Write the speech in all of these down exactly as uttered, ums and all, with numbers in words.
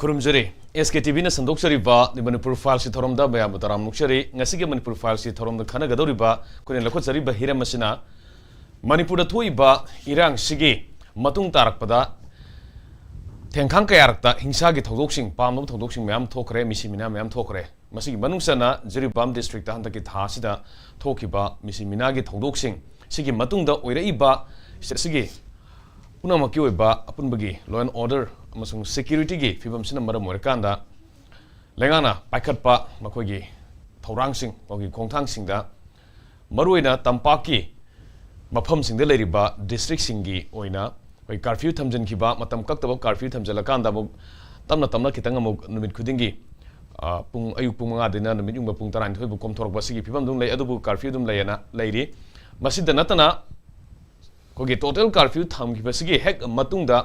ꯈꯨꯔꯨꯝꯖꯔꯤ꯫ ꯑꯦꯁ ꯀꯦ T ꯚꯤꯅ ꯁꯟꯗꯣꯛꯆꯔꯤꯕ ꯗꯤ ꯃꯅꯤꯄꯨꯔ ꯐꯥꯏꯜꯁꯀꯤ ꯊꯧꯔꯝꯗ ꯃꯌꯥꯝꯕꯨ ꯇꯔꯥꯝꯅ ꯑꯣꯛꯆꯔꯤ꯫ ꯉꯁꯤꯒꯤ ꯃꯅꯤꯄꯨꯔ ꯐꯥꯏꯜꯁꯀꯤ ꯊꯧꯔꯝꯗ ꯈꯟꯅꯒꯗꯧꯔꯤꯕ ꯑꯩꯈꯣꯏꯅ ꯂꯧꯈꯠꯆꯔꯤꯕ ꯍꯤꯔꯝ ꯑꯁꯤꯅ ꯃꯅꯤꯄꯨꯔꯗ ꯊꯣꯛꯏꯕ ꯏꯔꯥꯡꯁꯤꯒꯤ ꯃꯇꯨꯡ ꯇꯥꯔꯛꯄꯗ ꯊꯦꯡꯈꯥꯡ ꯀꯌꯥꯔꯛꯇ ꯍꯤꯡꯁꯥꯒꯤ ꯊꯧꯗꯣꯛꯁꯤꯡ, ꯄꯥꯝꯗꯕ ꯊꯧꯗꯣꯛꯁꯤꯡ ꯃꯌꯥꯝ ꯊꯣꯛꯈ꯭ꯔꯦ, ꯃꯤꯁꯤ ꯃꯤꯅꯥ ꯃꯌꯥꯝ ꯊꯣꯛꯈ꯭ꯔꯦ꯫ ꯃꯁꯤꯒꯤ ꯃꯅꯨꯡ ꯆꯟꯅ ꯖꯤꯔꯤꯕꯥꯝ ꯗꯤꯁꯇ꯭ꯔꯤꯛꯇ ꯍꯟꯗꯛꯀꯤ ꯊꯥ ꯑꯁꯤꯗ ꯊꯣꯛꯈꯤꯕ ꯃꯤꯁꯤ ꯃꯤꯅꯥꯒꯤ ꯊꯧꯗꯣꯛꯁꯤꯡ, ꯁꯤꯒꯤ ꯃꯇꯨꯡꯗ ꯑꯣꯏꯔꯛꯏꯕ ꯁꯤꯒꯤ ꯄꯨꯝꯅꯃꯛꯀꯤ ꯑꯣꯏꯕ ꯑꯄꯨꯟꯕꯒꯤ law and order ꯑꯃꯁꯨꯡ securityꯒꯤ ꯐꯤꯕꯝꯁꯤꯅ ꯃꯔꯝ ꯑꯣꯏꯔꯀꯥꯟꯗ ꯂꯩꯉꯥꯛꯅ ꯄꯥꯏꯈꯠꯄ ꯃꯈꯣꯏꯒꯤ ꯊꯧꯔꯥꯡꯁꯤꯡ, ꯃꯈꯣꯏꯒꯤ ꯈꯣꯡꯊꯥꯡꯁꯤꯡꯗ ꯃꯔꯨꯑꯣꯏꯅ ꯇꯝꯄꯥꯛꯀꯤ ꯃꯐꯝꯁꯤꯡꯗ ꯂꯩꯔꯤꯕ districtꯁꯤꯡꯒꯤ ꯑꯣꯏꯅ ꯑꯩꯈꯣꯏ curfew ꯊꯝꯖꯤꯟꯈꯤꯕ, ꯃꯇꯝ ꯀꯛꯇꯕ curfew ꯊꯝꯖꯤꯜꯂꯀꯥꯟꯗ ꯑꯃꯨꯛ ꯇꯞꯅ ꯇꯞꯅ ꯈꯤꯇꯪ ꯑꯃꯨꯛ ꯅꯨꯃꯤꯠ ꯈꯨꯗꯤꯡꯒꯤ, ꯑ, ꯄꯨꯡ, ꯑꯌꯨꯛ ꯄꯨꯡ ꯃꯉꯥꯗꯩꯅ ꯅꯨꯃꯤꯠ ꯌꯨꯡꯕ ꯄꯨꯡ ꯇꯔꯥꯅꯤꯊꯣꯏ ꯐꯥꯎ ꯀꯣꯝꯊꯣꯔꯛꯄ, ꯁꯤꯒꯤ ꯐꯤꯕꯝ ꯑꯗꯨꯝ ꯂꯩ꯫ ꯑꯗꯨꯕꯨ curfew ꯑꯗꯨꯝ ꯂꯩꯌꯦꯅ ꯂꯩꯔꯤ꯫ ꯃꯁꯤꯗ ꯅꯠꯇꯅ ꯑꯩꯈꯣꯏꯒꯤ total curfew ꯊꯝꯈꯤꯕꯁꯤꯒꯤ ꯍꯦꯛ ꯃꯇꯨꯡꯗ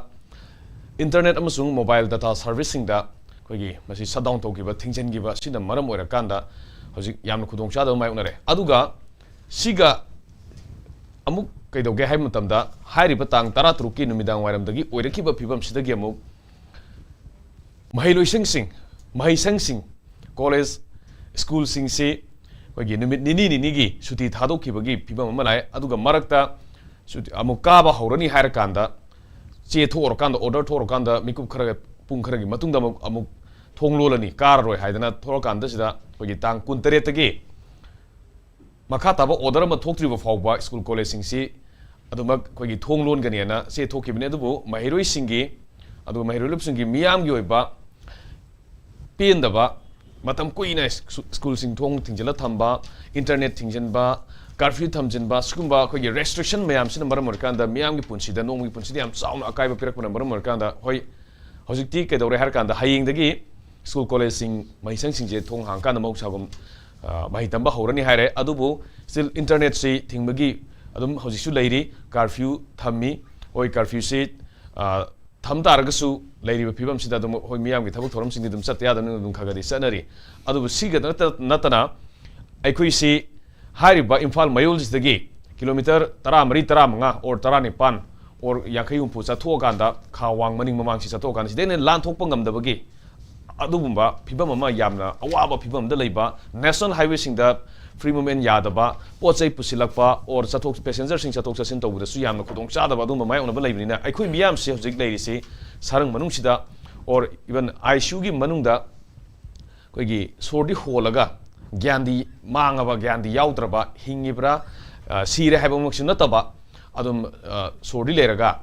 internet ꯑꯃꯁꯨꯡ mobile data serviceꯁꯤꯡꯗ ꯑꯩꯈꯣꯏꯒꯤ ꯃꯁꯤ shutdown ꯇꯧꯈꯤꯕ, ꯊꯤꯡꯖꯤꯟꯈꯤꯕ, ꯁꯤꯅ ꯃꯔꯝ ꯑꯣꯏꯔꯀꯥꯟꯗ ꯍꯧꯖꯤꯛ ꯌꯥꯝꯅ ꯈꯨꯗꯣꯡꯆꯥꯗꯕ ꯃꯥꯌꯣꯛꯅꯔꯦ꯫ ꯑꯗꯨꯒ ꯁꯤꯒ ꯑꯃꯨꯛ ꯀꯩꯗꯧꯒꯦ ꯍꯥꯏꯕ ꯃꯇꯝꯗ, ꯍꯥꯏꯔꯤꯕ ꯇꯥꯡ ꯇꯔꯥꯇꯔꯨꯛꯀꯤ ꯅꯨꯃꯤꯗꯥꯡ ꯋꯥꯏꯔꯝꯗꯒꯤ ꯑꯣꯏꯔꯛꯈꯤꯕ ꯐꯤꯕꯝꯁꯤꯗꯒꯤ ꯑꯃꯨꯛ ꯃꯍꯩꯂꯣꯏꯁꯪꯁꯤꯡ, ꯃꯍꯩꯁꯪꯁꯤꯡ, college, schoolꯁꯤꯡꯁꯤ ꯑꯩꯈꯣꯏꯒꯤ ꯅꯨꯃꯤꯠ ꯅꯤꯅꯤ ꯅꯤꯅꯤꯒꯤ ꯁꯨꯇꯤ ꯊꯥꯗꯣꯛꯈꯤꯕꯒꯤ ꯐꯤꯕꯝ ꯑꯃ ꯂꯥꯛꯑꯦ꯫ ꯑꯗꯨꯒ ꯃꯔꯛꯇ ꯁꯨꯇꯤ ꯑꯃꯨꯛ ꯀꯥꯕ ꯍꯧꯔꯅꯤ ꯍꯥꯏꯔꯀꯥꯟꯗ, ꯆꯦ ꯊꯣꯛꯑꯀꯥꯟꯗ, order ꯊꯣꯛꯑꯀꯥꯟꯗ, ꯃꯤꯀꯨꯞ ꯈꯔ, ꯄꯨꯡ ꯈꯔꯒꯤ ꯃꯇꯨꯡꯗ ꯑꯃꯨꯛ, ꯑꯃꯨꯛ ꯊꯣꯡ ꯂꯣꯜꯂꯅꯤ, ꯀꯥꯔꯔꯣꯏ ꯍꯥꯏꯗꯅ ꯊꯣꯛꯂꯀꯥꯟꯗ, ꯁꯤꯗ ꯑꯩꯈꯣꯏꯒꯤ ꯇꯥꯡ ꯀꯨꯟꯇꯔꯦꯠꯇꯒꯤ ꯃꯈꯥ ꯇꯥꯕ order ꯑꯃ ꯊꯣꯛꯇ꯭ꯔꯤꯕ ꯐꯥꯎꯕ school collegeꯁꯤꯡꯁꯤ ꯑꯗꯨꯃꯛ ꯑꯩꯈꯣꯏꯒꯤ ꯊꯣꯡ ꯂꯣꯟꯒꯅꯤꯅ ꯆꯦ ꯊꯣꯛꯈꯤꯕꯅꯤ꯫ ꯑꯗꯨꯕꯨ ꯃꯍꯩꯔꯣꯏꯁꯤꯡꯒꯤ, ꯑꯗꯨꯒ ꯃꯍꯩꯔꯣꯏ ꯂꯨꯞꯁꯤꯡꯒꯤ ꯃꯤꯌꯥꯝꯒꯤ ꯑꯣꯏꯕ ꯄꯦꯟꯗꯕ, ꯃꯇꯝ ꯀꯨꯏꯅ ꯁ꯭ꯀꯨ-, schoolꯁꯤꯡ ꯊꯣꯡ ꯊꯤꯡꯖꯤꯜꯂ ꯊꯝꯕ, internet ꯊꯤꯡꯖꯤꯟꯕ, curfew ꯊꯝꯖꯤꯟꯕ, ꯁꯤꯒꯨꯝꯕ ꯑꯩꯈꯣꯏꯒꯤ restriction ꯃꯌꯥꯝꯁꯤꯅ ꯃꯔꯝ ꯑꯣꯏꯔꯀꯥꯟꯗ ꯃꯤꯌꯥꯝꯒꯤ ꯄꯨꯟꯁꯤꯗ, ꯅꯣꯡꯃꯒꯤ ꯄꯨꯟꯁꯤꯗ ꯌꯥꯝ ꯆꯥꯎꯅ ꯑꯀꯥꯏꯕ ꯄꯤꯔꯛꯄꯅ ꯃꯔꯝ ꯑꯣꯏꯔꯀꯥꯟꯗ, ꯍꯣꯏ, ꯍꯧꯖꯤꯛꯇꯤ ꯀꯩꯗꯧꯔꯦ ꯍꯥꯏꯔ ꯀꯥꯟꯗ, ꯍꯌꯦꯡꯗꯒꯤ school collegeꯁꯤꯡ, ꯃꯍꯩꯁꯪꯁꯤꯡꯁꯦ ꯊꯣꯡ ꯍꯥꯡꯀꯥꯟꯗ ꯃꯍꯧꯁꯥꯒꯨꯝ, ꯑ, ꯃꯍꯩ ꯇꯝꯕ ꯍꯧꯔꯅꯤ ꯍꯥꯏꯔꯦ꯫ ꯑꯗꯨꯕꯨ still internetꯁꯤ ꯊꯤꯡꯕꯒꯤ ꯑꯗꯨꯝ ꯍꯧꯖꯤꯛꯁꯨ ꯂꯩꯔꯤ, curfew ꯊꯝꯃꯤ꯫ ꯍꯣꯏ, curfewꯁꯤ, ꯑ, ꯊꯝ ꯇꯥꯔꯒꯁꯨ ꯂꯩꯔꯤꯕ ꯐꯤꯕꯝꯁꯤꯗ ꯑꯗꯨꯝ ꯑꯩꯈꯣꯏ ꯃꯤꯌꯥꯝꯒꯤ ꯊꯕꯛ ꯊꯧꯔꯝꯁꯤꯡꯗꯤ ꯑꯗꯨꯝ ꯆꯠꯇ ꯌꯥꯗꯕꯅꯤꯅ ꯑꯗꯨꯝ ꯈꯔ ꯈꯔꯗꯤ ꯆꯠꯅꯔꯤ꯫ ꯑꯗꯨꯕꯨ ꯁꯤꯒ ꯅꯠꯇ-, ꯅꯠꯇꯅ ꯑꯩꯈꯣꯏꯁꯤ ꯍꯥꯏꯔꯤꯕ ꯏꯝꯐꯥꯜ ꯃꯌꯣꯜꯁꯤꯗꯒꯤ kilometre ꯇꯔꯥꯃꯔꯤ, ꯇꯔꯥꯃꯉꯥ or ꯇꯔꯥꯅꯤꯄꯥꯟ ꯑꯣꯔ ꯌꯥꯡꯈꯩ ꯍꯨꯝꯐꯨ ꯆꯠꯊꯣꯛꯑꯀꯥꯟꯗ, ꯈꯥ ꯋꯥꯡ ꯃꯅꯤꯡ ꯃꯃꯥꯡꯁꯤ ꯆꯠꯊꯣꯛꯑꯀꯥꯟꯗ ꯁꯤꯗꯩꯅ ꯂꯥꯟꯊꯣꯛꯄ ꯉꯝꯗꯕꯒꯤ ꯑꯗꯨꯒꯨꯝꯕ ꯐꯤꯕꯝ ꯑꯃ, ꯌꯥꯝꯅ ꯑꯋꯥꯕ ꯐꯤꯕꯝꯗ ꯂꯩꯕ, ꯅꯦꯁꯅꯦꯜ ꯍꯥꯏꯋꯦꯁꯤꯡꯗ ꯐ꯭ꯔꯤ ꯃꯨꯞꯃꯦꯟ ꯌꯥꯗꯕ, ꯄꯣꯠ ꯆꯩ ꯄꯨꯁꯤꯜꯂꯛꯄ ꯑꯣꯔ ꯆꯠꯊꯣꯛ ꯄꯦꯁꯦꯟꯖꯔꯁꯤꯡ ꯆꯠꯊꯣꯛ ꯆꯠꯁꯤꯟ ꯇꯧꯕꯗꯁꯨ ꯌꯥꯝꯅ ꯈꯨꯗꯣꯡꯆꯥꯗꯕ ꯑꯗꯨꯒꯨꯝꯕ ꯃꯥꯌꯣꯛꯅꯕ ꯂꯩꯕꯅꯤꯅ, ꯑꯩꯈꯣꯏ ꯃꯤꯌꯥꯝꯁꯤ ꯍꯧꯖꯤꯛ ꯂꯩꯔꯤꯁꯤ ꯁꯔꯪ ꯃꯅꯨꯡꯁꯤꯗ ꯑꯣꯔ ꯏꯚꯟ ꯑꯥꯏ ꯁꯤ ꯌꯨꯒꯤ ꯃꯅꯨꯡꯗ ꯑꯩꯈꯣꯏꯒꯤ ꯁꯣꯔꯗꯤ ꯍꯣꯜꯂꯒ ꯒ꯭ꯌꯥꯟꯗꯤ ꯃꯥꯡꯉꯕ, ꯒ꯭ꯌꯥꯟꯗꯤ ꯌꯥꯎꯗ꯭ꯔꯕ, ꯍꯤꯡꯉꯤꯕ꯭ꯔꯥ, ꯑ, ꯁꯤꯔꯦ ꯍꯥꯏꯕꯃꯛꯁꯨ ꯅꯠꯇꯕ, ꯑꯗꯨꯝ, ꯑ, ꯁꯣꯔꯗꯤ ꯂꯩꯔꯒ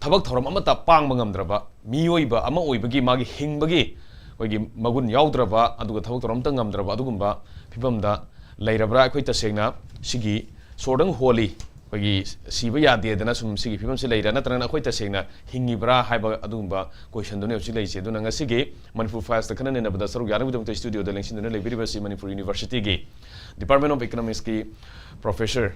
ꯊꯕꯛ ꯊꯧꯔꯝ ꯑꯃꯠꯇ ꯄꯥꯡꯕ ꯉꯝꯗ꯭ꯔꯕ ꯃꯤꯑꯣꯏꯕ ꯑꯃ ꯑꯣꯏꯕꯒꯤ, ꯃꯥꯒꯤ ꯍꯤꯡꯕꯒꯤ ꯑꯩꯈꯣꯏꯒꯤ ꯃꯒꯨꯟ ꯌꯥꯎꯗ꯭ꯔꯕ, ꯑꯗꯨꯒ ꯊꯕꯛ ꯊꯧꯔꯝ ꯑꯃꯠꯇ ꯉꯝꯗ꯭ꯔꯕ ꯑꯗꯨꯒꯨꯝꯕ ꯐꯤꯕꯝꯗ ꯂꯩꯔꯕ꯭ꯔꯥ? ꯑꯩꯈꯣꯏ ꯇꯁꯦꯡꯅ ꯁꯤꯒꯤ ꯁꯣꯔꯗꯪ ꯍꯣꯜꯂꯤ, ꯑꯩꯈꯣꯏꯒꯤ ꯁꯤꯕ ꯌꯥꯗꯦꯗꯅ ꯁꯨꯝ ꯁꯤꯒꯤ ꯐꯤꯕꯝꯁꯤ ꯂꯩꯔꯥ, ꯅꯠꯇ꯭ꯔꯒꯅ ꯑꯩꯈꯣꯏ ꯇꯁꯦꯡꯅ ꯍꯤꯡꯉꯤꯕ꯭ꯔꯥ ꯍꯥꯏꯕ ꯑꯗꯨꯒꯨꯝꯕ ꯀꯣꯏꯁꯟꯗꯨꯅꯤ ꯍꯧꯖꯤꯛ ꯂꯩꯔꯤꯁꯦ꯫ ꯑꯗꯨꯅ ꯉꯁꯤꯒꯤ ꯃꯅꯤꯄꯨꯔ ꯐꯥꯏꯜꯁꯇ ꯈꯟꯅ ꯅꯩꯅꯕꯗ ꯁꯔꯨꯛ ꯌꯥꯅꯕꯒꯤꯗꯃꯛꯇ ꯁ꯭ꯇꯨꯗꯤꯑꯣꯗ ꯂꯦꯡꯁꯤꯟꯗꯨꯅ ꯂꯩꯕꯤꯔꯤꯕꯁꯤ ꯃꯅꯤꯄꯨꯔ ꯌꯨꯅꯤꯚꯔꯁꯤꯇꯤꯒꯤ ꯗꯤꯄꯥꯔꯠꯃꯦꯟ ꯑꯣꯐ ꯏꯀꯣꯅꯣꯃꯤꯛꯁꯀꯤ ꯄ꯭ꯔꯣꯐꯦꯁꯔ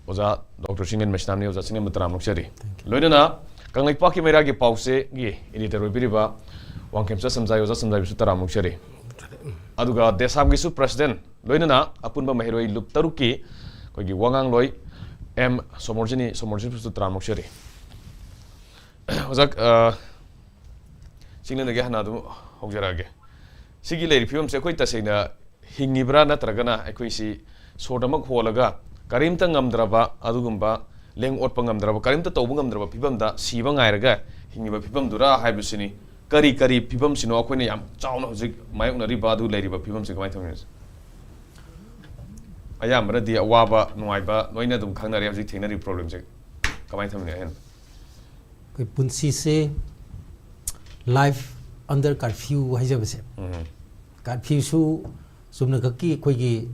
ꯑꯣꯖꯥ ꯗꯣꯛꯇꯔ ꯆꯤꯡꯂꯦꯟ ꯃꯩꯁꯅꯥꯝꯅꯤ꯫ ꯑꯣꯖꯥ ꯆꯤꯡꯂꯦꯟꯕꯨ ꯇꯔꯥꯝꯅ ꯑꯣꯛꯆꯔꯤ꯫ ꯂꯣꯏꯅꯅ ꯀꯪꯂꯩꯄꯥꯛꯀꯤ ꯃꯩꯔꯥꯒꯤ ꯄꯥꯎꯆꯦꯒꯤ ꯏꯗꯤꯇꯔ ꯑꯣꯏꯕꯤꯔꯤꯕ ꯋꯥꯡꯈꯦꯝꯆꯠ ꯁꯝꯖꯥꯏ, ꯑꯣꯖꯥ ꯁꯝꯖꯥꯏꯕꯨꯁꯨ ꯇꯔꯥꯝꯅ ꯑꯣꯛꯆꯔꯤ꯫ ꯑꯗꯨꯒ ꯗꯦꯁꯥꯝꯒꯤꯁꯨ ꯄ꯭ꯔꯁꯤꯗꯦꯟ, ꯂꯣꯏꯅꯅ ꯑꯄꯨꯟꯕ ꯃꯍꯩꯔꯣꯏ ꯂꯨꯞ ꯇꯔꯨꯛꯀꯤ ꯑꯩꯈꯣꯏꯒꯤ ꯋꯥꯉꯥꯡꯂꯣꯏ ꯑꯦꯝ ꯁꯣꯃꯣꯔꯖꯤꯅꯤ, ꯁꯣꯃꯣꯔꯖꯤꯅꯤꯕꯨꯁꯨ ꯇꯔꯥꯝꯅ ꯑꯣꯛꯆꯔꯤ꯫ ꯑꯣꯖꯥ, ꯑ, ꯆꯤꯡꯂꯦꯟꯗꯒꯤ ꯍꯥꯟꯅ ꯑꯗꯨꯝ ꯍꯧꯖꯔꯛꯑꯒꯦ꯫ ꯁꯤꯒꯤ ꯂꯩꯔꯤꯕ ꯐꯤꯕꯝꯁꯦ ꯑꯩꯈꯣꯏ ꯇꯁꯦꯡꯅ ꯍꯤꯡꯉꯤꯕ꯭ꯔꯥ, ꯅꯠꯇ꯭ꯔꯒꯅ ꯑꯩꯈꯣꯏꯁꯤ ꯁꯣꯔꯗꯃꯛ ꯍꯣꯜꯂꯒ ꯀꯔꯤꯝꯇ ꯉꯝꯗ꯭ꯔꯕ, ꯑꯗꯨꯒꯨꯝꯕ ꯂꯦꯡ ꯑꯣꯠꯄ ꯉꯝꯗ꯭ꯔꯕ, ꯀꯔꯤꯝꯇ ꯇꯧꯕ ꯉꯝꯗ꯭ꯔꯕ ꯐꯤꯕꯝꯗ ꯁꯤꯕ ꯉꯥꯏꯔꯒ ꯍꯤꯡꯉꯤꯕ ꯐꯤꯕꯝꯗꯨꯔꯥ ꯍꯥꯏꯕꯁꯤꯅꯤ꯫ ꯀꯔꯤ ꯀꯔꯤ ꯐꯤꯕꯝꯁꯤꯅꯣ ꯑꯩꯈꯣꯏꯅ ꯌꯥꯝ ꯆꯥꯎꯅ ꯍꯧꯖꯤꯛ ꯃꯥꯌꯣꯛꯅꯔꯤꯕ ꯑꯗꯨ ꯂꯩꯔꯤꯕ ꯐꯤꯕꯝꯁꯦ ꯀꯃꯥꯏꯅ ꯇꯧꯔꯤꯅꯣ? ꯑꯌꯥꯝꯕꯅꯗꯤ ꯑꯋꯥꯕ ꯅꯨꯡꯉꯥꯏꯕ ꯂꯣꯏꯅ ꯑꯗꯨꯝ ꯈꯪꯅꯔꯦ꯫ ꯍꯧꯖꯤꯛ ꯊꯦꯡꯅꯔꯤꯕ ꯄ꯭ꯔꯣꯕ꯭ꯂꯦꯝꯁꯦ ꯀꯃꯥꯏꯅ ꯇꯧꯔꯤꯅꯣ ꯑꯍꯦꯟꯕ? ꯑꯩꯈꯣꯏ ꯄꯨꯟꯁꯤꯁꯦ life under curfew ꯍꯥꯏꯖꯕꯁꯦ, ꯎꯝ꯫ ꯀꯥꯔꯐ꯭ꯌꯨꯁꯨ ꯆꯨꯝꯅꯈꯛꯀꯤ ꯑꯩꯈꯣꯏꯒꯤ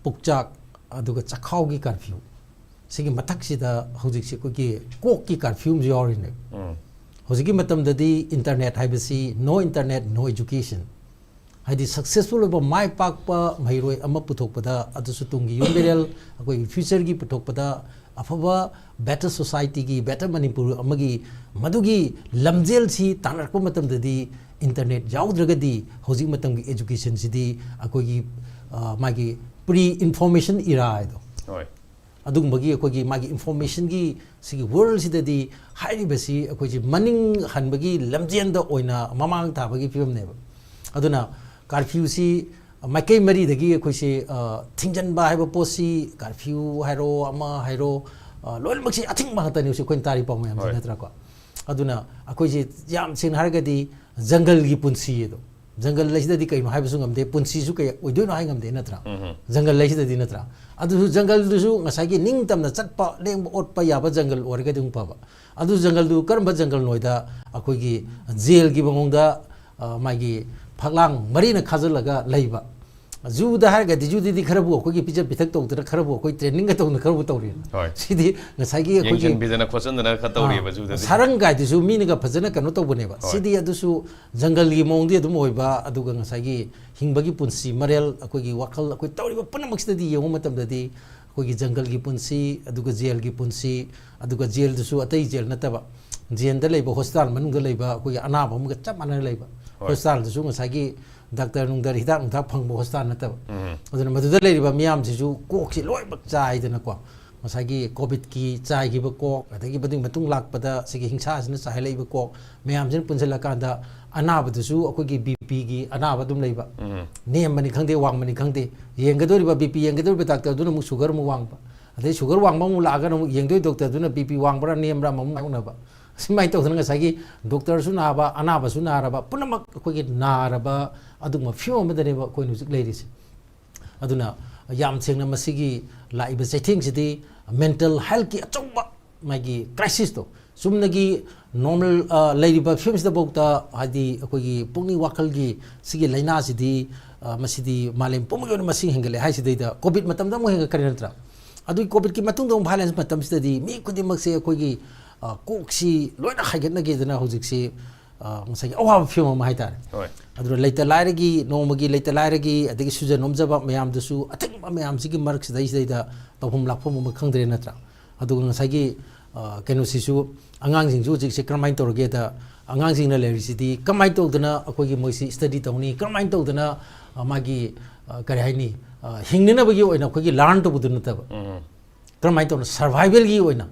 ꯄꯨꯛꯆꯥꯛ ꯑꯗꯨꯒ ꯆꯈꯥꯎꯒꯤ ꯀꯥꯔꯐ꯭ꯌꯨ, ꯁꯤꯒꯤ ꯃꯊꯛꯁꯤꯗ ꯍꯧꯖꯤꯛꯁꯦ ꯑꯩꯈꯣꯏꯒꯤ ꯀꯣꯛꯀꯤ ꯀꯥꯔꯐ꯭ꯌꯨ ꯑꯃꯁꯨ ꯌꯥꯎꯔꯤꯅꯦ꯫ ꯎꯝ꯫ ꯍꯧꯖꯤꯛꯀꯤ ꯃꯇꯝꯗꯗꯤ internet ꯍꯥꯏꯕꯁꯤ no internet, no education, ꯍꯥꯏꯗꯤ successful ꯑꯣꯏꯕ, ꯃꯥꯏ ꯄꯥꯛꯄ ꯃꯍꯩꯔꯣꯏ ꯑꯃ ꯄꯨꯊꯣꯛꯄꯗ, ꯑꯗꯨꯁꯨ ꯇꯨꯡꯒꯤ ꯌꯨꯝ ꯀꯩꯔꯦꯜ, ꯑꯩꯈꯣꯏꯒꯤ future ꯒꯤ ꯄꯨꯊꯣꯛꯄꯗ, ꯑꯐꯕ better society ꯒꯤ, better ꯃꯅꯤꯄꯨꯔ ꯑꯃꯒꯤ, ꯃꯗꯨꯒꯤ ꯂꯝꯖꯦꯜꯁꯤ ꯇꯥꯟꯅꯔꯛꯄ ꯃꯇꯝꯗꯗꯤ internet ꯌꯥꯎꯗ꯭ꯔꯒꯗꯤ ꯍꯧꯖꯤꯛ ꯃꯇꯝꯒꯤ education ꯁꯤꯗꯤ ꯑꯩꯈꯣꯏꯒꯤ, ꯑ, ꯃꯥꯒꯤ pre information era ꯍꯥꯏꯗꯣ, ꯍꯣꯏ꯫ ꯑꯗꯨꯒꯨꯝꯕꯒꯤ ꯑꯩꯈꯣꯏꯒꯤ ꯃꯥꯒꯤ ꯏꯟꯐꯣꯔꯃꯦꯁꯟꯒꯤ ꯁꯤꯒꯤ ꯋꯥꯔꯜꯁꯤꯗꯗꯤ ꯍꯥꯏꯔꯤꯕꯁꯤ ꯑꯩꯈꯣꯏꯁꯤ ꯃꯅꯤꯡ ꯍꯟꯕꯒꯤ ꯂꯝꯖꯦꯟꯗ ꯑꯣꯏꯅ ꯃꯃꯥꯡ ꯊꯥꯕꯒꯤ ꯐꯤꯕꯝꯅꯦꯕ꯫ ꯑꯗꯨꯅ ꯀꯥꯔꯐ꯭ꯌꯨꯁꯤ ꯃꯥꯏꯀꯩ ꯃꯔꯤꯗꯒꯤ ꯑꯩꯈꯣꯏꯁꯤ, ꯑ, ꯊꯤꯡꯖꯤꯟꯕ ꯍꯥꯏꯕ ꯄꯣꯠꯁꯤ, ꯀꯥꯔꯐ꯭ꯌꯨ ꯍꯥꯏꯔꯣ, ꯑꯃ ꯍꯥꯏꯔꯣ, ꯑ, ꯂꯣꯏꯅꯃꯛꯁꯤ ꯑꯊꯤꯡꯕ ꯉꯥꯛꯇꯅꯤ ꯍꯧꯖꯤꯛ ꯑꯩꯈꯣꯏꯅ ꯇꯥꯔꯤ ꯄꯥꯎ ꯃꯌꯥꯝꯁꯤ, ꯍꯣꯏ꯫ ꯅꯠꯇ꯭ꯔꯥꯀꯣ? ꯑꯗꯨꯅ ꯑꯩꯈꯣꯏꯁꯤ ꯌꯥꯝ ꯁꯦꯡꯅ ꯍꯥꯏꯔꯒꯗꯤ ꯖꯪꯒꯜꯒꯤ ꯄꯨꯟꯁꯤ ꯑꯗꯣ, ꯖꯪꯒꯜ ꯂꯩꯁꯤꯗꯗꯤ ꯀꯩꯅꯣ ꯍꯥꯏꯕꯁꯨ ꯉꯝꯗꯦ, ꯄꯨꯟꯁꯤꯁꯨ ꯀꯩ ꯑꯣꯏꯗꯣꯏꯅꯣ ꯍꯥꯏ ꯉꯝꯗꯦ, ꯅꯠꯇ꯭ꯔꯥ? ꯎꯝ꯫ ꯖꯪꯒꯜ ꯂꯩꯁꯤꯗꯗꯤ, ꯅꯠꯇ꯭ꯔꯥ? ꯑꯗꯨꯁꯨ ꯖꯪꯒꯜꯗꯨꯁꯨ ꯉꯁꯥꯏꯒꯤ ꯅꯤꯡꯇꯝꯅ ꯆꯠꯄ, ꯂꯦꯡꯕ ꯑꯣꯠꯄ ꯌꯥꯕ ꯖꯪꯒꯜ ꯑꯣꯏꯔꯒꯗꯤ ꯑꯃꯨꯛ ꯐꯕ꯫ ꯑꯗꯨ ꯖꯪꯒꯜꯗꯨ ꯀꯔꯝꯕ ꯖꯪꯒꯜꯅꯣ ꯍꯥꯏꯗ ꯑꯩꯈꯣꯏꯒꯤ ꯖꯦꯜꯒꯤ ꯃꯑꯣꯡꯗ, ꯑ, ꯃꯥꯒꯤ ꯐꯛꯂꯥꯡ ꯃꯔꯤꯅ ꯈꯥꯖꯤꯜꯂꯒ ꯂꯩꯕ꯫ ꯖꯨꯗ ꯍꯥꯏꯔꯒꯗꯤ ꯖꯨꯗꯗꯤ ꯈꯔꯕꯨ ꯑꯩꯈꯣꯏꯒꯤ ꯄꯤꯖ ꯄꯤꯊꯛ ꯇꯧꯗꯅ, ꯈꯔꯕꯨ ꯑꯩꯈꯣꯏ ꯇ꯭ꯔꯦꯅꯤꯡꯒ ꯇꯧꯗꯅ ꯈꯔꯕꯨ ꯇꯧꯔꯤ꯫ ꯍꯣꯏ꯫ ꯁꯤꯗꯤ ꯉꯁꯥꯏꯒꯤ ꯑꯩꯈꯣꯏꯒꯤ, ꯌꯦꯡꯁꯤꯟꯕꯤꯗꯅ ꯈꯣꯠꯆꯟꯗꯅ ꯈꯔ ꯇꯧꯔꯤꯕ ꯑꯥ, ꯖꯨꯗꯗꯤ꯫ ꯁꯥꯔꯪ ꯀꯥꯏꯗꯨꯁꯨ ꯃꯤꯅꯒ ꯐꯖꯅ ꯀꯩꯅꯣ ꯇꯧꯕꯅꯦꯕ꯫ ꯍꯣꯏ꯫ ꯁꯤꯗꯤ ꯑꯗꯨꯁꯨ ꯖꯪꯒꯜꯒꯤ ꯃꯑꯣꯡꯗꯤ ꯑꯗꯨꯝ ꯑꯣꯏꯕ, ꯑꯗꯨꯒ ꯉꯁꯥꯏꯒꯤ ꯍꯤꯡꯕꯒꯤ ꯄꯨꯟꯁꯤ, ꯃꯔꯦꯜ, ꯑꯩꯈꯣꯏꯒꯤ ꯋꯥꯈꯜ, ꯑꯩꯈꯣꯏ ꯇꯧꯔꯤꯕ ꯄꯨꯝꯅꯃꯛꯁꯤꯗꯗꯤ ꯌꯦꯡꯕ ꯃꯇꯝꯗꯗꯤ ꯑꯩꯈꯣꯏꯒꯤ ꯖꯪꯒꯜꯒꯤ ꯄꯨꯟꯁꯤ, ꯑꯗꯨꯒ ꯖꯦꯜꯒꯤ ꯄꯨꯟꯁꯤ, ꯑꯗꯨꯒ ꯖꯦꯜꯗꯨꯁꯨ ꯑꯇꯩ ꯖꯦꯜ ꯅꯠꯇꯕ, ꯖꯦꯜꯗ ꯂꯩꯕ, ꯍꯣꯁꯄꯤꯇꯥꯜ ꯃꯅꯨꯡꯗ ꯂꯩꯕ ꯑꯩꯈꯣꯏꯒꯤ ꯑꯅꯥꯕ ꯑꯃꯒ ꯆꯞ ꯃꯥꯟꯅꯅ ꯂꯩꯕ꯫ ꯍꯣꯏ꯫ ꯍꯣꯁꯄꯤꯇꯥꯜꯗꯨꯁꯨ ꯉꯁꯥꯏꯒꯤ ꯗꯥꯛꯇꯔ ꯅꯨꯡꯗꯔ, ꯍꯤꯗꯥꯛ ꯅꯨꯡꯊꯥꯛ ꯐꯪꯕ ꯍꯣꯁꯄꯤꯇꯥꯜ ꯅꯠꯇꯕ꯫ ꯎꯝ꯫ ꯑꯗꯨꯅ ꯃꯗꯨꯗ ꯂꯩꯔꯤꯕ ꯃꯤꯌꯥꯝꯁꯤꯁꯨ ꯀꯣꯛꯁꯤ ꯂꯣꯏꯅꯃꯛ ꯆꯥꯏꯗꯅꯀꯣ, ꯉꯁꯥꯏꯒꯤ ꯀꯣꯚꯤꯗꯀꯤ ꯆꯥꯏꯈꯤꯕ ꯀꯣꯛ, ꯑꯗꯒꯤ ꯃꯗꯨꯒꯤ ꯃꯇꯨꯡ ꯂꯥꯛꯄꯗ ꯁꯤꯒꯤ ꯍꯤꯡꯁꯥꯁꯤꯅ ꯆꯥꯏꯍꯜꯂꯛꯏꯕ ꯀꯣꯛ ꯃꯌꯥꯝꯁꯤꯅ ꯄꯨꯟꯁꯤꯜꯂꯀꯥꯟꯗ ꯑꯅꯥꯕꯗꯨꯁꯨ ꯑꯩꯈꯣꯏꯒꯤ ꯕꯤ ꯄꯤꯒꯤ ꯑꯅꯥꯕ ꯑꯗꯨꯝ ꯂꯩꯕ꯫ ꯎꯝ꯫ ꯅꯦꯝꯕꯅꯤ ꯈꯪꯗꯦ, ꯋꯥꯡꯕꯅꯤ ꯈꯪꯗꯦ, ꯌꯦꯡꯒꯗꯧꯔꯤꯕ ꯕꯤ ꯄꯤ ꯌꯦꯡꯒꯗꯧꯔꯤꯕ ꯗꯥꯛꯇꯔꯗꯨꯅ ꯑꯃꯨꯛ ꯁꯨꯒꯔ ꯑꯃꯨꯛ ꯋꯥꯡꯕ, ꯑꯗꯩ ꯁꯨꯒꯔ ꯋꯥꯡꯕ ꯑꯃꯨꯛ ꯂꯥꯛꯑꯒꯅ ꯑꯃꯨꯛ ꯌꯦꯡꯗꯣꯏ ꯗꯣꯛꯇꯔꯗꯨꯅ ꯕꯤ ꯄꯤ ꯋꯥꯡꯕ꯭ꯔꯥ ꯅꯦꯝꯕ꯭ꯔꯥ ꯑꯃꯃꯨꯛ ꯃꯥꯌꯣꯛꯅꯕ꯫ ꯁꯨꯃꯥꯏꯅ ꯇꯧꯗꯅ ꯉꯁꯥꯏꯒꯤ ꯗꯣꯛꯇꯔꯁꯨ ꯅꯥꯕ, ꯑꯅꯥꯕꯁꯨ ꯅꯥꯔꯕ, ꯄꯨꯝꯅꯃꯛ ꯑꯩꯈꯣꯏꯒꯤ ꯅꯥꯔꯕ ꯑꯗꯨꯒꯨꯝꯕ ꯐꯤꯕꯝ ꯑꯃꯗꯅꯦꯕ ꯑꯩꯈꯣꯏꯅ ꯍꯧꯖꯤꯛ ꯂꯩꯔꯤꯁꯦ꯫ ꯑꯗꯨꯅ ꯌꯥꯝ ꯁꯦꯡꯅ ꯃꯁꯤꯒꯤ ꯂꯥꯛꯏꯕ ꯆꯩꯊꯦꯡꯁꯤꯗꯤ ꯃꯦꯟꯇꯦꯜ ꯍꯦꯜꯠꯀꯤ ꯑꯆꯧꯕ ꯃꯥꯒꯤ ꯀ꯭ꯔꯥꯏꯁꯤꯁꯇꯣ, ꯆꯨꯝꯅꯒꯤ ꯅꯣꯔꯃꯦꯜ, ꯑ, ꯂꯩꯔꯤꯕ ꯐꯤꯕꯝꯁꯤꯗꯐꯥꯎꯗ, ꯍꯥꯏꯗꯤ ꯑꯩꯈꯣꯏꯒꯤ ꯄꯨꯛꯅꯤꯡ ꯋꯥꯈꯜꯒꯤ ꯁꯤꯒꯤ ꯂꯥꯏꯅꯥꯁꯤꯗꯤ, ꯑ, ꯃꯁꯤꯗꯤ ꯃꯥꯂꯦꯝ ꯄꯨꯝꯕꯒꯤ ꯑꯣꯏꯅ ꯃꯁꯤꯡ ꯍꯦꯟꯒꯠꯂꯦ ꯍꯥꯏꯁꯤꯗꯩꯗ ꯀꯣꯚꯤꯗ ꯃꯇꯝꯗ ꯑꯃꯨꯛ ꯍꯦꯟꯒꯠꯈ꯭ꯔꯦ, ꯅꯠꯇ꯭ꯔꯥ? ꯑꯗꯨꯒꯤ ꯀꯣꯚꯤꯗꯀꯤ ꯃꯇꯨꯡꯗ ꯑꯃꯨꯛ ꯚꯥꯏꯔꯦꯟꯁ ꯃꯇꯝꯁꯤꯗꯗꯤ ꯃꯤ ꯈꯨꯗꯤꯡꯃꯛꯁꯦ ꯑꯩꯈꯣꯏꯒꯤ, ꯑ, ꯀꯣꯛꯁꯤ ꯂꯣꯏꯅ ꯍꯥꯏꯒꯠꯅꯒꯦꯗꯅ ꯍꯧꯖꯤꯛꯁꯤ, ꯑ, ꯉꯁꯥꯏꯒꯤ ꯑꯋꯥꯕ ꯐꯤꯕꯝ ꯑꯃ ꯍꯥꯏꯇꯥꯔꯦ꯫ ꯍꯣꯏ꯫ ꯑꯗꯨꯅ ꯂꯩꯇ ꯂꯥꯏꯔꯒꯤ, ꯅꯣꯡꯃꯒꯤ ꯂꯩꯇ ꯂꯥꯏꯔꯒꯤ, ꯑꯗꯒꯤ ꯁꯨꯖ ꯅꯣꯝꯖꯕ ꯃꯌꯥꯝꯗꯨꯁꯨ, ꯑꯊꯤꯡꯕ ꯃꯌꯥꯝꯁꯤꯒꯤ ꯃꯔꯛꯁꯤꯗꯩꯁꯤꯗꯩꯗ ꯇꯧꯐꯝ ꯂꯥꯛꯐꯝ ꯑꯃ ꯈꯪꯗ꯭ꯔꯦ, ꯅꯠꯇ꯭ꯔꯥ? ꯑꯗꯨꯒ ꯉꯁꯥꯏꯒꯤ, ꯑ, ꯀꯩꯅꯣꯁꯤꯁꯨ, ꯑꯉꯥꯡꯁꯤꯡꯁꯨ ꯍꯧꯖꯤꯛꯁꯦ ꯀꯔꯝꯍꯥꯏꯅ ꯇꯧꯔꯒꯦꯗ, ꯑꯉꯥꯡꯁꯤꯡꯅ ꯂꯩꯔꯤꯁꯤꯗꯤ ꯀꯔꯝꯍꯥꯏꯅ ꯇꯧꯗꯅ ꯑꯩꯈꯣꯏꯒꯤ ꯃꯣꯏꯁꯤ ꯁ꯭ꯇꯗꯤ ꯇꯧꯅꯤ, ꯀꯔꯝꯍꯥꯏꯅ ꯇꯧꯗꯅ, ꯑ, ꯃꯥꯒꯤ, ꯑ, ꯀꯔꯤ ꯍꯥꯏꯅꯤ, ꯑ, ꯍꯤꯡꯅꯅꯕꯒꯤ ꯑꯣꯏꯅ ꯑꯩꯈꯣꯏꯒꯤ ꯂꯔꯟ ꯇꯧꯕꯗꯨ ꯅꯠꯇꯕ, ꯎꯝ꯫ ꯀꯔꯝꯍꯥꯏꯅ ꯇꯧꯅ ꯁꯔꯚꯥꯏꯕꯦꯜꯒꯤ ꯑꯣꯏꯅ,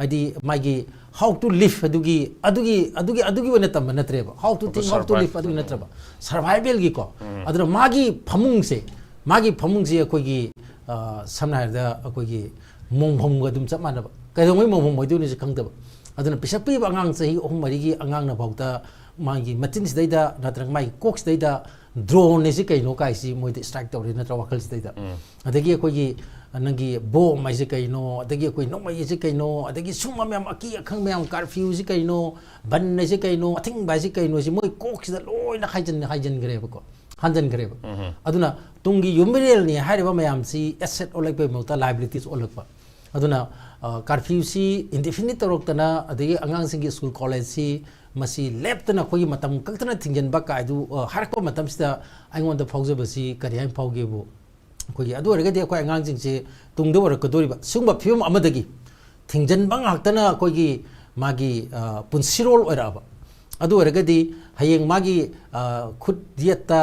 ꯍꯥꯏꯗꯤ ꯃꯥꯒꯤ how to live ꯑꯗꯨꯒꯤ ꯑꯗꯨꯒꯤ ꯑꯗꯨꯒꯤ ꯑꯗꯨꯒꯤ ꯑꯣꯏꯅ ꯇꯝꯕ ꯅꯠꯇ꯭ꯔꯦꯕ, how to think, how to live ꯑꯗꯨꯒꯤ ꯅꯠꯇ꯭ꯔꯕ, ꯁꯔꯚꯥꯏꯕꯦꯜꯒꯤꯀꯣ꯫ ꯑꯗꯨꯅ ꯃꯥꯒꯤ ꯐꯃꯨꯡꯁꯦ, ꯃꯥꯒꯤ ꯐꯃꯨꯡꯁꯦ ꯑꯩꯈꯣꯏꯒꯤ, ꯑ, ꯁꯝꯅ ꯍꯥꯏꯔꯕꯗ ꯑꯩꯈꯣꯏꯒꯤ ꯃꯣꯡꯐꯝꯒ ꯑꯗꯨꯝ ꯆꯞ ꯃꯥꯟꯅꯕ꯫ ꯀꯩꯗꯧꯉꯩ ꯃꯣꯡꯐꯝ ꯑꯣꯏꯗꯣꯏꯅꯣꯁꯦ ꯈꯪꯗꯕ꯫ ꯑꯗꯨꯅ ꯄꯤꯁꯛ ꯄꯤꯛꯏꯕ ꯑꯉꯥꯡ ꯆꯍꯤ ꯑꯍꯨꯝ ꯃꯔꯤꯒꯤ ꯑꯉꯥꯡꯅ ꯐꯥꯎꯗ ꯃꯥꯒꯤ ꯃꯆꯤꯟꯁꯤꯗꯩꯗ ꯅꯠꯇ꯭ꯔꯒ ꯃꯥꯒꯤ ꯀꯣꯛꯁꯤꯗꯩꯗ drone ꯍꯥꯏꯁꯤ ꯀꯩꯅꯣ ꯀꯥꯏꯁꯤ ꯃꯣꯏꯗ strike ꯇꯧꯔꯦ ꯅꯠꯇ꯭ꯔꯥ, ꯋꯥꯈꯜꯁꯤꯗꯩꯗ꯫ ꯑꯗꯒꯤ ꯑꯩꯈꯣꯏꯒꯤ ꯅꯪꯒꯤ bomb ꯍꯥꯏꯁꯦ ꯀꯩꯅꯣ, ꯑꯗꯒꯤ ꯑꯩꯈꯣꯏ ꯅꯣꯡꯃꯩ ꯍꯥꯏꯁꯦ ꯀꯩꯅꯣ, ꯑꯗꯒꯤ ꯁꯨꯝꯕ ꯃꯌꯥꯝ, ꯑꯀꯤ ꯑꯈꯪ ꯃꯌꯥꯝ, curfew ꯁꯤ ꯀꯩꯅꯣ, ꯕꯟ ꯍꯥꯏꯁꯦ ꯀꯩꯅꯣ, ꯑꯊꯤꯡꯕ ꯍꯥꯏꯁꯦ ꯀꯩꯅꯣ, ꯁꯤ ꯃꯣꯏ ꯀꯣꯛꯁꯤꯗ ꯂꯣꯏꯅ ꯍꯥꯏꯖꯤꯟ-, ꯍꯥꯏꯖꯤꯟꯈ꯭ꯔꯦꯕꯀꯣ, ꯍꯟꯖꯤꯟꯈ꯭ꯔꯦꯕ꯫ ꯑꯗꯨꯅ ꯇꯨꯡꯒꯤ ꯌꯨꯝ ꯃꯤꯔꯦꯜꯅꯤ ꯍꯥꯏꯔꯤꯕ ꯃꯌꯥꯝꯁꯤ asset ꯑꯣꯜꯂꯛꯄꯒꯤ ꯃꯍꯨꯠꯇ liabilities ꯑꯣꯜꯂꯛꯄ꯫ ꯑꯗꯨꯅ, ꯑ, curfew ꯁꯤ indefinite ꯇꯧꯔꯛꯇꯅ, ꯑꯗꯒꯤ ꯑꯉꯥꯡꯁꯤꯡꯒꯤ school college ꯁꯤ ꯃꯁꯤ ꯂꯦꯞꯇꯅ ꯑꯩꯈꯣꯏꯒꯤ ꯃꯇꯝ ꯀꯛꯇꯅ ꯊꯤꯡꯖꯤꯟꯕ ꯀꯥꯏꯗꯨ, ꯑ, ꯍꯥꯏꯔꯛꯄ ꯃꯇꯝꯁꯤꯗ ꯑꯩꯉꯣꯟꯗ ꯐꯥꯎꯖꯕꯁꯤ ꯀꯔꯤ ꯍꯥꯏꯅ ꯐꯥꯎꯒꯦꯕꯨ, ꯑꯩꯈꯣꯏꯒꯤ ꯑꯗꯨ ꯑꯣꯏꯔꯒꯗꯤ ꯑꯩꯈꯣꯏ ꯑꯉꯥꯡꯁꯤꯡꯁꯦ ꯇꯨꯡꯗ ꯑꯣꯏꯔꯛꯀꯗꯧꯔꯤꯕ ꯁꯤꯒꯨꯝꯕ ꯐꯤꯕꯝ ꯑꯃꯗꯒꯤ ꯊꯤꯡꯖꯤꯟꯕ ꯉꯥꯛꯇꯅ ꯑꯩꯈꯣꯏꯒꯤ ꯃꯥꯒꯤ, ꯑ, ꯄꯨꯟꯁꯤꯔꯣꯜ ꯑꯣꯏꯔꯛꯑꯕ꯫ ꯑꯗꯨ ꯑꯣꯏꯔꯒꯗꯤ ꯍꯌꯦꯡ ꯃꯥꯒꯤ, ꯑ, ꯈꯨꯠ ꯌꯦꯠꯇ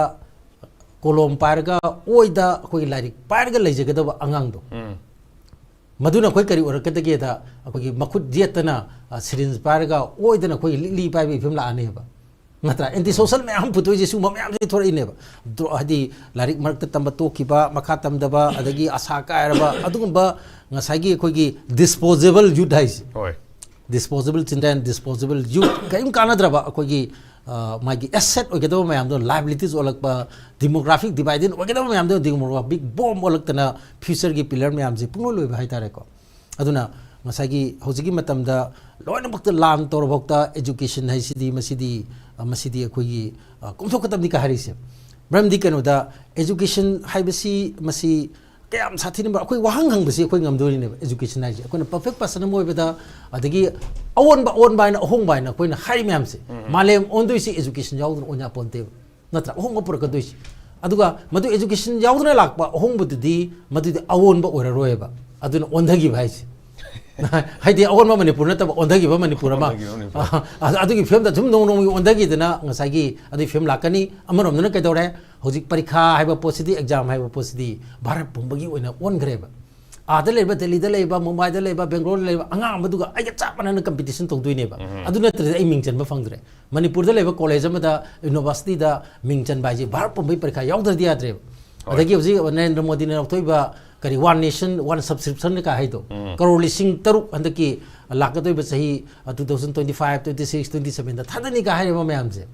ꯀꯣꯂꯣꯝ ꯄꯥꯏꯔꯒ, ꯑꯣꯏꯗ ꯑꯩꯈꯣꯏꯒꯤ ꯂꯥꯏꯔꯤꯛ ꯄꯥꯏꯔꯒ ꯂꯩꯖꯒꯗꯕ ꯑꯉꯥꯡꯗꯣ, ꯃꯗꯨꯅ ꯑꯩꯈꯣꯏ ꯀꯔꯤ ꯑꯣꯏꯔꯛꯀꯗꯒꯦꯗ, ꯑꯩꯈꯣꯏꯒꯤ ꯃꯈꯨꯠ ꯌꯦꯠꯇꯅ, ꯑ, syringe ꯄꯥꯏꯔꯒ, ꯑꯣꯏꯗꯅ ꯑꯩꯈꯣꯏꯒꯤ ꯂꯤꯛꯂꯤ ꯄꯥꯏꯕꯒꯤ ꯐꯤꯕꯝ ꯂꯥꯛꯑꯅꯦꯕ꯫ ꯅꯠꯇ꯭ꯔꯥ? Anti social ꯃꯌꯥꯝ ꯄꯨꯊꯣꯛꯏꯁꯦ ꯁꯤꯒꯨꯝꯕ ꯃꯌꯥꯝꯁꯦ ꯊꯣꯔꯛꯏꯅꯦꯕ꯫ ꯗ꯭ꯔꯣ-, ꯍꯥꯏꯗꯤ ꯂꯥꯏꯔꯤꯛ ꯃꯔꯛꯇ ꯇꯝꯕ ꯇꯣꯛꯈꯤꯕ, ꯃꯈꯥ ꯇꯝꯗꯕ, ꯑꯗꯒꯤ ꯑꯁꯥ ꯀꯥꯏꯔꯕ, ꯑꯗꯨꯒꯨꯝꯕ ꯉꯁꯥꯏꯒꯤ ꯑꯩꯈꯣꯏꯒꯤ disposable youth ꯍꯥꯏꯁꯦ꯫ Disposable children, disposable youth, ꯀꯔꯤꯝ ꯀꯥꯟꯅꯗ꯭ꯔꯕ ꯑꯩꯈꯣꯏꯒꯤ, ꯑ, ꯃꯥꯒꯤ asset ꯑꯣꯏꯒꯗꯕ ꯃꯌꯥꯝꯗꯣ liabilities ꯑꯣꯜꯂꯛꯄ, demographic dividend ꯑꯣꯏꯒꯗꯕ ꯃꯌꯥꯝꯗꯣ demographic bomb ꯑꯣꯜꯂꯛꯇꯅ future ꯒꯤ pillar ꯃꯌꯥꯝꯁꯦ ꯄꯨꯡꯂꯣꯏ ꯂꯣꯏꯕ ꯍꯥꯏꯇꯥꯔꯦꯀꯣ꯫ ꯑꯗꯨꯅ ꯉꯁꯥꯏꯒꯤ ꯍꯧꯖꯤꯛꯀꯤ ꯃꯇꯝꯗ ꯂꯣꯏꯅꯃꯛꯇ ꯂꯥꯟ ꯇꯧꯔꯐꯥꯎꯗ education ꯍꯥꯏꯁꯤꯗꯤ ꯃꯁꯤꯗꯤ, ꯑ, ꯃꯁꯤꯗꯤ ꯑꯩꯈꯣꯏꯒꯤ, ꯑ, ꯀꯣꯝꯊꯣꯛꯀꯗꯕꯅꯤ ꯀ ꯍꯥꯏꯔꯤꯁꯦ꯫ ꯃꯔꯝꯗꯤ ꯀꯩꯅꯣꯗ education ꯍꯥꯏꯕꯁꯤ ꯃꯁꯤ ꯀꯌꯥꯝ ꯁꯥꯊꯤꯅ ꯑꯩꯈꯣꯏ ꯋꯥꯍꯪ ꯍꯪꯕꯁꯤ ꯑꯩꯈꯣꯏ ꯉꯝꯗꯣꯔꯤꯅꯦꯕ꯫ Education ꯍꯥꯏꯁꯦ ꯑꯩꯈꯣꯏꯅ perfect person ꯑꯃ ꯑꯣꯏꯕꯗ, ꯑꯗꯒꯤ ꯑꯑꯣꯟꯕ, ꯑꯑꯣꯟꯕ ꯍꯥꯏꯅ, ꯑꯍꯣꯡꯕ ꯍꯥꯏꯅ ꯑꯩꯈꯣꯏꯅ ꯍꯥꯏꯔꯤ ꯃꯌꯥꯝꯁꯦ, ꯃꯥꯂꯦꯝ ꯑꯣꯟꯗꯣꯏꯁꯤ education ꯌꯥꯎꯗꯅ ꯑꯣꯟ ꯌꯥꯄꯣꯟꯇꯦꯕ, ꯅꯠꯇ꯭ꯔꯥ? ꯑꯍꯣꯡꯕ ꯄꯨꯔꯛꯀꯗꯣꯏꯁꯤ꯫ ꯑꯗꯨꯒ ꯃꯗꯨ education ꯌꯥꯎꯗꯅ ꯂꯥꯛꯄ ꯑꯍꯣꯡꯕꯗꯨꯗꯤ ꯃꯗꯨꯗꯤ ꯑꯑꯣꯟꯕ ꯑꯣꯏꯔꯔꯣꯏꯕ꯫ ꯑꯗꯨꯅ ꯑꯣꯟꯊꯈꯤꯕ ꯍꯥꯏꯁꯦ꯫ ꯍꯥꯏꯗꯤ ꯑꯑꯣꯟꯕ ꯃꯅꯤꯄꯨꯔ ꯅꯠꯇꯕ ꯑꯣꯟꯊꯈꯤꯕ ꯃꯅꯤꯄꯨꯔ ꯑꯃ꯫ ꯑꯣꯟꯊꯈꯤꯕ ꯃꯅꯤꯄꯨꯔ꯫ ꯑ-, ꯑꯗꯨꯒꯤ ꯐꯤꯕꯝꯗ ꯁꯨꯝ ꯅꯣꯡ ꯅꯣꯡꯃꯒꯤ ꯑꯣꯟꯊꯈꯤꯗꯅ ꯉꯁꯥꯏꯒꯤ ꯑꯗꯨꯒꯤ ꯐꯤꯕꯝ ꯂꯥꯛꯀꯅꯤ꯫ ꯑꯃꯔꯣꯝꯗꯅ ꯀꯩꯗꯧꯔꯦ? ꯍꯧꯖꯤꯛ ꯄꯔꯤꯈꯥ ꯍꯥꯏꯕ ꯄꯣꯠꯁꯤꯗꯤ, exam ꯍꯥꯏꯕ ꯄꯣꯠꯁꯤꯗꯤ ꯚꯥꯔꯠ ꯄꯨꯝꯕꯒꯤ ꯑꯣꯏꯅ ꯑꯣꯟꯈ꯭ꯔꯦꯕ꯫ ꯑꯥꯗ ꯂꯩꯕ, ꯗꯦꯜꯂꯤꯗ ꯂꯩꯕ, ꯃꯨꯝꯕꯥꯏꯗ ꯂꯩꯕ, ꯕꯦꯡꯒ꯭ꯂꯣꯔꯗ ꯂꯩꯕ ꯑꯉꯥꯡ ꯑꯃꯗꯨꯒ ꯑꯩꯒ ꯆꯞ ꯃꯥꯟꯅꯅ ꯀꯝꯄꯤꯇꯤꯁꯟ ꯇꯧꯗꯣꯏꯅꯦꯕ꯫ ꯑꯗꯨ ꯅꯠꯇ꯭ꯔꯗꯤ ꯑꯩ ꯃꯤꯡ ꯆꯟꯕ ꯐꯪꯗ꯭ꯔꯦ꯫ ꯃꯅꯤꯄꯨꯔꯗ ꯂꯩꯕ ꯀꯣꯂꯦꯖ ꯑꯃꯗ, ꯌꯨꯅꯤꯚꯔꯁꯤꯇꯤꯗ ꯃꯤꯡ ꯆꯟꯕ ꯍꯥꯏꯁꯦ ꯚꯥꯔꯠ ꯄꯨꯝꯕꯩ ꯄꯔꯤꯈꯥ ꯌꯥꯎꯗ꯭ꯔꯗꯤ ꯌꯥꯗ꯭ꯔꯦꯕ꯫ ꯑꯗꯒꯤ ꯍꯧꯖꯤꯛ ꯅꯔꯦꯟꯗ꯭ꯔ ꯃꯣꯗꯤꯅ ꯂꯧꯊꯣꯛꯏꯕ ꯀꯔꯤ ꯋꯥꯟ ꯅꯦꯁꯟ ꯋꯥꯟ ꯁꯕꯁꯀ꯭ꯔꯤꯞꯁꯟ ꯀꯥꯏ ꯍꯥꯏꯗꯣ, ꯀꯔꯣꯔ ꯂꯤꯁꯤꯡ ꯇꯔꯨꯛ ꯍꯟꯗꯛꯀꯤ ꯂꯥꯛꯀꯗꯣꯏꯕ ꯆꯍꯤ, two thousand twenty five, twenty six, twenty ꯁꯚꯦꯟꯗ ꯊꯥꯗꯅꯤ ꯀꯥꯏ ꯍꯥꯏꯔꯤꯕ ꯃꯌꯥꯝꯁꯦ,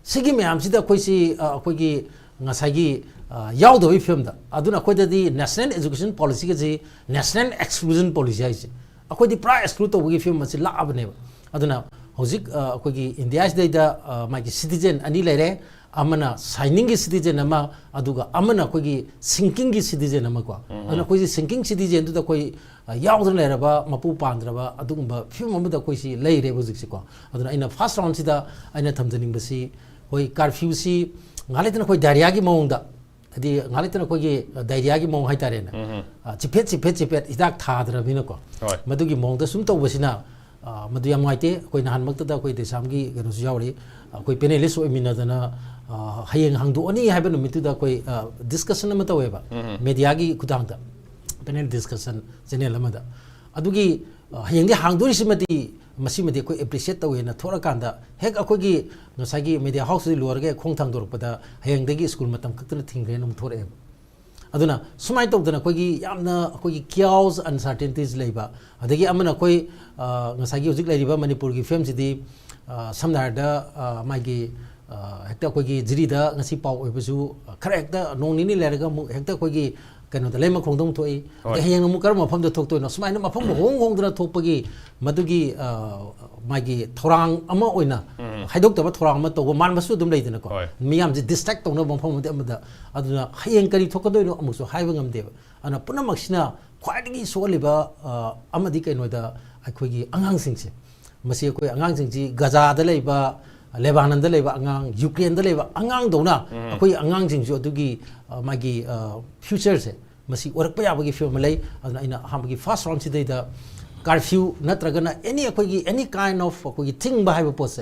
ꯁꯤꯒꯤ ꯃꯌꯥꯝꯁꯤꯗ ꯑꯩꯈꯣꯏꯁꯤ, ꯑ, ꯑꯩꯈꯣꯏꯒꯤ ꯉꯁꯥꯏꯒꯤ, ꯑ, ꯌꯥꯎꯗꯕꯒꯤ ꯐꯤꯕꯝꯗ, ꯑꯗꯨꯅ ꯑꯩꯈꯣꯏꯗꯗꯤ ꯅꯦꯁꯅꯦꯜ ꯑꯦꯖꯨꯀꯦꯁꯟ ꯄꯣꯂꯤꯁꯤꯒꯁꯤ ꯅꯦꯁꯅꯦꯜ ꯑꯦꯛꯁꯀ꯭ꯂꯨꯖꯟ ꯄꯣꯂꯤꯁꯤ ꯍꯥꯏꯁꯦ, ꯑꯩꯈꯣꯏꯗꯤ ꯄꯨꯔꯥ ꯑꯦꯛꯁꯀ꯭ꯂꯨꯗ ꯇꯧꯕꯒꯤ ꯐꯤꯕꯝ ꯑꯁꯤ ꯂꯥꯛꯑꯕꯅꯦꯕ꯫ ꯑꯗꯨꯅ ꯍꯧꯖꯤꯛ, ꯑ, ꯑꯩꯈꯣꯏꯒꯤ ꯏꯟꯗꯤꯌꯥꯁꯤꯗꯩꯗ, ꯑ, ꯃꯥꯒꯤ ꯁꯤꯇꯤꯖꯦꯟ ꯑꯅꯤ ꯂꯩꯔꯦ, ꯑꯃꯅ ꯁꯥꯏꯅꯤꯡꯒꯤ ꯁꯤꯇꯤꯖꯦꯟ ꯑꯃ, ꯑꯗꯨꯒ ꯑꯃꯅ ꯑꯩꯈꯣꯏꯒꯤ ꯁꯤꯡꯀꯤꯡꯒꯤ ꯁꯤꯇꯤꯖꯦꯟ ꯑꯃꯀꯣ꯫ ꯑꯗꯨꯅ ꯑꯩꯈꯣꯏꯁꯤ ꯁꯤꯡꯀꯤꯡ ꯁꯤꯇꯤꯖꯦꯟꯗꯨꯗ ꯑꯩꯈꯣꯏ, ꯑ, ꯌꯥꯎꯗꯅ ꯂꯩꯔꯕ, ꯃꯄꯨ ꯄꯥꯟꯗ꯭ꯔꯕ ꯑꯗꯨꯒꯨꯝꯕ ꯐꯤꯕꯝ ꯑꯃꯗ ꯑꯩꯈꯣꯏꯁꯤ ꯂꯩꯔꯦꯕ ꯍꯧꯖꯤꯛꯁꯤꯀꯣ꯫ ꯑꯗꯨꯅ ꯑꯩꯅ ꯐꯥꯔꯁ ꯔꯥꯎꯟꯁꯤꯗ ꯑꯩꯅ ꯊꯝꯖꯅꯤꯡꯕꯁꯤ, ꯑꯩꯈꯣꯏ ꯀꯥꯔꯐ꯭ꯌꯨꯁꯤ ꯉꯥꯏꯍꯥꯛ ꯂꯩꯇꯅ ꯑꯩꯈꯣꯏ ꯗꯥꯏꯔꯤꯌꯥꯒꯤ ꯃꯑꯣꯡꯗ, ꯍꯥꯏꯗꯤ ꯉꯥꯏꯍꯥꯛ ꯂꯩꯇꯅ ꯑꯩꯈꯣꯏꯒꯤ, ꯑ, ꯗꯥꯏꯔꯤꯌꯥꯒꯤ ꯃꯑꯣꯡ ꯍꯥꯏꯇꯥꯔꯦꯅꯦ, ꯑ, ꯆꯤꯐꯦꯠ, ꯆꯤꯐꯦꯠ, ꯆꯤꯐꯦꯠ ꯍꯤꯗꯥꯛ ꯊꯥꯗ꯭ꯔꯕꯅꯤꯅꯀꯣ꯫ ꯃꯗꯨꯒꯤ ꯃꯑꯣꯡꯗ ꯁꯨꯝ ꯇꯧꯕꯁꯤꯅ, ꯑ, ꯃꯗꯨ ꯌꯥꯝ ꯅꯨꯡꯉꯥꯏꯇꯦ꯫ ꯑꯩꯈꯣꯏ ꯅꯍꯥꯟꯃꯛꯇꯗ ꯑꯩꯈꯣꯏ ꯗꯦꯁꯥꯝꯒꯤ ꯀꯩꯅꯣꯁꯨ ꯌꯥꯎꯔꯤ, ꯑꯩꯈꯣꯏ ꯄꯦꯅꯦꯂꯤꯁ ꯑꯣꯏꯃꯤꯟꯅꯗꯅ, ꯑ, ꯍꯌꯦꯡ ꯍꯥꯡꯗꯣꯛꯑꯅꯤ ꯍꯥꯏꯕ ꯅꯨꯃꯤꯠꯇꯨꯗ ꯑꯩꯈꯣꯏ, ꯑ, ꯗꯤꯁꯀꯁꯟ ꯑꯃ ꯇꯧꯋꯦꯕ, ꯃꯦꯗꯤꯌꯥꯒꯤ ꯈꯨꯊꯥꯡꯗ, ꯄꯦꯅꯦꯜ ꯗꯤꯁꯀꯁꯟ ꯆꯦꯅꯦꯜ ꯑꯃꯗ꯫ ꯑꯗꯨꯒꯤ, ꯑ, ꯍꯌꯦꯡꯗꯤ ꯍꯥꯡꯗꯣꯔꯤꯁꯤꯃꯗꯤ, ꯃꯁꯤꯃꯗꯤ ꯑꯩꯈꯣꯏ ꯑꯦꯄ꯭ꯔꯤꯁꯤꯌꯦꯠ ꯇꯧꯋꯦꯅ ꯊꯣꯛꯂꯀꯥꯟꯗ, ꯍꯦꯛ ꯑꯩꯈꯣꯏꯒꯤ ꯉꯁꯥꯏꯒꯤ ꯃꯦꯗꯤꯌꯥ ꯍꯥꯎꯁꯇꯒꯤ ꯂꯣꯏꯔꯒ ꯍꯦꯛ ꯈꯣꯡ ꯊꯥꯡꯗꯣꯔꯛꯄꯗ, ꯍꯌꯦꯡꯗꯒꯤ ꯁ꯭ꯀꯨꯜ ꯃꯇꯝ ꯀꯛꯇꯅ ꯊꯤꯡꯈ꯭ꯔꯦꯅ ꯑꯃꯨꯛ ꯊꯣꯔꯛꯑꯦꯕ꯫ ꯑꯗꯨꯅ ꯁꯨꯃꯥꯏꯅ ꯇꯧꯗꯅ ꯑꯩꯈꯣꯏꯒꯤ ꯌꯥꯝꯅ ꯑꯩꯈꯣꯏꯒꯤ ꯀꯤꯌꯥꯎꯁ, ꯑꯟꯁꯔꯇꯦꯟꯇꯤꯁ ꯂꯩꯕ, ꯑꯗꯒꯤ ꯑꯃꯅ ꯑꯩꯈꯣꯏ, ꯑ, ꯉꯁꯥꯏꯒꯤ ꯍꯧꯖꯤꯛ ꯂꯩꯔꯤꯕ ꯃꯅꯤꯄꯨꯔꯒꯤ ꯐꯤꯕꯝꯁꯤꯗꯤ, ꯑ, ꯁꯝꯅ ꯍꯥꯏꯔꯕꯗ, ꯑ, ꯃꯥꯒꯤ, ꯑ, ꯍꯦꯛꯇ ꯑꯩꯈꯣꯏꯒꯤ ꯖꯤꯔꯤꯗ ꯉꯁꯤ ꯄꯥꯎ ꯑꯣꯏꯕꯁꯨ, ꯑ, ꯈꯔ ꯍꯦꯛꯇ ꯅꯣꯡ ꯅꯤꯅꯤ ꯂꯩꯔꯒ ꯑꯃꯨꯛ ꯍꯦꯛꯇ ꯑꯩꯈꯣꯏꯒꯤ ꯀꯩꯅꯣꯗ, ꯂꯩꯃꯈꯣꯡꯗ ꯑꯃꯨꯛ ꯊꯣꯛꯏ꯫ ꯑꯗꯩ ꯍꯌꯦꯡ ꯑꯃꯨꯛ ꯀꯔꯝꯕ ꯃꯐꯝꯗ ꯊꯣꯛꯇꯣꯏꯅꯣ? ꯁꯨꯃꯥꯏꯅ ꯃꯐꯝ ꯍꯣꯡ ꯍꯣꯡꯗꯅ ꯊꯣꯛꯄꯒꯤ ꯃꯗꯨꯒꯤ, ꯑ, ꯃꯥꯒꯤ ꯊꯧꯔꯥꯡ ꯑꯃ ꯑꯣꯏꯅ ꯍꯥꯏꯗꯣꯛꯇꯕ ꯊꯧꯔꯥꯡ ꯑꯃ ꯇꯧꯕ ꯃꯥꯟꯕꯁꯨ ꯑꯗꯨꯝ ꯂꯩꯗꯅꯀꯣ꯫ ꯃꯤꯌꯥꯝꯁꯦ ꯗꯤꯁꯇ꯭ꯔꯦꯛ ꯇꯧꯅꯕ ꯃꯐꯝ ꯑꯃꯗꯤ ꯑꯃꯗ꯫ ꯑꯗꯨꯅ ꯍꯌꯦꯡ ꯀꯔꯤ ꯊꯣꯛꯀꯗꯣꯏꯅꯣ ꯑꯃꯨꯛꯁꯨ ꯍꯥꯏꯕ ꯉꯝꯗꯦꯕ꯫ ꯑꯗꯨꯅ ꯄꯨꯝꯅꯃꯛꯁꯤꯅ ꯈ꯭ꯋꯥꯏꯗꯒꯤ ꯁꯣꯛꯍꯜꯂꯤꯕ, ꯑ, ꯑꯃꯗꯤ ꯀꯩꯅꯣꯗ ꯑꯩꯈꯣꯏꯒꯤ ꯑꯉꯥꯡꯁꯤꯡꯁꯦ, ꯃꯁꯤ ꯑꯩꯈꯣꯏ ꯑꯉꯥꯡꯁꯤꯡꯁꯤ ꯒꯖꯥꯗ ꯂꯩꯕ, ꯂꯦꯕꯥꯅꯟꯗ ꯂꯩꯕ ꯑꯉꯥꯡ, ꯌꯨꯀ꯭ꯔꯦꯟꯗ ꯂꯩꯕ ꯑꯉꯥꯡꯗꯧꯅ ꯑꯩꯈꯣꯏ ꯑꯉꯥꯡꯁꯤꯡꯁꯨ ꯑꯗꯨꯒꯤ, ꯑ, ꯃꯥꯒꯤ, ꯑ, ꯐ꯭ꯌꯨꯆꯔꯁꯦ ꯃꯁꯤ ꯑꯣꯏꯔꯛꯄ ꯌꯥꯕꯒꯤ ꯐꯤꯕꯝ ꯑꯃ ꯂꯩ꯫ ꯑꯗꯨꯅ ꯑꯩꯅ ꯑꯍꯥꯟꯕꯒꯤ ꯐꯥꯔꯁ ꯔꯥꯎꯟꯁꯤꯗꯩꯗ ꯀꯥꯔꯐ꯭ꯌꯨ ꯅꯠꯇ꯭ꯔꯒꯅ ꯑꯦꯅꯤ ꯑꯩꯈꯣꯏꯒꯤ ꯑꯦꯅꯤ ꯀꯥꯏꯟ ꯑꯣꯐ ꯑꯩꯈꯣꯏꯒꯤ ꯊꯤꯡꯕ ꯍꯥꯏꯕ ꯄꯣꯠꯁꯦ,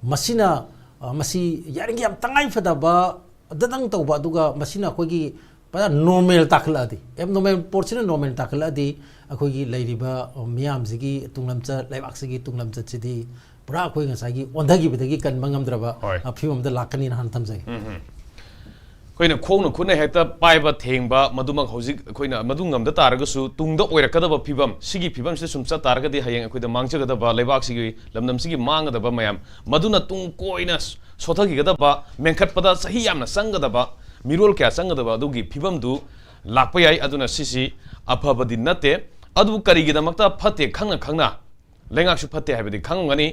ꯃꯁꯤꯅ, ꯑ, ꯃꯁꯤ ꯌꯥꯔꯤꯉꯩ ꯌꯥꯝ ꯇꯉꯥꯏ ꯐꯗꯕ ꯗꯗꯪ ꯇꯧꯕ, ꯑꯗꯨꯒ ꯃꯁꯤꯅ ꯑꯩꯈꯣꯏꯒꯤ ꯄꯨꯔꯥ ꯅꯣꯔꯃꯦꯜ ꯇꯥꯈꯠꯂꯛꯑꯗꯤ, ꯑꯦꯕ ꯅꯣꯔꯃꯦꯜ ꯄꯣꯠꯁꯤꯅ ꯅꯣꯔꯃꯦꯜ ꯇꯥꯈꯠꯂꯛꯑꯗꯤ, ꯑꯩꯈꯣꯏꯒꯤ ꯂꯩꯔꯤꯕ ꯃꯤꯌꯥꯝꯁꯤꯒꯤ ꯇꯨꯡꯂꯝꯆꯠ, ꯂꯩꯕꯥꯛꯁꯤꯒꯤ ꯇꯨꯡꯂꯝꯆꯠꯁꯤꯗꯤ ꯄꯨꯔꯥ ꯑꯩꯈꯣꯏ ꯉꯁꯥꯏꯒꯤ ꯑꯣꯟꯊꯈꯤꯕꯗꯒꯤ ꯀꯟꯕ ꯉꯝꯗ꯭ꯔꯕ, ꯍꯣꯏ꯫ ꯑ, ꯐꯤꯕꯝ ꯑꯃꯗ ꯂꯥꯛꯀꯅꯤꯅ ꯍꯥꯟꯅ ꯊꯝꯖꯒꯦ꯫ ꯎꯝ, ꯎꯝ꯫ ꯑꯩꯈꯣꯏꯅ ꯈꯣꯡꯅ ꯈꯨꯠꯅ ꯍꯦꯛꯇ ꯄꯥꯏꯕ ꯊꯦꯡꯕ, ꯃꯗꯨꯃꯛ ꯍꯧꯖꯤꯛ ꯑꯩꯈꯣꯏꯅ ꯃꯗꯨ ꯉꯝꯗ ꯇꯥꯔꯒꯁꯨ, ꯇꯨꯡꯗ ꯑꯣꯏꯔꯛꯀꯗꯕ ꯐꯤꯕꯝ, ꯁꯤꯒꯤ ꯐꯤꯕꯝꯁꯤꯗ ꯁꯨꯝ ꯆꯠ ꯇꯥꯔꯒꯗꯤ, ꯍꯌꯦꯡ ꯑꯩꯈꯣꯏꯗ ꯃꯥꯡꯖꯒꯗꯕ, ꯂꯩꯕꯥꯛꯁꯤꯒꯤ, ꯂꯝꯗꯝꯁꯤꯒꯤ ꯃꯥꯡꯒꯗꯕ ꯃꯌꯥꯝ, ꯃꯗꯨꯅ ꯇꯨꯡ ꯀꯣꯏꯅ ꯁꯣꯊꯈꯤꯒꯗꯕ, ꯃꯦꯟꯈꯠꯄꯗ ꯆꯍꯤ ꯌꯥꯝꯅ ꯆꯪꯒꯗꯕ, ꯃꯤꯔꯣꯜ ꯀꯌꯥ ꯆꯪꯒꯗꯕ ꯑꯗꯨꯒꯤ ꯐꯤꯕꯝꯗꯨ ꯂꯥꯛꯄ ꯌꯥꯏ꯫ ꯑꯗꯨꯅ ꯁꯤꯁꯤ ꯑꯐꯕꯗꯤ ꯅꯠꯇꯦ꯫ ꯑꯗꯨꯕꯨ ꯀꯔꯤꯒꯤꯗꯃꯛꯇ ꯐꯠꯇꯦ ꯈꯪꯅ ꯈꯪꯅ, ꯂꯩꯉꯥꯛꯁꯨ ꯐꯠꯇꯦ ꯍꯥꯏꯕꯗꯤ ꯈꯪꯉꯝꯒꯅꯤ,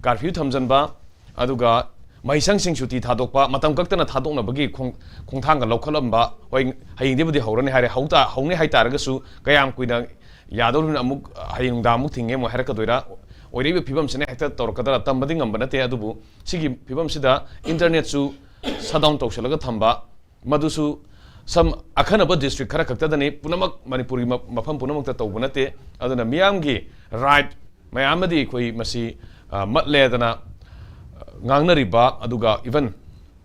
ꯀꯥꯔꯐ꯭ꯌꯨ ꯊꯝꯖꯤꯟꯕ, ꯑꯗꯨꯒ ꯃꯍꯩꯁꯪꯁꯤꯡ ꯁꯨꯇꯤ ꯊꯥꯗꯣꯛꯄ, ꯃꯇꯝ ꯀꯛꯇꯅ ꯊꯥꯗꯣꯛꯅꯕꯒꯤ ꯈꯣꯡ-, ꯈꯣꯡꯊꯥꯡꯒ ꯂꯧꯈꯠꯂꯝꯕ, ꯍꯣꯏ, ꯍꯌꯦꯡꯗꯒꯤꯕꯨꯗꯤ ꯍꯧꯔꯅꯤ ꯍꯥꯏꯔꯦ, ꯍꯧ ꯇꯥ-, ꯍꯧꯅꯤ ꯍꯥꯏ ꯇꯥꯔꯒꯁꯨ ꯀꯌꯥꯝ ꯀꯨꯏꯅ ꯌꯥꯗꯧꯔꯤꯕꯅꯣ, ꯑꯃꯨꯛ ꯍꯌꯦꯡ ꯅꯨꯡꯗꯥꯡ ꯑꯃꯨꯛ ꯊꯤꯡꯉꯦ ꯑꯃꯨꯛ ꯍꯥꯏꯔꯛꯀꯗꯣꯏꯔꯥ, ꯑꯣꯏꯔꯛꯏꯕ ꯐꯤꯕꯝꯁꯤꯅ ꯍꯦꯛꯇ ꯇꯧꯔꯛꯀꯗ꯭ꯔꯥ ꯇꯝꯕꯗꯤ ꯉꯝꯕ ꯅꯠꯇꯦ꯫ ꯑꯗꯨꯕꯨ ꯁꯤꯒꯤ ꯐꯤꯕꯝꯁꯤꯗ ꯏꯟꯇꯔꯅꯦꯠꯁꯨ ꯁꯠ ꯗꯥꯎꯟ ꯇꯧꯁꯤꯜꯂꯒ ꯊꯝꯕ, ꯃꯗꯨꯁꯨ ꯁꯝ ꯑꯈꯟꯅꯕ ꯗꯤꯁꯇ꯭ꯔꯤꯛ ꯈꯔ ꯈꯛꯇꯗꯅꯤ, ꯄꯨꯝꯅꯃꯛ ꯃꯅꯤꯄꯨꯔꯒꯤ ꯃ-, ꯃꯐꯝ ꯄꯨꯝꯅꯃꯛꯇ ꯇꯧꯕ ꯅꯠꯇꯦ꯫ ꯑꯗꯨꯅ ꯃꯤꯌꯥꯝꯒꯤ ꯔꯥꯏꯠ ꯃꯌꯥꯝ ꯑꯃꯗꯤ ꯑꯩꯈꯣꯏ ꯃꯁꯤ, ꯑ, ꯃꯠꯂꯦꯗꯅ, ꯑ, ꯉꯥꯡꯅꯔꯤꯕ, ꯑꯗꯨꯒ ꯏꯚꯟ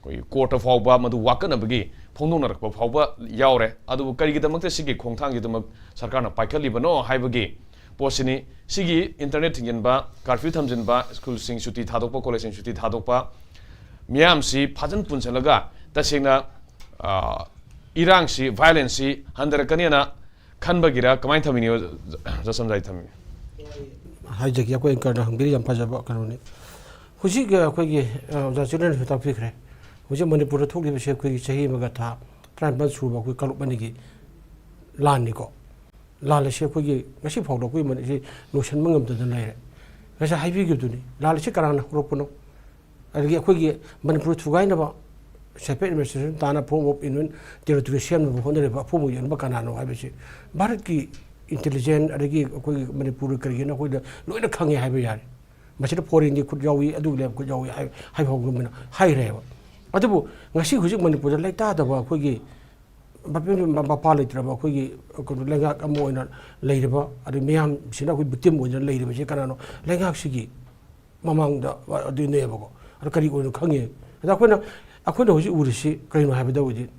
ꯑꯩꯈꯣꯏ ꯀꯣꯔꯠꯇ ꯐꯥꯎꯕ ꯃꯗꯨ ꯋꯥꯀꯠꯅꯕꯒꯤ ꯐꯣꯡꯗꯣꯛꯅꯔꯛꯄ ꯐꯥꯎꯕ ꯌꯥꯎꯔꯦ꯫ ꯑꯗꯨꯕꯨ ꯀꯔꯤꯒꯤꯗꯃꯛꯇ ꯁꯤꯒꯤ ꯈꯣꯡꯊꯥꯡꯁꯤꯗꯃꯛ ꯁꯔꯀꯥꯔꯅ ꯄꯥꯏꯈꯠꯂꯤꯕꯅꯣ ꯍꯥꯏꯕꯒꯤ ꯄꯣꯠꯁꯤꯅꯤ꯫ ꯁꯤꯒꯤ ꯏꯟꯇꯔꯅꯦꯠ ꯊꯤꯡꯖꯤꯟꯕ, ꯀꯥꯔꯐ꯭ꯌꯨ ꯊꯝꯖꯤꯟꯕ, ꯁ꯭ꯀꯨꯜꯁꯤꯡ ꯁꯨꯇꯤ ꯊꯥꯗꯣꯛꯄ, ꯀꯣꯂꯦꯖꯁꯤꯡ ꯁꯨꯇꯤ ꯊꯥꯗꯣꯛꯄ, ꯃꯤꯌꯥꯝꯁꯤ ꯐꯥꯖꯤꯟ ꯄꯨꯟꯁꯤꯜꯂꯒ ꯇꯁꯦꯡꯅ, ꯑ, ꯏꯔꯥꯡꯁꯤ, ꯚꯥꯏꯑꯣꯂꯦꯟꯁꯁꯤ ꯍꯟꯊꯔꯛꯀꯅꯤꯅ ꯈꯟꯕꯒꯤꯔ ꯀꯃꯥꯏꯅ ꯊꯝꯃꯤꯅꯣ, ꯖ-, ꯖꯁꯟꯖꯥꯏ ꯊꯝꯃꯤ? ꯍꯥꯏꯖꯒꯦ, ꯑꯩꯈꯣꯏ ꯑꯪꯀꯔꯅ ꯍꯪꯕꯤꯔꯤ ꯌꯥꯝ ꯐꯖꯕ ꯀꯩꯅꯣꯅꯤ꯫ ꯍꯧꯖꯤꯛ, ꯑ, ꯑꯩꯈꯣꯏꯒꯤ, ꯑ, ꯑꯣꯖꯥ ꯆꯤꯔꯟꯁꯨ ꯇꯥꯛꯄꯤꯈ꯭ꯔꯦ꯫ ꯍꯧꯖꯤꯛ ꯃꯅꯤꯄꯨꯔꯗ ꯊꯣꯛꯂꯤꯕꯁꯦ ꯑꯩꯈꯣꯏꯒꯤ ꯆꯍꯤ ꯑꯃꯒ ꯊꯥ ꯇꯔꯥꯅꯤꯄꯥꯟ ꯁꯨꯕ ꯑꯩꯈꯣꯏ ꯀꯥꯡꯂꯨꯞ ꯑꯅꯤꯒꯤ ꯂꯥꯟꯅꯤꯀꯣ꯫ ꯂꯥꯜꯂꯤꯁꯦ ꯑꯩꯈꯣꯏꯒꯤ ꯉꯁꯤ ꯐꯥꯎꯗ ꯑꯩꯈꯣꯏ ꯃꯅꯤ-, ꯁꯤ ꯂꯣꯏꯁꯤꯟꯕ ꯉꯝꯗꯗꯅ ꯂꯩꯔꯦ꯫ ꯉꯁꯥꯏ ꯍꯥꯏꯕꯤꯈꯤꯕꯗꯨꯅꯤ, ꯂꯥꯜꯂꯤꯁꯤ ꯀꯅꯥꯅ ꯍꯧꯔꯛꯄꯅꯣ? ꯑꯗꯒꯤ ꯑꯩꯈꯣꯏꯒꯤ ꯃꯅꯤꯄꯨꯔ ꯊꯨꯒꯥꯏꯅꯕ, separate administration ꯇꯥꯅ, form of union territory ꯁꯦꯝꯅꯕ ꯍꯣꯠꯅꯔꯤꯕ ꯑꯐꯨꯕ ꯌꯣꯟꯕ ꯀꯅꯥꯅꯣ ꯍꯥꯏꯕꯁꯤ ꯚꯥꯔꯠꯀꯤ intelligence, ꯑꯗꯒꯤ ꯑꯩꯈꯣꯏꯒꯤ ꯃꯅꯤꯄꯨꯔꯒꯤ ꯀꯔꯤꯒꯤꯅꯣ ꯑꯩꯈꯣꯏꯗ ꯂꯣꯏꯅ ꯈꯪꯉꯦ ꯍꯥꯏꯕ ꯌꯥꯔꯦ꯫ ꯃꯁꯤꯗ foreignꯒꯤ ꯈꯨꯠ ꯌꯥꯎꯏ, ꯑꯗꯨꯒꯤ ꯂꯩꯕꯥꯛ ꯈꯨꯠ ꯌꯥꯎꯏ ꯍꯥꯏ-, ꯍꯥꯏꯕ ꯐꯥꯎꯕ ꯉꯝꯕꯅ ꯍꯥꯏꯔꯦꯕ꯫ ꯑꯗꯨꯕꯨ ꯉꯁꯤ ꯍꯧꯖꯤꯛ ꯃꯅꯤꯄꯨꯔꯗ ꯂꯩꯇꯥꯗꯕ ꯑꯩꯈꯣꯏꯒꯤ ꯃꯄꯦ-, ꯃꯄꯥ ꯂꯩꯇ꯭ꯔꯕ ꯑꯩꯈꯣꯏꯒꯤ ꯂꯩꯉꯥꯛ ꯑꯃ ꯑꯣꯏꯅ ꯂꯩꯔꯤꯕ, ꯑꯗꯩ ꯃꯤꯌꯥꯝꯁꯤꯅ ꯑꯩꯈꯣꯏ victim ꯑꯣꯏꯗꯅ ꯂꯩꯔꯤꯕꯁꯤ ꯀꯅꯥꯅꯣ? ꯂꯩꯉꯥꯛꯁꯤꯒꯤ ꯃꯃꯥꯡꯗ ꯑꯗꯨꯅꯦꯕꯀꯣ꯫ ꯑꯗꯣ ꯀꯔꯤ ꯑꯣꯏꯅꯣ ꯈꯪꯉꯦ꯫ ꯑꯗ ꯑꯩꯈꯣꯏꯅ, ꯑꯩꯈꯣꯏꯅ ꯍꯧꯖꯤꯛ ꯎꯔꯤꯁꯤ ꯀꯔꯤꯅꯣ ꯍꯥꯏꯕꯗ ꯍꯧꯖꯤꯛ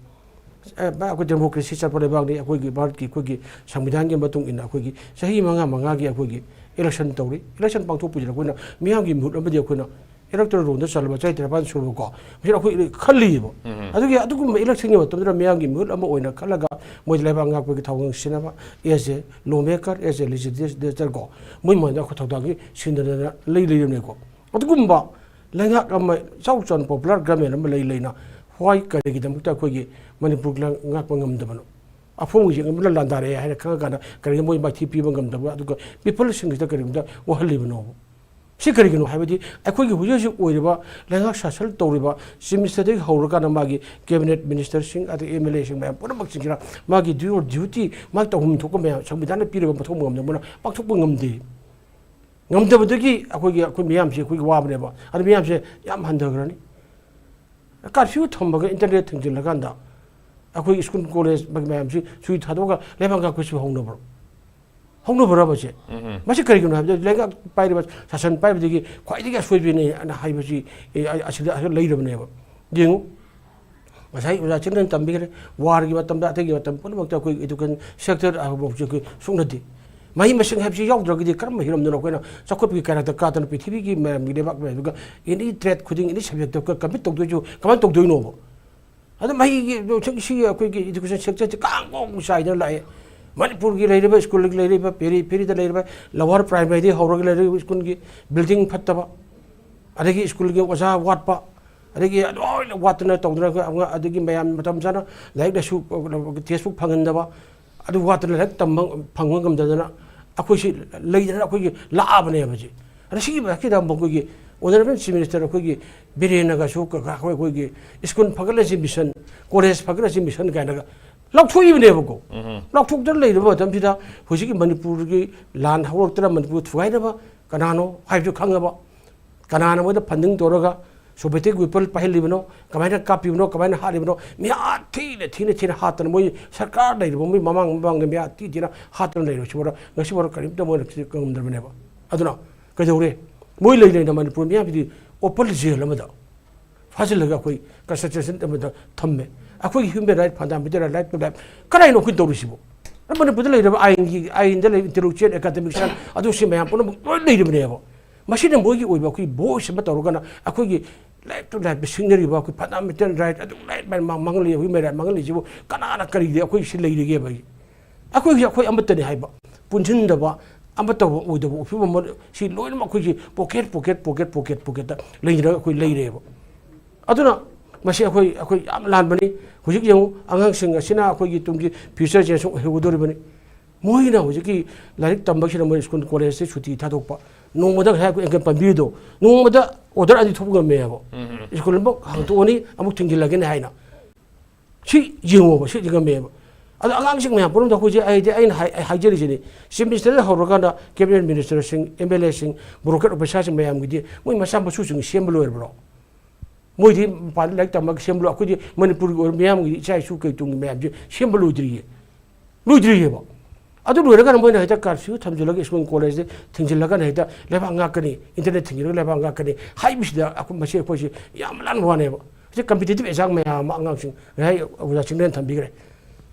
ꯑꯦ, ꯚꯥꯏ, ꯑꯩꯈꯣꯏ ꯗꯦꯃꯣꯀ꯭ꯔꯦꯁꯤ ꯆꯠꯄ ꯂꯩꯕꯥꯛꯅꯤ꯫ ꯑꯩꯈꯣꯏꯒꯤ ꯚꯥꯔꯠꯀꯤ, ꯑꯩꯈꯣꯏꯒꯤ ꯁꯪꯕꯤꯙꯥꯟꯒꯤ ꯃꯇꯨꯡ ꯏꯟꯅ ꯑꯩꯈꯣꯏꯒꯤ ꯆꯍꯤ ꯃꯉꯥ ꯃꯉꯥꯒꯤ ꯑꯩꯈꯣꯏꯒꯤ ꯏꯂꯦꯛꯁꯟ ꯇꯧꯔꯤ꯫ ꯏꯂꯦꯛꯁꯟ ꯄꯥꯡꯊꯣꯛꯄꯁꯤꯗ ꯑꯩꯈꯣꯏꯅ ꯃꯤꯌꯥꯝꯒꯤ ꯃꯤꯍꯨꯠ ꯑꯃꯗꯤ ꯑꯩꯈꯣꯏꯅ ꯏꯂꯦꯛꯇꯣꯔꯦꯜ ꯔꯣꯜꯗ ꯆꯜꯂꯕ ꯆꯍꯤ ꯇꯔꯥꯅꯤꯄꯥꯟ ꯁꯨꯔꯕꯀꯣ, ꯃꯁꯤꯗ ꯑꯩꯈꯣꯏ ꯈꯜꯂꯤꯕ꯫ ꯑꯗꯨꯒꯤ ꯑꯗꯨꯒꯨꯝꯕ ꯏꯂꯦꯛꯁꯟꯒꯤ ꯃꯇꯝꯗꯨꯗ ꯃꯤꯌꯥꯝꯒꯤ ꯃꯤꯍꯨꯠ ꯑꯃ ꯑꯣꯏꯅ ꯈꯜꯂꯒ ꯃꯣꯏ ꯂꯩꯕꯥꯛ ꯉꯥꯛꯄꯒꯤ ꯊꯧꯒꯜ ꯁꯤꯖꯤꯟꯅꯕ, as a lawmaker, as a legislator ꯀꯣ, ꯃꯣꯏ ꯃꯥꯡꯗ ꯑꯩꯈꯣꯏ ꯊꯧꯗꯥꯡꯒꯤ ꯁꯤꯟꯗꯅ ꯂꯩ ꯂꯩꯔꯝꯅꯦꯀꯣ꯫ ꯑꯗꯨꯒꯨꯝꯕ ꯂꯩꯉꯥꯛ ꯑꯃ, ꯏꯆꯥꯎ ꯆꯥꯎꯅ ꯄꯣꯄꯨꯂꯔ ꯒꯃꯦꯟ ꯑꯃ ꯂꯩ ꯂꯩꯅ, why ꯀꯔꯤꯒꯤꯗꯃꯛꯇ ꯑꯩꯈꯣꯏꯒꯤ ꯃꯅꯤꯄꯨꯔ ꯉꯥꯛꯄ ꯉꯝꯗꯕꯅꯣ? ꯑꯐꯣꯡꯕ ꯌꯦꯡ ꯑꯃꯅ ꯂꯥꯟꯗꯥꯔꯛꯑꯦ ꯍꯥꯏꯅ ꯈꯪꯉꯀꯥꯟꯗ ꯀꯔꯤꯒꯨꯝꯕ ꯃꯣꯏ ꯃꯥꯏꯊꯤ ꯄꯤꯕ ꯉꯝꯗꯕ, ꯑꯗꯨꯒ ꯄꯤꯄꯜꯁꯤꯡꯁꯤꯗ ꯀꯔꯤꯒꯨꯝꯕꯗ ꯋꯥꯍꯜꯂꯤꯕꯅꯣꯕ? ꯁꯤ ꯀꯔꯤꯒꯤꯅꯣ ꯍꯥꯏꯕꯗꯤ ꯑꯩꯈꯣꯏꯒꯤ ꯍꯧꯖꯤꯛ ꯍꯧꯖꯤꯛ ꯑꯣꯏꯔꯤꯕ ꯂꯩꯉꯥꯛ ꯁꯥꯁꯟ ꯇꯧꯔꯤꯕ ꯆꯤꯐ ꯃꯤꯅꯤꯁꯇꯔꯗꯒꯤ ꯍꯧꯔꯀꯥꯟꯗ ꯃꯥꯒꯤ ꯀꯦꯕꯤꯅꯦꯠ ꯃꯤꯅꯤꯁꯇꯔꯁꯤꯡ, ꯑꯗꯩ ꯑꯦꯝ ꯑꯦꯜ ꯑꯦꯁꯤꯡ ꯃꯌꯥꯝ ꯄꯨꯝꯅꯃꯛꯁꯤꯡꯁꯤꯅ ꯃꯥꯒꯤ ꯗ꯭ꯌꯨ ꯑꯣꯔ ꯗ꯭ꯌꯨꯇꯤ, ꯃꯥꯒꯤ ꯇꯧꯐꯝ ꯊꯣꯛꯄ ꯃꯌꯥꯝ ꯁꯪꯕꯤꯙꯥꯟꯅ ꯄꯤꯔꯤꯕ ꯃꯊꯧ ꯃꯌꯥꯝꯗꯣ ꯃꯣꯏꯅ ꯄꯥꯡꯊꯣꯛꯄ ꯉꯝꯗꯦ꯫ ꯉꯝꯗꯕꯗꯒꯤ ꯑꯩꯈꯣꯏꯒꯤ, ꯑꯩꯈꯣꯏ ꯃꯤꯌꯥꯝꯁꯦ ꯑꯩꯈꯣꯏꯒꯤ ꯋꯥꯕꯅꯦꯕ꯫ ꯑꯗꯨ ꯃꯤꯌꯥꯝꯁꯦ ꯌꯥꯝ ꯍꯟꯊꯈ꯭ꯔꯅꯤ꯫ ꯀꯥꯔꯐ꯭ꯌꯨ ꯊꯝꯃꯒ ꯏꯟꯇꯔꯅꯦꯠ ꯊꯤꯡꯖꯤꯜꯂꯀꯥꯟꯗ ꯑꯩꯈꯣꯏ ꯁ꯭ꯀꯨꯜ ꯀꯣꯂꯦꯖ ꯃꯌꯥꯝꯁꯤ ꯁꯨꯇꯤ ꯊꯥꯗꯣꯛꯑꯒ ꯂꯩꯕꯥꯛ ꯉꯥꯛꯄꯁꯤ ꯍꯧꯅꯕ꯭ꯔꯣ? ꯍꯧꯅꯕ꯭ꯔꯕ ꯁꯦ? ꯃꯁꯤ ꯀꯔꯤꯒꯤꯅꯣ ꯍꯥꯏꯕꯗ ꯂꯩꯉꯥꯛ ꯄꯥꯏꯔꯤꯕ, ꯁꯥꯁꯟ ꯄꯥꯏꯕꯗꯒꯤ ꯈ꯭ꯋꯥꯏꯗꯒꯤ ꯑꯁꯣꯏꯕꯅꯤ ꯑꯅ ꯍꯥꯏꯕꯁꯤ, ꯑꯦ, ꯑꯁꯤꯗ ꯂꯩꯔꯕꯅꯦꯕ꯫ ꯌꯦꯡꯉꯨ, ꯉꯁꯥꯏ ꯑꯣꯖꯥ ꯆꯤꯟꯗꯅ ꯇꯝꯕꯤꯈ꯭ꯔꯦ, ꯋꯥꯔꯒꯤ ꯃꯇꯝꯗ, ꯑꯇꯩꯒꯤ ꯃꯇꯝ ꯄꯨꯝꯅꯃꯛꯇ ꯑꯩꯈꯣꯏ education sector ꯍꯥꯏꯕ ꯐꯥꯎꯁꯤ ꯑꯩꯈꯣꯏ ꯁꯨꯛꯅꯗꯦ꯫ ꯃꯍꯩ ꯃꯁꯤꯡ ꯍꯥꯏꯕꯁꯤ ꯌꯥꯎꯗ꯭ꯔꯒꯗꯤ ꯀꯔꯝꯕ ꯍꯤꯔꯝꯗꯅꯣ ꯑꯩꯈꯣꯏꯅ ꯆꯥꯎꯈꯠꯄꯒꯤ ꯀꯥꯏꯔꯛꯇ ꯀꯥꯗꯅ ꯄ꯭ꯔꯤꯊꯤꯕꯤꯒꯤ ꯃꯌꯥꯝꯒꯤ ꯂꯩꯕꯥꯛ ꯃꯌꯥꯝꯗꯨꯒ any trade ꯈꯨꯗꯤꯡ, any subject compete ꯇꯧꯗꯣꯏꯁꯨ? ꯀꯃꯥꯏꯅ ꯇꯧꯗꯣꯏꯅꯣꯕ? ꯑꯗꯨ ꯃꯍꯩꯒꯤ ꯁꯤꯒꯤ ꯑꯩꯈꯣꯏꯒꯤ education sector ꯁꯤ ꯀꯥꯡ ꯀꯣꯡ ꯆꯥꯏꯗꯅ ꯂꯥꯛꯑꯦ꯫ ꯃꯅꯤꯄꯨꯔꯒꯤ ꯂꯩꯔꯤꯕ ꯁ꯭ꯀꯨꯜꯒꯤ ꯂꯩꯔꯤꯕ, ꯄꯦꯔꯤ-, ꯄꯦꯔꯤꯗ ꯂꯩꯔꯤꯕ lower primaryꯗꯒꯤ ꯍꯧꯔꯒ ꯂꯩꯔꯤꯕ ꯁ꯭ꯀꯨꯜꯒꯤ building ꯐꯠꯇꯕ, ꯑꯗꯒꯤ ꯁ꯭ꯀꯨꯜꯒꯤ ꯑꯣꯖꯥ ꯋꯥꯠꯄ, ꯑꯗꯒꯤ ꯂꯣꯏꯅ ꯋꯥꯠꯇꯅ ꯇꯧꯗꯅ ꯑꯩꯈꯣꯏ ꯑꯉꯥꯡ, ꯑꯗꯒꯤ ꯃꯌꯥꯝ ꯃꯇꯝ ꯆꯥꯅ ꯂꯥꯏꯔꯤꯛ ꯂꯥꯏꯁꯨ textbook ꯐꯪꯍꯟꯗꯕ, ꯑꯗꯨ ꯋꯥꯠꯇꯅ ꯂꯥꯏꯔꯤꯛ ꯇꯝꯕ ꯐꯪꯕ ꯉꯝꯗꯗꯅ ꯑꯩꯈꯣꯏꯁꯤ ꯂꯩꯗꯅ ꯑꯩꯈꯣꯏꯒꯤ ꯂꯥꯛꯑꯕꯅꯦꯕ ꯁꯤ꯫ ꯑꯗ ꯁꯤꯒꯤ ꯃꯊꯛꯁꯤꯗ ꯑꯃꯨꯛ ꯑꯩꯈꯣꯏꯒꯤ honourable chief minister ꯑꯩꯈꯣꯏꯒꯤ ꯕꯤꯔꯦꯟꯅꯒꯁꯨ ꯀ-, ꯀ-, ꯑꯩꯈꯣꯏ, ꯑꯩꯈꯣꯏꯒꯤ ꯁ꯭ꯀꯨꯜ ꯐꯒꯠꯂꯁꯤ mission, ꯀꯣꯂꯦꯖ ꯐꯒꯠꯂꯁꯤ mission ꯀꯥꯏꯅꯒ ꯂꯥꯎꯊꯣꯛꯏꯕꯅꯦꯕꯀꯣ꯫ ꯂꯥꯎꯊꯣꯛꯇꯅ ꯂꯩꯔꯕ ꯃꯇꯝꯁꯤꯗ ꯍꯧꯖꯤꯛꯀꯤ ꯃꯅꯤꯄꯨꯔꯒꯤ ꯂꯥꯟ ꯍꯧꯔꯛꯇꯅ ꯃꯅꯤꯄꯨꯔ ꯊꯨꯒꯥꯏꯅꯕ ꯀꯅꯥꯅꯣ ꯍꯥꯏꯕꯁꯨ ꯈꯪꯉꯕ, ꯀꯅꯥꯅ ꯃꯣꯏꯗ funding ꯇꯧꯔꯒ Sovietic weapon ꯄꯥꯏꯍꯜꯂꯤꯕꯅꯣ, ꯀꯃꯥꯏꯅ ꯀꯥꯞꯄꯤꯕꯅꯣ, ꯀꯃꯥꯏꯅ ꯍꯥꯠꯂꯤꯕꯅꯣ, ꯃꯤꯍꯥꯠ ꯊꯤꯅ, ꯊꯤꯅ, ꯊꯤꯅ ꯍꯥꯠꯇꯅ ꯃꯣꯏ ꯁꯔꯀꯥꯔ ꯂꯩꯔꯤꯕ ꯃꯣꯏ ꯃꯃꯥꯡ ꯃꯃꯥꯡꯗ ꯃꯤꯍꯥꯠ ꯊꯤ ꯊꯤꯅ ꯍꯥꯠꯇꯅ ꯂꯩꯔꯤꯕ ꯁꯤꯐꯥꯎꯗ ꯉꯁꯤꯐꯥꯎꯗ ꯀꯔꯤꯝꯇ ꯃꯣꯏꯅ ꯉꯝꯗ꯭ꯔꯕꯅꯦꯕ꯫ ꯑꯗꯨꯅ ꯀꯩꯗꯧꯔꯦ? ꯃꯣꯏ ꯂꯩ ꯂꯩꯅ ꯃꯅꯤꯄꯨꯔ ꯃꯤꯌꯥꯝꯁꯤꯗꯤ open jail ꯑꯃꯗ ꯐꯥꯖꯤꯜꯂꯒ ꯑꯩꯈꯣꯏ concentration ꯑꯃꯗ ꯊꯝꯃꯦ꯫ ꯑꯩꯈꯣꯏꯒꯤ human right, fundamental right to life ꯀꯗꯥꯏꯅꯣ ꯑꯩꯈꯣꯏꯅ ꯇꯧꯔꯤꯁꯤꯕꯣ? ꯃꯅꯤꯄꯨꯔꯗ ꯂꯩꯔꯕ ꯑꯥꯏꯟꯒꯤ, ꯑꯥꯏꯟꯗ ꯂꯩ, intellectual, academician, ꯑꯗꯨ ꯁꯤ ꯃꯌꯥꯝ ꯄꯨꯝꯅꯃꯛ ꯂꯣꯏ ꯂꯩꯔꯤꯕꯅꯦꯕ꯫ ꯃꯁꯤꯅ ꯃꯣꯏꯒꯤ ꯑꯣꯏꯕ ꯑꯩꯈꯣꯏ voice ꯑꯃ ꯇꯧꯔꯒꯅ ꯑꯩꯈꯣꯏꯒꯤ life to life ꯁꯤꯡꯅꯔꯤꯕ ꯑꯩꯈꯣꯏ fundamental right, ꯑꯗꯨ right ꯃꯥꯡꯍꯜꯂꯤ, human right ꯃꯥꯡꯍꯜꯂꯤꯁꯤꯕꯨ ꯀꯅꯥꯅ ꯀꯔꯤꯗꯤ ꯑꯩꯈꯣꯏ ꯁꯤ ꯂꯩꯔꯤꯒꯦꯕ? ꯑꯩꯈꯣꯏꯒꯤ, ꯑꯩꯈꯣꯏ ꯑꯃꯠꯇꯅꯤ ꯍꯥꯏꯕ ꯄꯨꯟꯁꯤꯟꯗꯕ, ꯑꯃꯠꯇ ꯑꯣꯏꯗꯕ ꯐꯤꯕꯝ ꯑꯃ, ꯁꯤ ꯂꯣꯏꯅꯃꯛ ꯑꯩꯈꯣꯏꯒꯤ pocket, pocket, pocket, pocket, pocketꯇ ꯂꯩꯅꯔꯒ ꯑꯩꯈꯣꯏ ꯂꯩꯔꯦꯕ꯫ ꯑꯗꯨꯅ ꯃꯁꯤ ꯑꯩꯈꯣꯏ, ꯑꯩꯈꯣꯏ ꯌꯥꯝ ꯂꯥꯟꯕꯅꯤ꯫ ꯍꯧꯖꯤꯛ ꯌꯦꯡꯉꯨ, ꯑꯉꯥꯡꯁꯤꯡ ꯑꯁꯤꯅ ꯑꯩꯈꯣꯏꯒꯤ ꯇꯨꯡꯒꯤ future generation ꯑꯣꯏꯍꯧꯒꯗꯧꯔꯤꯕꯅꯤ꯫ ꯃꯣꯏꯅ ꯍꯧꯖꯤꯛꯀꯤ ꯂꯥꯏꯔꯤꯛ ꯇꯝꯕꯁꯤꯗ ꯃꯣꯏ ꯁ꯭ꯀꯨꯜ ꯀꯣꯂꯦꯖꯇ ꯁꯨꯇꯤ ꯊꯥꯗꯣꯛꯄ, ꯅꯣꯡꯃꯗ ꯉꯁꯥꯏ ꯑꯩꯈꯣꯏ ꯑꯦꯡꯀꯜ ꯄꯥꯝꯕꯤꯗꯣ ꯅꯣꯡꯃꯗ order ꯑꯅꯤ ꯊꯣꯛꯄ ꯉꯝꯃꯦꯕ꯫ ꯁ꯭ꯀꯨꯜ ꯑꯃꯨꯛ ꯍꯥꯡꯇꯣꯛꯑꯅꯤ, ꯑꯃꯨꯛ ꯊꯤꯡꯖꯤꯜꯂꯒꯅꯤ ꯍꯥꯏꯅ꯫ ꯁꯤ ꯌꯦꯡꯉꯣꯕ, ꯁꯤ ꯉꯝꯃꯦꯕ꯫ ꯑꯗꯣ ꯑꯉꯥꯡꯁꯤꯡ ꯃꯌꯥꯝ ꯄꯨꯝꯅꯃꯛꯇ ꯑꯩꯈꯣꯏꯁꯦ, ꯑꯩꯗꯤ ꯑꯩꯅ ꯍꯥꯏ-, ꯍꯥꯏꯖꯔꯤꯁꯤꯅꯤ, Chief Ministerꯗ ꯍꯧꯔꯀꯥꯟꯗ cabinet ministerꯁꯤꯡ, MLAꯁꯤꯡ, bureaucrat officerꯁꯤꯡ ꯃꯌꯥꯝꯒꯤꯗꯤ ꯃꯣꯏ ꯃꯆꯥ ꯃꯁꯨꯁꯤꯡ ꯁꯦꯝꯕ ꯂꯣꯏꯔꯕ꯭ꯔꯣ? ꯃꯣꯏꯗꯤ ꯃꯄꯥꯟꯗ ꯂꯥꯏꯔꯤꯛ ꯇꯝꯃꯒ ꯁꯦꯝꯕ ꯂꯣꯏ-, ꯑꯩꯈꯣꯏꯗꯤ ꯃꯅꯤꯄꯨꯔꯒꯤ ꯑꯣꯏꯕ ꯃꯤꯌꯥꯝꯒꯤꯗꯤ ꯏꯆꯥ ꯏꯁꯨ ꯀꯩ ꯇꯨꯡꯒꯤ ꯃꯌꯥꯝꯁꯦ ꯁꯦꯝꯕ ꯂꯣꯏꯗ꯭ꯔꯤꯌꯦ꯫ ꯂꯣꯏꯗ꯭ꯔꯤꯑꯕ꯫ ꯑꯗꯨ ꯂꯣꯏꯔꯒꯅ ꯃꯣꯏꯅ ꯍꯦꯛꯇ curfew ꯊꯝꯖꯤꯜꯂꯒ ꯁ꯭ꯀꯨꯜ ꯀꯣꯂꯦꯖꯁꯦ ꯊꯤꯡꯖꯤꯜꯂꯒꯅ ꯍꯦꯛꯇ ꯂꯩꯕꯥꯛ ꯉꯥꯛꯀꯅꯤ, internet ꯊꯤꯡꯖꯤꯜꯂꯒ ꯂꯩꯕꯥꯛ ꯉꯥꯛꯀꯅꯤ ꯍꯥꯏꯕꯁꯤꯗ ꯑꯩꯈꯣꯏ, ꯃꯁꯤ ꯑꯩꯈꯣꯏꯁꯤ ꯌꯥꯝ ꯂꯥꯟꯕ ꯋꯥꯅꯦꯕ꯫ ꯍꯧꯖꯤꯛ competitive exam ꯃꯌꯥꯝ ꯑꯃ ꯑꯉꯥꯡꯁꯤꯡ, ꯉꯁꯥꯏ ꯑꯣꯖꯥ ꯆꯤꯡꯂꯦꯟ ꯊꯝꯕꯤꯈ꯭ꯔꯦ꯫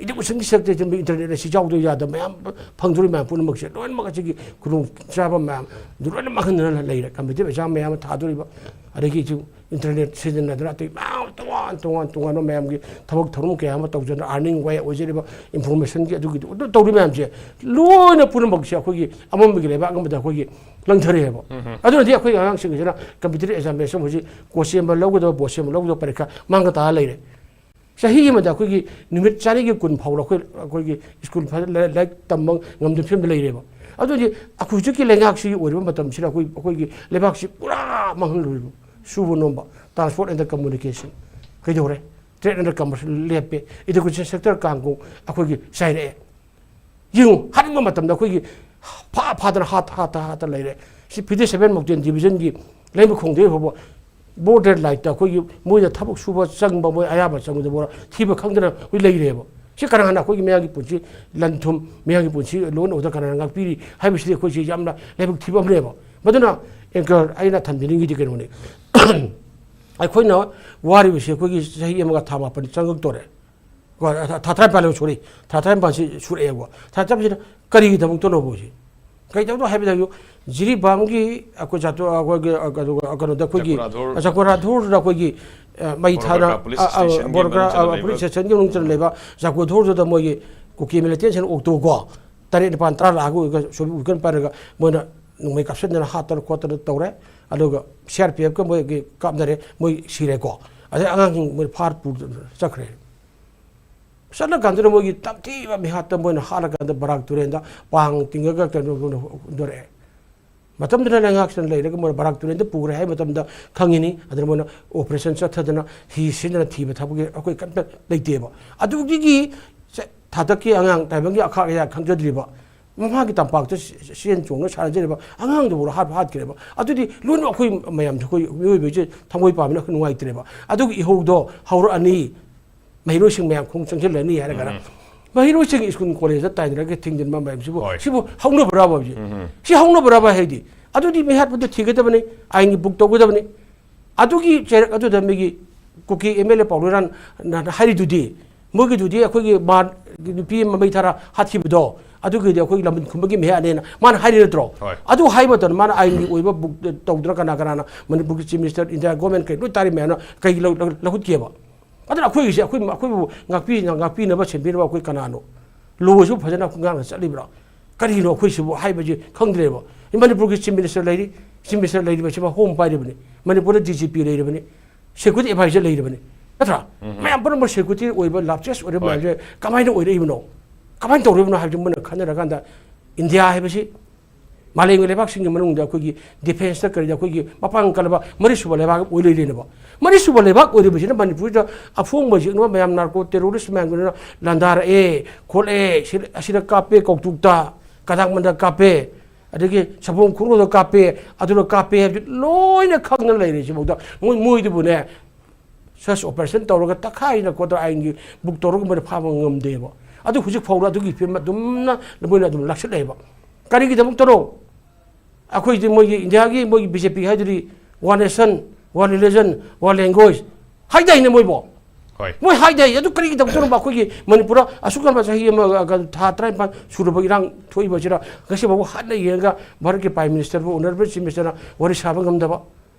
Educationꯒꯤ sectorꯗ internet ꯑꯁꯤ ꯌꯥꯎꯗꯕ ꯌꯥꯗꯕ ꯃꯌꯥꯝ ꯐꯪꯗꯣꯔꯤ ꯃꯌꯥꯝ ꯄꯨꯝꯅꯃꯛꯁꯦ, ꯂꯣꯏꯅꯃꯛ ꯑꯁꯤꯒꯤ ꯈꯨꯗꯣꯡꯆꯥꯕ ꯃꯌꯥꯝ ꯑꯗꯨ ꯂꯣꯏꯅ ꯃꯥꯡꯍꯟꯗꯅ ꯂꯩꯔꯦ꯫ Competitive exam ꯃꯌꯥꯝ ꯑꯃ ꯊꯥꯗꯣꯔꯤꯕ, ꯑꯗꯒꯤ internet ꯁꯤꯖꯤꯟꯅꯗꯅ ꯑꯇꯩ ꯃꯌꯥꯝ ꯇꯣꯉꯥꯟ ꯇꯣꯉꯥꯟ ꯇꯣꯉꯥꯟꯕ ꯃꯌꯥꯝꯒꯤ ꯊꯕꯛ ꯊꯧꯔꯝ ꯀꯌꯥ ꯑꯃ ꯇꯧꯖꯗꯅ earning way ꯑꯣꯏꯖꯔꯤꯕ, informationꯒꯤ ꯑꯗꯨꯒꯤꯗꯨ ꯑꯗꯨ ꯇꯧꯔꯤ ꯃꯌꯥꯝꯁꯦ ꯂꯣꯏꯅ ꯄꯨꯝꯅꯃꯛꯁꯦ ꯑꯩꯈꯣꯏꯒꯤ ꯑꯃꯝꯕꯒꯤ ꯂꯩꯕꯥꯛ ꯑꯃꯗ ꯑꯩꯈꯣꯏꯒꯤ ꯂꯪꯊꯔꯛꯑꯦꯕ꯫ ꯑꯗꯨꯅꯗꯤ ꯑꯩꯈꯣꯏ ꯑꯉꯥꯡꯁꯤꯡꯁꯤꯅ competitive examination ꯍꯧꯖꯤꯛ ꯀꯣꯆꯦꯝꯕ ꯂꯧꯒꯗꯕ, ꯕꯣꯠꯁꯦꯝꯕ ꯂꯧꯒꯗꯕ ꯄꯔꯤꯈꯥ ꯃꯥꯡꯗ ꯇꯥꯔ ꯂꯩꯔꯦ꯫ ꯆꯍꯤ ꯑꯃꯗ ꯑꯩꯈꯣꯏꯒꯤ ꯅꯨꯃꯤꯠ ꯆꯥꯅꯤꯒꯤ ꯀꯨꯟ ꯐꯥꯎꯕ ꯑꯩꯈꯣꯏ, ꯑꯩꯈꯣꯏꯒꯤ ꯁ꯭ꯀꯨꯜ ꯐꯖꯅ ꯂꯥꯏ-, ꯂꯥꯏꯔꯤꯛ ꯇꯝꯕ ꯉꯝꯗꯕ ꯐꯤꯕꯝꯗ ꯂꯩꯔꯦꯕ꯫ ꯑꯗꯨꯗꯤ ꯑꯩꯈꯣꯏ ꯍꯧꯖꯤꯛꯀꯤ ꯂꯩꯉꯥꯛꯁꯤꯒꯤ ꯑꯣꯏꯔꯤꯕ ꯃꯇꯝꯁꯤꯗ ꯑꯩꯈꯣꯏ, ꯑꯩꯈꯣꯏꯒꯤ ꯂꯩꯕꯥꯛꯁꯤ ꯄꯨꯔꯥ ꯃꯥꯡꯍꯜꯂꯨꯔꯤꯕ꯫ ꯁꯨꯕ ꯅꯣꯝꯕ, transport and communication ꯀꯩꯗꯧꯔꯦ? Trade and commerce ꯂꯦꯞꯄꯦ꯫ Education sector ꯀꯥꯡꯒꯣꯡ ꯑꯩꯈꯣꯏꯒꯤ ꯆꯥꯏꯔꯛꯑꯦ꯫ ꯌꯦꯡꯉꯨ, ꯍꯥꯠꯅꯤꯡꯕ ꯃꯇꯝꯗ ꯑꯩꯈꯣꯏꯒꯤ ꯐꯥ ꯐꯥꯗꯅ ꯍꯥꯠ-, ꯍꯥꯠꯇ ꯍꯥꯠꯇ ꯂꯩꯔꯦ꯫ ꯁꯤ fifty seven Mukden Divisionꯒꯤ ꯂꯩꯃꯈꯣꯡꯗꯒꯤ ꯐꯥꯎꯕ border lineꯇ ꯑꯩꯈꯣꯏꯒꯤ ꯃꯣꯏꯅ ꯊꯕꯛ ꯁꯨꯕ ꯆꯪꯕ, ꯃꯣꯏ ꯑꯌꯥꯕ ꯆꯪꯕꯗ ꯊꯤꯕ ꯈꯪꯗꯅ ꯑꯩꯈꯣꯏ ꯂꯩꯔꯦꯕ꯫ ꯁꯤ ꯀꯅꯥꯅ ꯑꯩꯈꯣꯏꯒꯤ ꯃꯌꯥꯝꯒꯤ ꯄꯨꯟꯁꯤ, ꯂꯟ ꯊꯨꯝ, ꯃꯌꯥꯝꯒꯤ ꯄꯨꯟꯁꯤ, law and order ꯀꯅꯥꯅ ꯉꯥꯛꯄꯤꯔꯤ ꯍꯥꯏꯕꯁꯤꯗꯤ ꯑꯩꯈꯣꯏꯁꯤ ꯌꯥꯝꯅ ꯂꯥꯏꯕꯛ ꯊꯤꯕ ꯑꯃꯅꯦꯕ꯫ ꯃꯗꯨꯅ anchor ꯑꯩꯅ ꯊꯝꯖꯅꯤꯡꯉꯤꯗꯤ ꯀꯩꯅꯣꯅꯤ꯫ ꯑꯩꯈꯣꯏꯅ ꯋꯥꯔꯤꯕꯁꯤ ꯑꯩꯈꯣꯏꯒꯤ ꯆꯍꯤ ꯑꯃꯒ ꯊꯥ ꯃꯥꯄꯟ ꯆꯪꯉꯛꯇꯣꯔꯦ꯫ ꯀꯣ, ꯊꯥ, ꯊꯥ ꯇꯔꯥꯅꯤꯄꯥꯜ ꯁꯣꯔꯤ, ꯊꯥ ꯇꯔꯥꯅꯤꯄꯥꯜꯁꯤ ꯁꯨꯔꯛꯑꯦꯕꯀꯣ꯫ ꯊꯥ ꯇꯔꯥꯅꯤꯄꯥꯜꯁꯤꯗ ꯀꯔꯤꯒꯤꯗꯃꯛꯇꯅꯣꯕ ꯍꯧꯖꯤꯛ? ꯀꯩꯗꯧꯗꯣ ꯍꯥꯏꯕꯗ, ꯍꯧꯖꯤꯛ ꯖꯤꯔꯤꯕꯥꯝꯒꯤ ꯑꯩꯈꯣꯏ ꯖꯥꯇꯣ-, ꯑꯩꯈꯣꯏꯒꯤ, ꯑ, ꯀꯩꯅꯣ, ꯀꯩꯅꯣꯗ ꯑꯩꯈꯣꯏꯒꯤ ꯆꯀ꯭ꯔꯥꯙꯣꯔ꯫ ꯆꯀ꯭ꯔꯥꯙꯣꯔꯗ ꯑꯩꯈꯣꯏꯒꯤ, ꯑ, ꯃꯩ ꯊꯥꯅ, ꯕꯣꯔꯒꯔ ꯄꯨꯂꯤꯁ ꯑ, ꯑ, ꯁ꯭ꯇꯦꯁꯟꯒꯤ ꯕꯣꯔꯒꯔ, ꯃꯅꯨꯡꯗ ꯑ, ꯂꯩꯕ꯫ ꯄꯨꯂꯤꯁ ꯁ꯭ꯇꯦꯁꯟꯒꯤ ꯃꯅꯨꯡꯗ ꯂꯩꯕ ꯖꯥꯒꯣ ꯙꯣꯔꯗꯨꯗ ꯃꯣꯏꯒꯤ ꯀꯨꯀꯤ ꯃꯤꯂꯤꯇꯦꯟꯁꯤꯅ ꯑꯣꯛꯇꯣꯀꯣ ꯇꯔꯦꯠ ꯅꯤꯄꯥꯜ ꯇꯔꯥ ꯂꯥꯛꯑꯒ ꯁꯣ-, ꯋꯤꯀꯟ ꯄꯥꯏꯔꯒ ꯃꯣꯏꯅ ꯅꯣꯡꯃꯩ ꯀꯥꯞꯁꯤꯟꯗꯅ ꯍꯥꯠꯇꯅ ꯈꯣꯠꯇꯅ ꯇꯧꯔꯦ꯫ ꯑꯗꯨꯒ ꯁꯤ ꯑꯥꯔ ꯄꯤ ꯑꯦꯐꯀ ꯃꯣꯏꯒꯤ ꯀꯥꯞꯅꯔꯦ, ꯃꯣꯏ ꯁꯤꯔꯦꯀꯣ꯫ ꯑꯗꯩ ꯑꯉꯥꯡꯁꯤꯡ ꯃꯣꯏ ꯐꯥꯔ ꯄꯨꯔ ꯆꯠꯈ꯭ꯔꯦ꯫ ꯆꯠꯂꯀꯥꯟꯗꯨꯗ ꯃꯣꯏꯒꯤ ꯇꯝꯊꯤꯕ ꯃꯤꯍꯥꯠꯇ ꯃꯣꯏꯅ ꯍꯥꯠꯂꯀꯥꯟꯗ ꯕꯔꯥꯛ ꯇꯨꯔꯦꯟꯗ ꯄꯥꯡ ꯇꯤꯡꯉꯒ ꯀꯩꯅꯣ ꯍꯨꯟꯗꯣꯔꯛꯑꯦ꯫ ꯃꯇꯝꯗꯨꯗ ꯂꯩꯉꯥꯛꯁꯤꯅ ꯂꯩꯔꯒ ꯃꯣꯏꯅ ꯕꯔꯥꯛ ꯇꯨꯔꯦꯟꯗ ꯄꯨꯈ꯭ꯔꯦ ꯍꯥꯏꯕ ꯃꯇꯝꯗ ꯈꯪꯉꯤꯅꯤ꯫ ꯑꯗꯨꯅ ꯃꯣꯏꯅ ꯑꯣꯄꯔꯦꯁꯟ ꯆꯠꯊꯗꯅ ꯍꯤ ꯁꯤꯖꯤꯟꯅꯗꯅ ꯊꯤꯕ ꯊꯕꯛꯀꯤ ꯑꯩꯈꯣꯏ ꯀꯟꯕ ꯂꯩꯇꯦꯕ꯫ ꯑꯗꯨꯒꯤ ꯊꯥꯗꯛꯀꯤ ꯑꯉꯥꯡ ꯇꯥꯏꯕꯪꯒꯤ ꯑꯈꯥꯛ ꯑꯌꯥ ꯈꯪꯖꯗ꯭ꯔꯤꯕ, ꯃꯃꯥꯒꯤ ꯇꯝꯄꯥꯛꯇ ꯆꯦꯟ ꯆꯣꯡꯅ ꯁꯥꯟꯅꯖꯔꯤꯕ ꯑꯉꯥꯡꯗꯨꯕꯨ ꯍꯥꯠ-, ꯍꯥꯠꯈ꯭ꯔꯦꯕ꯫ ꯑꯗꯨꯗꯤ ꯂꯣꯏꯅꯃꯛ ꯑꯩꯈꯣꯏ ꯃꯌꯥꯝꯁꯦ, ꯑꯩꯈꯣꯏ ꯃꯤꯑꯣꯏꯕꯁꯦ ꯊꯃꯣꯏ ꯄꯥꯟꯕꯅ ꯅꯨꯡꯉꯥꯏꯇ꯭ꯔꯦꯕ꯫ ꯑꯗꯨꯒꯤ ꯏꯍꯧꯗꯣ ꯍꯧꯔꯛꯑꯅꯤ, ꯃꯍꯩꯔꯣꯏꯁꯤꯡ ꯃꯌꯥꯝ ꯈꯣꯡ ꯆꯪꯁꯤꯜꯂꯅꯤ ꯍꯥꯏꯔꯒꯅ, ꯎꯝ꯫ ꯃꯍꯩꯔꯣꯏꯁꯤꯡ ꯁ꯭ꯀꯨꯜ ꯀꯣꯂꯦꯖꯇ ꯇꯥꯏꯅꯔꯒ ꯊꯤꯡꯖꯤꯟꯕ ꯃꯌꯥꯝꯁꯤꯕꯨ, ꯍꯣꯏ꯫ ꯁꯤꯕꯨ ꯍꯧꯅꯕ꯭ꯔꯥꯕ ꯍꯧꯖꯤꯛ? ꯎꯝ꯫ ꯁꯤ ꯍꯧꯅꯕ꯭ꯔꯥꯕ ꯍꯥꯏꯗꯤ? ꯑꯗꯨꯗꯤ ꯃꯤꯍꯥꯠꯄꯗ ꯊꯤꯒꯗꯕꯅꯤ, ꯑꯥꯏꯟꯒꯤ ꯕꯨꯛ ꯇꯧꯒꯗꯕꯅꯤ꯫ ꯑꯗꯨꯒꯤ ꯆꯩꯔꯛ ꯑꯗꯨꯗ ꯃꯤꯒꯤ ꯀꯨꯀꯤ ꯑꯦꯝ ꯑꯦꯜ ꯑꯦ ꯄꯥꯎꯂꯨꯔꯥꯟꯅ ꯍꯥꯏꯔꯤꯗꯨꯗꯤ, ꯃꯣꯏꯒꯤꯗꯨꯗꯤ ꯑꯩꯈꯣꯏꯒꯤ ꯃꯥ-, ꯅꯨꯄꯤ ꯑꯃ ꯃꯩ ꯊꯥꯔ ꯍꯥꯠꯈꯤꯕꯗꯣ, ꯑꯗꯨꯒꯤꯗꯤ ꯑꯩꯈꯣꯏꯒꯤ ꯂꯝꯕꯟ ꯈꯨꯝꯕꯒꯤ ꯃꯤꯍꯥꯠꯅꯦꯅ ꯃꯥꯅ ꯍꯥꯏꯔꯤ ꯅꯠꯇ꯭ꯔꯣ? ꯍꯣꯏ꯫ ꯑꯗꯨ ꯍꯥꯏꯕ ꯃꯇꯝꯗ ꯃꯥꯅ ꯑꯥꯏꯟꯒꯤ ꯑꯣꯏꯕ ꯕꯨꯛ ꯇꯧꯗꯅ ꯀꯅꯥ ꯀꯅꯥꯅ ꯃꯅꯤꯄꯨꯔꯒꯤ ꯆꯤꯐ ꯃꯤꯅꯤꯁꯇꯔ, ꯏꯟꯗꯤꯌꯥ ꯒꯣꯔꯃꯦꯟ ꯀꯩ ꯂꯣꯏ ꯇꯥꯔꯤ ꯃꯌꯥꯝꯅ ꯀꯩꯒꯤ ꯂꯧ-, ꯂꯧ-, ꯂꯧꯈꯠꯀꯦꯕ? ꯑꯗꯨꯅ ꯑꯩꯈꯣꯏꯒꯤꯁꯦ ꯑꯩꯈꯣꯏ, ꯑꯩꯈꯣꯏꯕꯨ ꯉꯥꯛꯄꯤ-, ꯉꯥꯛꯄꯤꯅꯕ ꯁꯦꯝꯕꯤꯅꯕ ꯑꯩꯈꯣꯏ ꯀꯅꯥꯅꯣ? ꯂꯣꯁꯨ ꯐꯖꯅ ꯉꯥꯡꯅ ꯆꯠꯂꯤꯕ꯭ꯔꯥ? ꯀꯔꯤꯅꯣ ꯑꯩꯈꯣꯏꯁꯤꯕꯨ ꯍꯥꯏꯕꯁꯤ ꯈꯪꯗ꯭ꯔꯦꯕ꯫ ꯃꯅꯤꯄꯨꯔꯒꯤ ꯆꯤꯐ ꯃꯤꯅꯤꯁꯇꯔ ꯂꯩꯔꯤ, ꯆꯤꯐ ꯃꯤꯅꯤꯁꯇꯔ ꯂꯩꯔꯤꯕꯁꯤꯃ ꯍꯣꯝ ꯄꯥꯏꯔꯤꯕꯅꯤ, ꯃꯅꯤꯄꯨꯔꯗ ꯗꯤ ꯖꯤ ꯄꯤ ꯂꯩꯔꯤꯕꯅꯤ, ꯁꯦꯀ꯭ꯌꯨꯔꯤꯇꯤ ꯑꯦꯗꯚꯥꯏꯖꯔ ꯂꯩꯔꯤꯕꯅꯤ, ꯅꯠꯇ꯭ꯔꯥ? ꯎꯝ꯫ ꯃꯌꯥꯝ ꯄꯨꯝꯅꯃꯛ ꯁꯦꯀ꯭ꯌꯨꯔꯤꯇꯤ ꯑꯣꯏꯕ ꯂꯥꯔꯖꯦꯁ ꯑꯣꯏꯔꯤꯕ ꯍꯣꯏ꯫ ꯃꯌꯥꯝꯁꯦ ꯀꯃꯥꯏꯅ ꯑꯣꯏꯔꯛꯏꯕꯅꯣ? ꯀꯃꯥꯏꯅ ꯇꯧꯔꯤꯕꯅꯣ ꯍꯥꯏꯕꯁꯤ ꯃꯨꯟꯅ ꯈꯟꯅꯔꯀꯥꯟꯗ ꯏꯟꯗꯤꯌꯥ ꯍꯥꯏꯕꯁꯤ ꯃꯥꯂꯦꯝꯒꯤ ꯂꯩꯕꯥꯛꯁꯤꯡꯒꯤ ꯃꯅꯨꯡꯗ ꯑꯩꯈꯣꯏꯒꯤ ꯗꯤꯐꯦꯟꯁꯇ ꯀꯔꯤꯗ ꯑꯩꯈꯣꯏꯒꯤ ꯃꯄꯥꯡꯒꯜ ꯀꯜꯂꯕ ꯃꯔꯤꯁꯨꯕ ꯂꯩꯕꯥꯛ ꯑꯣꯏ ꯂꯩꯔꯦꯅꯦꯕ꯫ ꯃꯔꯤꯁꯨꯕ ꯂꯩꯕꯥꯛ ꯑꯣꯏꯔꯤꯕꯁꯤꯅ ꯃꯅꯤꯄꯨꯔꯗ ꯑꯐꯣꯡꯕ ꯌꯦꯛꯅꯕ ꯃꯌꯥꯝ ꯅꯥꯔꯀꯣ ꯇꯦꯔꯣꯔꯤꯁ ꯃꯌꯥꯝꯗꯨꯅ ꯂꯥꯟꯗꯥꯔꯛꯑꯦ, ꯈꯣꯠꯂꯛꯑꯦ, ꯁꯤ-, ꯑꯁꯤꯗ ꯀꯥꯞꯄꯦ, ꯀꯧꯇꯨꯛꯇ, ꯀꯗꯥꯛꯃꯟꯗ ꯀꯥꯞꯄꯦ, ꯑꯗꯒꯤ ꯁꯕꯣꯝ ꯈꯨꯔꯣꯗ ꯀꯥꯞꯄꯦ, ꯑꯗꯨꯅ ꯀꯥꯞꯄꯦ ꯍꯥꯏꯕꯗꯤ ꯂꯣꯏꯅ ꯈꯪꯗꯅ ꯂꯩꯔꯦ꯫ ꯁꯤꯐꯥꯎꯗ ꯃꯣꯏ, ꯃꯣꯏꯗꯨꯕꯨꯅꯦ, ꯁꯔꯆ ꯑꯣꯄꯔꯦꯁꯟ ꯇꯧꯔꯒ ꯇꯛꯈꯥꯏꯅ ꯈꯣꯠꯇꯅ ꯑꯥꯏꯟꯒꯤ ꯕꯨꯛ ꯇꯧꯔꯒ ꯃꯣꯏꯅ ꯐꯥꯕ ꯉꯝꯗꯦꯕ꯫ ꯑꯗꯨ ꯍꯧꯖꯤꯛ ꯐꯥꯎꯕ ꯑꯗꯨꯒꯤ ꯐꯤꯕꯝ ꯑꯗꯨꯝꯅ ꯃꯣꯏꯅ ꯑꯗꯨꯝ ꯂꯥꯛꯁꯤꯜꯂꯛꯑꯦꯕ꯫ ꯀꯔꯤꯒꯤꯗꯃꯛꯇꯅꯣ? ꯑꯩꯈꯣꯏꯗꯤ ꯃꯣꯏꯒꯤ ꯏꯟꯗꯤꯌꯥꯒꯤ ꯃꯣꯏꯒꯤ ꯕꯤ ꯖꯦ ꯄꯤ ꯍꯥꯏꯗꯨꯗꯤ one nation, world religion, world language ꯍꯥꯏꯗꯥꯏꯅꯦ ꯃꯣꯏꯕꯣ? ꯍꯣꯏ꯫ ꯃꯣꯏ ꯍꯥꯏꯗꯥꯏ꯫ ꯑꯗꯨ ꯀꯔꯤꯒꯤꯗꯃꯛꯇꯅꯣꯕ ꯑꯩꯈꯣꯏꯒꯤ ꯃꯅꯤꯄꯨꯔꯗ ꯑꯁꯨꯛ ꯌꯥꯝꯕ ꯆꯍꯤ ꯑꯃ, ꯑ, ꯊꯥ ꯇꯔꯥꯅꯤꯄꯥꯟ ꯁꯨꯔꯕ ꯏꯔꯥꯡ ꯊꯣꯛꯏꯕꯁꯤꯗ ꯉꯁꯤ ꯐꯥꯎꯕ ꯍꯟꯅ ꯌꯦꯡꯉꯒ ꯚꯥꯔꯠꯀꯤ ꯄ꯭ꯔꯥꯏꯝ ꯃꯤꯅꯤꯁꯇꯔꯕꯨ, ꯑꯣꯅꯔꯦꯕꯜ ꯆꯤꯐ ꯃꯤꯅꯤꯁꯇꯔꯅ ꯋꯥꯔꯤ ꯁꯥꯕ ꯉꯝꯗꯕ,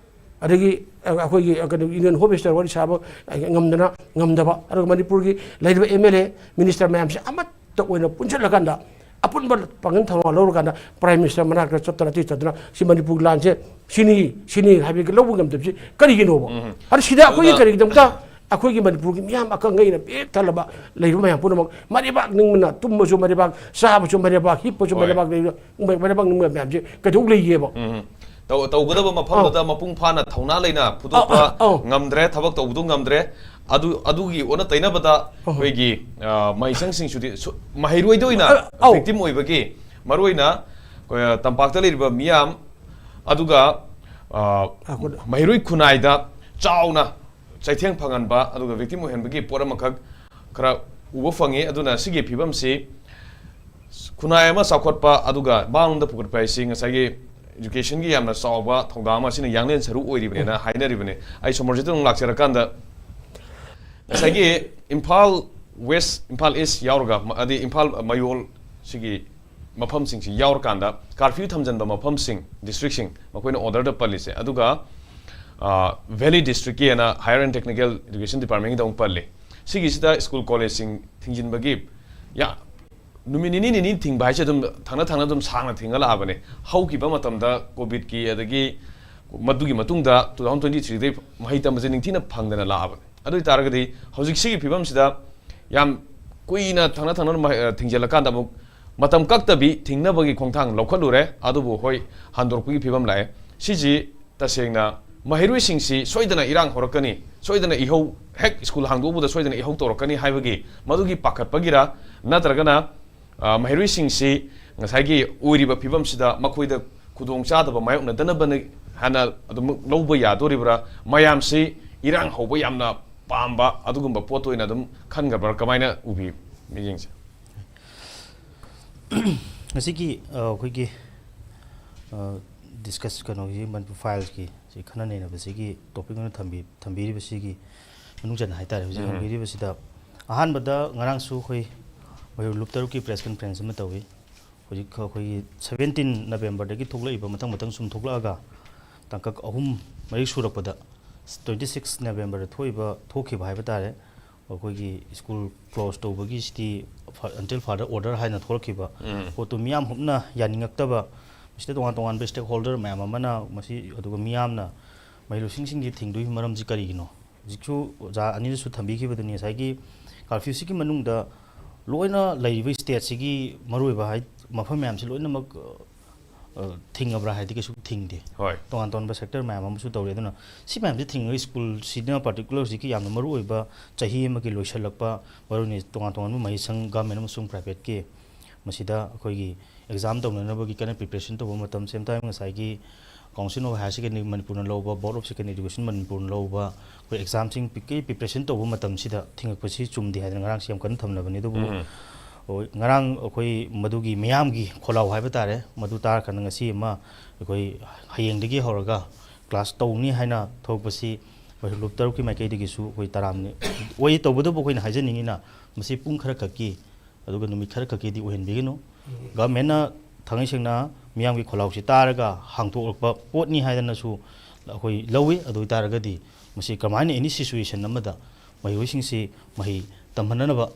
ꯑꯗꯒꯤ, ꯑ, ꯑꯩꯈꯣꯏꯒꯤ, ꯑ, ꯀꯩꯅꯣ, ꯏꯟꯗꯤꯌꯟ ꯍꯣꯝ ꯃꯤꯅꯤꯁꯇꯔ ꯋꯥꯔꯤ ꯁꯥꯕ, ꯑ, ꯉꯝꯗꯅ, ꯉꯝꯗꯕ, ꯑꯗꯨꯒ ꯃꯅꯤꯄꯨꯔꯒꯤ ꯂꯩꯔꯤꯕ ꯑꯦꯝ ꯑꯦꯜ ꯑꯦ, ꯃꯤꯅꯤꯁꯇꯔ ꯃꯌꯥꯝꯁꯦ ꯑꯃꯠꯇ ꯑꯣꯏꯅ ꯄꯨꯟꯁꯤꯜꯂꯀꯥꯟꯗ, ꯑꯄꯨꯟꯕ ꯄꯥꯡꯒꯜ ꯊꯧꯔꯥꯡ ꯂꯧꯔꯀꯥꯟꯗ ꯄ꯭ꯔꯥꯏꯝ ꯃꯤꯅꯤꯁꯇꯔ ꯃꯅꯥꯛꯇ ꯆꯠꯇꯅ, ꯑꯇꯩ ꯆꯠꯇꯅ, ꯁꯤ ꯃꯅꯤꯄꯨꯔꯒꯤ ꯂꯥꯟꯁꯦ ꯁꯤꯅꯤ, ꯁꯤꯅꯤ ꯍꯥꯏꯕꯒꯤ ꯂꯧꯕ ꯉꯝꯗꯕꯁꯤ ꯀꯔꯤꯒꯤꯅꯣꯕ? ꯎꯝ꯫ ꯑꯗ ꯁꯤꯗ ꯑꯩꯈꯣꯏꯒꯤ ꯑꯗꯨꯅ ꯀꯔꯤꯒꯤꯗꯃꯛꯇ ꯑꯩꯈꯣꯏꯒꯤ ꯃꯅꯤꯄꯨꯔꯒꯤ ꯃꯤꯌꯥꯝ ꯑꯀꯪ ꯑꯩꯅ ꯄꯤꯛ ꯊꯜꯂꯕ ꯂꯩꯔꯤꯕ ꯃꯌꯥꯝ ꯄꯨꯝꯅꯃꯛ ꯃꯔꯩꯕꯥꯛ ꯅꯤꯡꯕꯅ ꯇꯨꯝꯕꯁꯨ ꯃꯔꯩꯕꯥꯛ, ꯆꯥꯕꯁꯨ ꯃꯔꯩꯕꯥꯛ, ꯍꯤꯞꯄꯁꯨ ꯍꯣꯏ꯫ ꯃꯔꯩꯕꯥꯛ, ꯂꯩꯔꯤꯕ ꯃꯔꯩꯕꯥꯛ ꯅꯤꯡꯕ ꯃꯌꯥꯝꯁꯦ ꯀꯩꯗꯧ ꯂꯩꯒꯦꯕ? ꯎꯝ꯫ ꯇꯧ-, ꯇꯧꯒꯗꯕ ꯃꯐꯝꯗꯨꯗ ꯃꯄꯨꯡ ꯐꯥꯅ ꯊꯧꯅꯥ ꯂꯩꯅ ꯐꯨꯗꯣꯛꯄ ꯑꯧ, ꯑꯧ, ꯑꯧ꯫ ꯉꯝꯗ꯭ꯔꯦ, ꯊꯕꯛ ꯇꯧꯕꯗꯨ ꯉꯝꯗ꯭ꯔꯦ꯫ ꯑꯗꯨ, ꯑꯗꯨꯒꯤ ꯑꯣꯟꯅ ꯇꯩꯅꯕꯗ ꯑꯧ꯫ ꯑꯩꯈꯣꯏꯒꯤ, ꯑ, ꯃꯍꯩꯁꯪꯁꯤꯡꯁꯨꯗꯤ ꯁꯨ-, ꯃꯍꯩꯔꯣꯏꯗ ꯑꯣꯏꯅ ꯑ, ꯑꯧ꯫ ꯚꯤꯛꯇꯤꯝ ꯑꯣꯏꯕꯒꯤ, ꯃꯔꯨꯑꯣꯏꯅ ꯑꯩꯈꯣꯏ, ꯑ, ꯇꯝꯄꯥꯛꯇ ꯂꯩꯔꯤꯕ ꯃꯤꯌꯥꯝ, ꯑꯗꯨꯒ, ꯑ, ꯑꯩꯈꯣꯏ ꯃꯍꯩꯔꯣꯏ ꯈꯨꯟꯅꯥꯏꯗ ꯆꯥꯎꯅ ꯆꯩꯊꯦꯡ ꯐꯪꯍꯟꯕ ꯑꯗꯨꯒ ꯚꯤꯛꯇꯤꯝ ꯑꯣꯏꯍꯟꯕꯒꯤ ꯄꯣꯠ ꯑꯃꯈꯛ ꯈꯔ ꯎꯕ ꯐꯪꯉꯤ꯫ ꯑꯗꯨꯅ ꯁꯤꯒꯤ ꯐꯤꯕꯝꯁꯤ ꯈꯨꯟꯅꯥꯏ ꯑꯃ ꯆꯥꯎꯈꯠꯄ ꯑꯗꯨꯒ ꯃꯥꯡꯂꯣꯝꯗ ꯄꯨꯈꯠꯄ ꯍꯥꯏꯁꯤ ꯉꯁꯥꯏꯒꯤ ꯏꯗꯨꯀꯦꯁꯟꯒꯤ ꯌꯥꯝꯅ ꯆꯥꯎꯕ ꯊꯧꯗꯥꯡ ꯑꯃ ꯑꯁꯤꯅ ꯌꯥꯡꯂꯦꯟ ꯁꯔꯨ ꯑꯣꯏꯔꯤꯕꯅꯦꯅ ꯍꯥꯏꯅꯔꯤꯕꯅꯤ꯫ ꯑꯩ ꯁꯣꯃꯣꯔꯖꯤꯠꯇ ꯑꯃꯨꯛ ꯂꯥꯛꯆꯔꯀꯥꯟꯗ, ꯉꯁꯥꯏꯒꯤ ꯏꯝꯐꯥꯜ ꯋꯦꯁ, ꯏꯝꯐꯥꯜ ꯏꯁ ꯌꯥꯎꯔꯒ, ꯃ-, ꯑꯗꯩ ꯏꯝꯐꯥꯜ ꯃꯌꯣꯜ ꯁꯤꯒꯤ ꯃꯐꯝꯁꯤꯡꯁꯤ ꯌꯥꯎꯔꯀꯥꯟꯗ ꯀꯥꯔꯐ꯭ꯌꯨ ꯊꯝꯖꯤꯟꯕ ꯃꯐꯝꯁꯤꯡ, ꯗꯤꯁꯇ꯭ꯔꯤꯛꯁꯤꯡ, ꯃꯈꯣꯏꯅ ꯑꯣꯔꯗꯔꯗ ꯄꯜꯂꯤꯁꯦ꯫ ꯑꯗꯨꯒ, ꯑ, ꯚꯦꯂꯤ ꯗꯤꯁꯇ꯭ꯔꯤꯛꯀꯤ ꯍꯥꯏꯅ ꯍꯥꯌꯔ ꯑꯦꯟ ꯇꯦꯛꯅꯤꯀꯦꯜ ꯏꯗꯨꯀꯦꯁꯟ ꯗꯤꯄꯥꯔꯠꯃꯦꯟꯒꯤꯗꯃꯛ ꯄꯜꯂꯤ꯫ ꯁꯤꯒꯤꯁꯤꯗ ꯁ꯭ꯀꯨꯜ ꯀꯣꯂꯦꯖꯁꯤꯡ ꯊꯤꯡꯖꯤꯟꯕꯒꯤ ꯌꯥ-, ꯅꯨꯃꯤꯠ ꯅꯤꯅꯤ ꯅꯤꯅꯤ ꯊꯤꯡꯕ ꯍꯥꯏꯁꯦ ꯑꯗꯨꯝ ꯊꯪꯅ ꯊꯪꯅ ꯑꯗꯨꯝ ꯁꯥꯡꯅ ꯊꯤꯡꯉ ꯂꯥꯛꯑꯕꯅꯦ꯫ ꯍꯧꯈꯤꯕ ꯃꯇꯝꯗ ꯀꯣꯚꯤꯗꯀꯤ ꯑꯗꯒꯤ ꯃꯗꯨꯒꯤ ꯃꯇꯨꯡꯗ two thousand twenty threeꯗꯩ ꯃꯍꯩ ꯇꯝꯕꯁꯦ ꯅꯤꯡꯊꯤꯅ ꯐꯪꯗꯅ ꯂꯥꯛꯑꯕꯅꯦ꯫ ꯑꯗꯨ ꯑꯣꯏ ꯇꯥꯔꯒꯗꯤ ꯍꯧꯖꯤꯛ ꯁꯤꯒꯤ ꯐꯤꯕꯝꯁꯤꯗ ꯌꯥꯝ ꯀꯨꯏꯅ ꯊꯪꯅ ꯊꯪꯅ ꯃꯍꯩ-, ꯑ, ꯊꯤꯡꯖꯤꯜꯂꯀꯥꯟꯗ ꯑꯃꯨꯛ ꯃꯇꯝ ꯀꯛꯇꯕꯤ ꯊꯤꯡꯅꯕꯒꯤ ꯈꯣꯡꯊꯥꯡ ꯂꯧꯈꯠꯂꯨꯔꯦ, ꯑꯗꯨꯕꯨ ꯍꯣꯏ ꯍꯟꯗꯣꯔꯛꯄꯒꯤ ꯐꯤꯕꯝ ꯂꯥꯛꯑꯦ꯫ ꯁꯤꯁꯤ ꯇꯁꯦꯡꯅ ꯃꯍꯩꯔꯣꯏꯁꯤꯡꯁꯤ ꯁꯣꯏꯗꯅ ꯏꯔꯥꯡ ꯍꯧꯔꯛꯀꯅꯤ, ꯁꯣꯏꯗꯅ ꯏꯍꯧ, ꯍꯦꯛ ꯁ꯭ꯀꯨꯜ ꯍꯥꯡꯗꯣꯛꯎꯕꯗ ꯁꯣꯏꯗꯅ ꯏꯍꯧ ꯇꯧꯔꯛꯀꯅꯤ ꯍꯥꯏꯕꯒꯤ ꯃꯗꯨꯒꯤ ꯄꯥꯈꯠꯄꯒꯤꯔ, ꯅꯠꯇ꯭ꯔꯒꯅ, ꯑ, ꯃꯍꯩꯔꯣꯏꯁꯤꯡꯁꯤ ꯉꯁꯥꯏꯒꯤ ꯑꯣꯏꯔꯤꯕ ꯐꯤꯕꯝꯁꯤꯗ ꯃꯈꯣꯏꯗ ꯈꯨꯗꯣꯡ ꯆꯥꯗꯕ ꯃꯥꯌꯣꯛꯅꯗꯅꯕꯅꯤ ꯍꯥꯏꯅ ꯑꯗꯨꯝ ꯂꯧꯕ ꯌꯥꯗꯣꯔꯤꯕ꯭ꯔꯥ? ꯃꯌꯥꯝꯁꯤ ꯏꯔꯥꯡ ꯍꯧꯕ ꯌꯥꯝꯅ ꯄꯥꯝꯕ ꯑꯗꯨꯒꯨꯝꯕ ꯄꯣꯠꯇ ꯑꯣꯏꯅ ꯑꯗꯨꯝ ꯈꯟꯈ꯭ꯔꯕ꯭ꯔꯥ? ꯀꯃꯥꯏꯅ ꯎꯕꯤ ꯃꯤꯠꯌꯦꯡꯁꯦ? ꯉꯁꯤꯒꯤ, ꯑ, ꯑꯩꯈꯣꯏꯒꯤ, ꯑ, ꯗꯤꯁꯀꯁ ꯀꯩꯅꯣꯒꯤ ꯃꯅꯤꯄꯨꯔ ꯐꯥꯏꯜꯁꯀꯤ ꯁꯤ ꯈꯟꯅ ꯅꯩꯅꯕꯁꯤꯒꯤ ꯇꯣꯄꯤꯛ ꯑꯣꯏꯅ ꯊꯝꯕꯤ ꯊꯝꯕꯤꯔꯤꯕꯁꯤꯒꯤ ꯃꯅꯨꯡ ꯆꯟꯅ ꯍꯥꯏꯇꯥꯔꯦ꯫ ꯍꯧꯖꯤꯛ ꯎꯝ꯫ ꯍꯪꯕꯤꯔꯤꯕꯁꯤꯗ ꯑꯍꯥꯟꯕꯗ ꯉꯔꯥꯡꯁꯨ ꯑꯩꯈꯣꯏ ꯃꯌꯣꯜ ꯂꯨꯞ ꯇꯔꯨꯛꯀꯤ ꯄ꯭ꯔꯦꯁ ꯀꯟꯐ꯭ꯔꯦꯟꯁ ꯑꯃ ꯇꯧꯏ꯫ ꯍꯧꯖꯤꯛ ꯑꯩꯈꯣꯏꯒꯤ ꯁꯕꯦꯟꯇꯤꯟ ꯅꯕꯦꯝꯕꯔꯗꯒꯤ ꯊꯣꯛꯂꯛꯏꯕ ꯃꯊꯪ ꯃꯊꯪ ꯁꯨꯝ ꯊꯣꯛꯂꯛꯑꯒ ꯇꯥꯡꯀꯛ ꯑꯍꯨꯝ ꯃꯔꯤ ꯁꯨꯔꯛꯄꯗ ꯇ꯭ꯋꯦꯟꯇꯤ ꯁꯤꯛꯁ ꯅꯕꯦꯝꯕꯔꯗ ꯊꯣꯛꯏꯕ ꯊꯣꯛꯈꯤꯕ ꯍꯥꯏꯕ ꯇꯥꯔꯦ꯫ ꯑꯩꯈꯣꯏꯒꯤ ꯁ꯭ꯀꯨꯜ ꯀ꯭ꯂꯣꯁ ꯇꯧꯕꯒꯤ ꯁꯤꯇꯤ until further order ꯍꯥꯏꯅ ꯊꯣꯛꯂꯛꯈꯤꯕ ꯎꯝ꯫ ꯄꯣꯠꯇꯨ ꯃꯤꯌꯥꯝ ꯍꯨꯞꯅ ꯌꯥꯅꯤꯡꯉꯛꯇꯕ, ꯃꯁꯤꯗ ꯇꯣꯉꯥꯟ ꯇꯣꯉꯥꯟꯕ ꯁ꯭ꯇꯦꯛ ꯍꯣꯜꯗꯔ ꯃꯌꯥꯝ ꯑꯃꯅ ꯃꯁꯤ, ꯑꯗꯨꯒ ꯃꯤꯌꯥꯝꯅ ꯃꯍꯩꯔꯣꯏꯁꯤꯡꯁꯤꯡꯁꯤ ꯊꯤꯡꯗꯣꯏꯒꯤ ꯃꯔꯝꯁꯤ ꯀꯔꯤꯒꯤꯅꯣ? ꯍꯧꯖꯤꯛꯁꯨ ꯑꯣꯖꯥ ꯑꯅꯤꯅꯁꯨ ꯊꯝꯕꯤꯈꯤꯕꯗꯨꯅꯤ, ꯉꯁꯥꯏꯒꯤ ꯀꯥꯔꯐ꯭ꯌꯨꯁꯤꯒꯤ ꯃꯅꯨꯡꯗ ꯂꯣꯏꯅ ꯂꯩꯔꯤꯕ ꯁ꯭ꯇꯦꯠꯁꯤꯒꯤ ꯃꯔꯨꯑꯣꯏꯕ ꯍꯥꯏ-, ꯃꯐꯝ ꯃꯌꯥꯝꯁꯤ ꯂꯣꯏꯅꯃꯛ, ꯑ, ꯊꯤꯡꯉꯕ꯭ꯔꯥ ꯍꯥꯏꯗꯤ ꯀꯩꯁꯨ ꯊꯤꯡꯗꯦ꯫ ꯍꯣꯏ꯫ ꯇꯣꯉꯥꯟ ꯇꯣꯉꯥꯟꯕ ꯁꯦꯛꯇꯔ ꯃꯌꯥꯝ ꯑꯃꯁꯨ ꯇꯧꯔꯤ꯫ ꯑꯗꯨꯅ ꯁꯤ ꯃꯌꯥꯝꯁꯤ ꯊꯤꯡꯉꯒ ꯁ꯭ꯀꯨꯜꯁꯤꯅ ꯄꯥꯔꯇꯤꯀꯨꯂꯔ ꯍꯧꯖꯤꯛꯀꯤ ꯌꯥꯝꯅ ꯃꯔꯨꯑꯣꯏꯕ ꯆꯍꯤ ꯑꯃꯒꯤ ꯂꯣꯏꯁꯤꯜꯂꯛꯄ, ꯃꯔꯨꯑꯣꯏꯅ ꯇꯣꯉꯥꯟ ꯇꯣꯉꯥꯟꯕ ꯃꯍꯩꯁꯪ, ꯒꯚꯔꯟꯃꯦꯟ ꯑꯃꯁꯨꯡ ꯄ꯭ꯔꯥꯏꯚꯦꯠꯀꯤ, ꯃꯁꯤꯗ ꯑꯩꯈꯣꯏꯒꯤ ꯑꯦꯛꯖꯥꯝ ꯇꯧꯅꯅꯕꯒꯤ ꯀꯟꯅ ꯄ꯭ꯔꯤꯄꯦꯔꯦꯁꯟ ꯇꯧꯕ ꯃꯇꯝ, ꯁꯦꯝ ꯇꯥꯏꯝ ꯉꯁꯥꯏꯒꯤ Council of Higher Secondary ꯃꯅꯤꯄꯨꯔꯅ ꯂꯧꯕ, Board of Secondary Education ꯃꯅꯤꯄꯨꯔꯅ ꯂꯧꯕ, ꯑꯩꯈꯣꯏ ꯑꯦꯛꯖꯥꯝꯁꯤꯡ ꯄꯤ-, ꯄ꯭ꯔꯤꯄꯦꯔꯦꯁꯟ ꯇꯧꯕ ꯃꯇꯝꯁꯤꯗ ꯊꯤꯡꯉꯛꯄꯁꯤ ꯆꯨꯝꯗꯦ ꯍꯥꯏꯗꯅ ꯉꯔꯥꯡꯁꯤ ꯌꯥꯝ ꯀꯟꯅ ꯊꯝꯅꯕꯅꯤ꯫ ꯑꯗꯨꯕꯨ ꯎꯝ꯫ ꯍꯣꯏ, ꯉꯔꯥꯡ ꯑꯩꯈꯣꯏ ꯃꯗꯨꯒꯤ ꯃꯤꯌꯥꯝꯒꯤ ꯈꯣꯜꯂꯥꯎ ꯍꯥꯏꯕ ꯇꯥꯔꯦ, ꯃꯗꯨ ꯇꯥꯔꯀꯥꯟꯗ ꯉꯁꯤ ꯑꯃ ꯑꯩꯈꯣꯏ ꯍꯌꯦꯡꯗꯒꯤ ꯍꯧꯔꯒ ꯀ꯭ꯂꯥꯁ ꯇꯧꯅꯤ ꯍꯥꯏꯅ ꯊꯣꯛꯄꯁꯤ ꯃꯌꯣꯜ ꯂꯨꯞ ꯇꯔꯨꯛꯀꯤ ꯃꯥꯏꯀꯩꯗꯒꯤꯁꯨ ꯑꯩꯈꯣꯏ ꯇꯔꯥꯝꯅ ꯑꯣꯏ꯫ ꯇꯧꯕꯇꯕꯨ ꯑꯩꯈꯣꯏꯅ ꯍꯥꯏꯖꯅꯤꯡꯉꯤꯅ ꯃꯁꯤ ꯄꯨꯡ ꯈꯔ ꯈꯛꯀꯤ, ꯑꯗꯨꯒ ꯅꯨꯃꯤꯠ ꯈꯔ ꯈꯛꯀꯤꯗꯤ ꯑꯣꯏꯍꯟꯕꯤꯒꯅꯨ꯫ ꯎꯝ꯫ ꯒꯚꯔꯟꯃꯦꯟꯅ ꯊꯥꯡꯉꯩ ꯁꯦꯡꯅ ꯃꯤꯌꯥꯝꯒꯤ ꯈꯣꯜꯂꯥꯎꯁꯤ ꯇꯥꯔꯒ ꯍꯥꯡꯗꯣꯛꯂꯛꯄ ꯄꯣꯠꯅꯤ ꯍꯥꯏꯗꯅꯁꯨ ꯑꯩꯈꯣꯏ ꯂꯧꯏ꯫ ꯑꯗꯨ ꯑꯣꯏꯇꯥꯔꯒꯗꯤ ꯃꯁꯤ ꯀꯃꯥꯏꯅ ꯑꯦꯅꯤ ꯁꯤꯆꯨꯋꯦꯁꯟ ꯑꯃꯗ ꯃꯍꯩꯔꯣꯏꯁꯤꯡꯁꯤ ꯃꯍꯩ ꯇꯝꯍꯟꯅꯅꯕ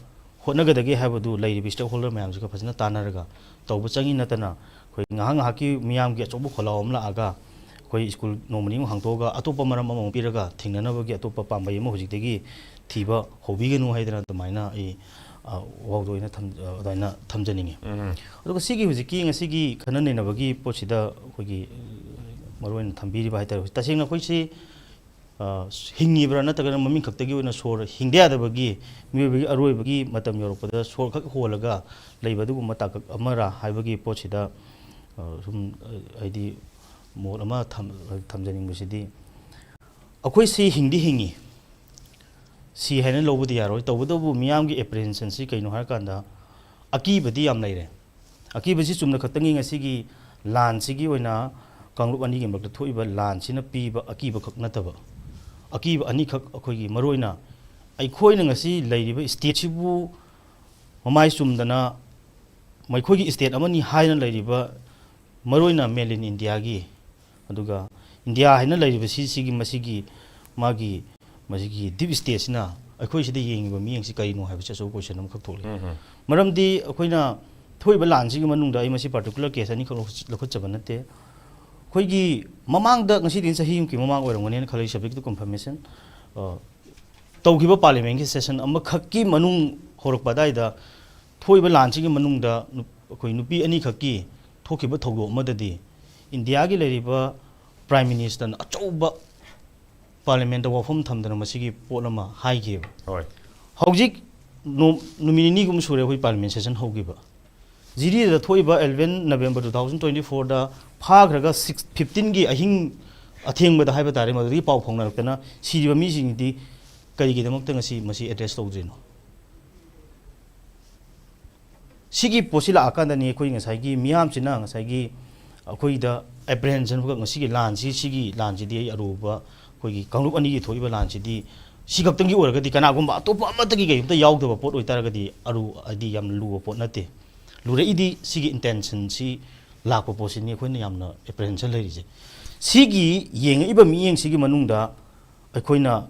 ꯍꯣꯠꯅꯒꯗꯒꯦ ꯍꯥꯏꯕꯗꯨ ꯂꯩꯔꯤꯕ ꯁ꯭ꯇꯦꯛ ꯍꯣꯜꯗꯔ ꯃꯌꯥꯝꯁꯤꯒ ꯐꯖꯅ ꯇꯥꯟꯅꯔꯒ ꯇꯧꯕ ꯆꯪꯏ꯫ ꯅꯠꯇꯅ ꯑꯩꯈꯣꯏ ꯉꯥꯏꯍꯥꯛ ꯉꯥꯏꯍꯥꯛꯀꯤ ꯃꯤꯌꯥꯝꯒꯤ ꯑꯆꯧꯕ ꯈꯣꯜꯂꯥꯎ ꯑꯃ ꯂꯥꯛꯑꯒ ꯑꯩꯈꯣꯏ ꯁ꯭ꯀꯨꯜ ꯅꯣꯡꯃ ꯅꯤꯅꯤ ꯍꯥꯡꯗꯣꯛꯑꯒ ꯑꯇꯣꯞꯄ ꯃꯔꯝ ꯑꯃꯃꯨꯛ ꯄꯤꯔꯒ ꯊꯤꯡꯅꯅꯕꯒꯤ ꯑꯇꯣꯞꯄ ꯄꯥꯝꯕꯩ ꯑꯃ ꯍꯧꯖꯤꯛꯇꯒꯤ ꯊꯤꯕ ꯍꯧꯕꯤꯒꯅꯨ ꯍꯥꯏꯗꯅ ꯑꯗꯨꯃꯥꯏꯅ ꯑꯩ, ꯑ, ꯋꯥꯍꯧꯗꯣꯛ ꯑꯣꯏꯅ ꯊꯝ-, ꯑ, ꯑꯗꯨꯃꯥꯏꯅ ꯊꯝꯖꯅꯤꯡꯉꯤ꯫ ꯎꯝ꯫ ꯑꯗꯨꯒ ꯁꯤꯒꯤ ꯍꯧꯖꯤꯛꯀꯤ ꯉꯁꯤꯒꯤ ꯈꯟꯅ ꯅꯩꯅꯕꯒꯤ ꯄꯣꯠꯁꯤꯗ ꯑꯩꯈꯣꯏꯒꯤ, ꯑ, ꯃꯔꯨꯑꯣꯏꯅ ꯊꯝꯕꯤꯔꯤꯕ ꯍꯥꯏꯇꯥꯔꯦ, ꯇꯁꯦꯡꯅ ꯑꯩꯈꯣꯏꯁꯤ ꯑ, ꯍꯤꯡꯉꯤꯕ꯭ꯔꯥ ꯅꯠꯇ꯭ꯔꯒꯅ ꯃꯃꯤꯡ ꯈꯛꯇꯒꯤ ꯑꯣꯏꯅ ꯁꯣꯔ ꯍꯤꯡꯗ ꯌꯥꯗꯕꯒꯤ ꯃꯤꯑꯣꯏꯕꯒꯤ ꯑꯔꯣꯏꯕꯒꯤ ꯃꯇꯝ ꯌꯧꯔꯛꯄꯗ ꯁꯣꯔ ꯈꯛ ꯍꯣꯜꯂꯒ ꯂꯩꯕ ꯑꯗꯨꯒꯨꯝꯕ ꯇꯥꯡꯀꯛ ꯑꯃꯔꯥ ꯍꯥꯏꯕꯒꯤ ꯄꯣꯠꯁꯤꯗ, ꯑ, ꯁꯨꯝ, ꯑ, ꯍꯥꯏꯗꯤ ꯃꯣꯠ ꯑꯃ ꯊꯝ-, ꯊꯝꯖꯅꯤꯡꯕꯁꯤꯗꯤ, ꯑꯩꯈꯣꯏꯁꯤ ꯍꯤꯡꯗꯤ ꯍꯤꯡꯉꯤ, ꯁꯤ ꯍꯥꯏꯅ ꯂꯧꯕꯗꯤ ꯌꯥꯔꯣꯏ꯫ ꯇꯧꯕꯇꯕꯨ ꯃꯤꯌꯥꯝꯒꯤ ꯑꯦꯄ꯭ꯔꯤꯍꯦꯟꯁꯟꯁꯤ ꯀꯩꯅꯣ ꯍꯥꯏꯔꯀꯥꯟꯗ ꯑꯀꯤꯕꯗꯤ ꯌꯥꯝ ꯂꯩꯔꯦ꯫ ꯑꯀꯤꯕꯁꯤ ꯆꯨꯝꯅ ꯈꯛꯇꯪꯒꯤ ꯉꯁꯤꯒꯤ ꯂꯥꯟꯁꯤꯒꯤ ꯑꯣꯏꯅ ꯀꯥꯡꯂꯨꯞ ꯑꯅꯤꯒꯤ ꯃꯔꯛꯇ ꯊꯣꯛꯏꯕ ꯂꯥꯟꯁꯤꯅ ꯄꯤꯕ ꯑꯀꯤꯕ ꯈꯛ ꯅꯠꯇꯕ, ꯑꯀꯤꯕ ꯑꯅꯤꯈꯛ ꯑꯩꯈꯣꯏꯒꯤ ꯃꯔꯨꯑꯣꯏꯅ ꯑꯩꯈꯣꯏꯅ ꯉꯁꯤ ꯂꯩꯔꯤꯕ stateꯁꯤꯕꯨ ꯃꯃꯥꯏ ꯆꯨꯝꯗꯅ ꯃꯈꯣꯏꯒꯤ state ꯑꯃꯅꯤ ꯍꯥꯏꯅ ꯂꯩꯔꯤꯕ, ꯃꯔꯨꯑꯣꯏꯅ made in Indiaꯒꯤ, ꯑꯗꯨꯒ ꯏꯟꯗꯤꯌꯥ ꯍꯥꯏꯅ ꯂꯩꯔꯤꯕꯁꯤ, ꯁꯤꯒꯤ, ꯃꯁꯤꯒꯤ, ꯃꯥꯒꯤ, ꯃꯁꯤꯒꯤ deep stateꯁꯤꯅ ꯑꯩꯈꯣꯏ ꯁꯤꯗ ꯌꯦꯡꯉꯤꯕ ꯃꯤꯠꯌꯦꯡꯁꯤ ꯀꯔꯤꯅꯣ ꯍꯥꯏꯕꯁꯤ ꯑꯆꯧꯕ question ꯑꯃꯈꯛ ꯊꯣꯛꯂꯤ꯫ ꯎꯝ, ꯎꯝ꯫ ꯃꯔꯝꯗꯤ ꯑꯩꯈꯣꯏꯅ ꯊꯣꯛꯏꯕ ꯂꯥꯟꯁꯤꯒꯤ ꯃꯅꯨꯡꯗ ꯑꯩ ꯃꯁꯤ particular case ꯑꯅꯤꯈꯛ ꯂꯧꯈꯠ-, ꯂꯧꯈꯠꯆꯕ ꯅꯠꯇꯦ꯫ ꯑꯩꯈꯣꯏꯒꯤ ꯃꯃꯥꯡꯗ, ꯉꯁꯤꯗꯤ ꯆꯍꯤ ꯑꯃꯒꯤ ꯃꯃꯥꯡ ꯑꯣꯏꯔꯝꯒꯅꯤꯅ ꯈꯜꯂꯤ, subject to confirmation, ꯑ, ꯇꯧꯈꯤꯕ parliamentꯀꯤ session ꯑꯃꯈꯛꯀꯤ ꯃꯅꯨꯡ ꯍꯧꯔꯛꯄ ꯑꯗꯨꯋꯥꯏꯗ ꯊꯣꯛꯏꯕ ꯂꯥꯟꯁꯤꯒꯤ ꯃꯅꯨꯡꯗ ꯅꯨ-, ꯑꯩꯈꯣꯏ ꯅꯨꯄꯤ ꯑꯅꯤꯈꯛꯀꯤ ꯊꯣꯛꯈꯤꯕ ꯊꯧꯗꯣꯛ ꯑꯃꯗꯗꯤ ꯏꯟꯗꯤꯌꯥꯒꯤ ꯂꯩꯔꯤꯕ Prime Ministerꯅ ꯑꯆꯧꯕ parliamentꯇ ꯋꯥꯐꯝ ꯊꯝꯗꯅ ꯃꯁꯤꯒꯤ ꯄꯣꯠ ꯑꯃ ꯍꯥꯏꯈꯤꯕ꯫ ꯍꯣꯏ꯫ ꯍꯧꯖꯤꯛ ꯅꯣ-, ꯅꯨꯃꯤꯠ ꯅꯤꯅꯤꯒꯨꯝꯕ ꯁꯨꯔꯦ ꯑꯩꯈꯣꯏ parliament session ꯍꯧꯈꯤꯕ꯫ ꯖꯤꯔꯤꯗ ꯊꯣꯛꯏꯕ eleven November two thousand twenty fourꯗ ꯐꯥꯈ꯭ꯔꯒ six, fifteenꯒꯤ ꯑꯍꯤꯡ ꯑꯊꯦꯡꯕꯗ ꯍꯥꯏꯕ ꯇꯥꯔꯦ, ꯃꯗꯨꯗꯒꯤ ꯄꯥꯎ ꯐꯥꯎꯅꯔꯛꯇꯅ ꯁꯤꯔꯤꯕ ꯃꯤꯁꯤꯡꯗꯤ ꯀꯔꯤꯒꯤꯗꯃꯛꯇ ꯉꯁꯤ ꯃꯁꯤ address ꯇꯧꯗ꯭ꯔꯤꯅꯣ? ꯁꯤꯒꯤ ꯄꯣꯠꯁꯤ ꯂꯥꯛꯑꯀꯥꯟꯗꯅꯤ ꯑꯩꯈꯣꯏ ꯉꯁꯥꯏꯒꯤ ꯃꯤꯌꯥꯝꯁꯤꯅ ꯉꯁꯥꯏꯒꯤ ꯑꯩꯈꯣꯏꯗ apprehension ꯈꯛ, ꯉꯁꯤꯒꯤ ꯂꯥꯟꯁꯤ, ꯁꯤꯒꯤ ꯂꯥꯟꯁꯤꯗꯤ ꯑꯩ ꯑꯔꯨꯕ, ꯑꯩꯈꯣꯏꯒꯤ ꯀꯥꯡꯂꯨꯞ ꯑꯅꯤꯒꯤ ꯊꯣꯛꯏꯕ ꯂꯥꯟꯁꯤꯗꯤ ꯁꯤ ꯈꯛꯇꯪꯒꯤ ꯑꯣꯏꯔꯒꯗꯤ, ꯀꯅꯥꯒꯨꯝꯕ ꯑꯇꯣꯞꯄ ꯑꯃꯠꯇꯒꯤ ꯀꯩꯝꯇ ꯌꯥꯎꯗꯕ ꯄꯣꯠ ꯑꯣꯏꯇꯥꯔꯒꯗꯤ ꯑꯔꯨ-, ꯍꯥꯏꯗꯤ ꯌꯥꯝꯅ ꯂꯨꯕ ꯄꯣꯠ ꯅꯠꯇꯦ꯫ ꯂꯨꯔꯛꯏꯗꯤ ꯁꯤꯒꯤ intentionꯁꯤ ꯂꯥꯛꯄ ꯄꯣꯠꯁꯤꯅꯤ ꯑꯩꯈꯣꯏꯅ ꯌꯥꯝꯅ apprehension ꯂꯩꯔꯤꯁꯦ꯫ ꯁꯤꯒꯤ ꯌꯦꯡꯉꯛꯏꯕ ꯃꯤꯠꯌꯦꯡꯁꯤꯒꯤ ꯃꯅꯨꯡꯗ ꯑꯩꯈꯣꯏꯅ,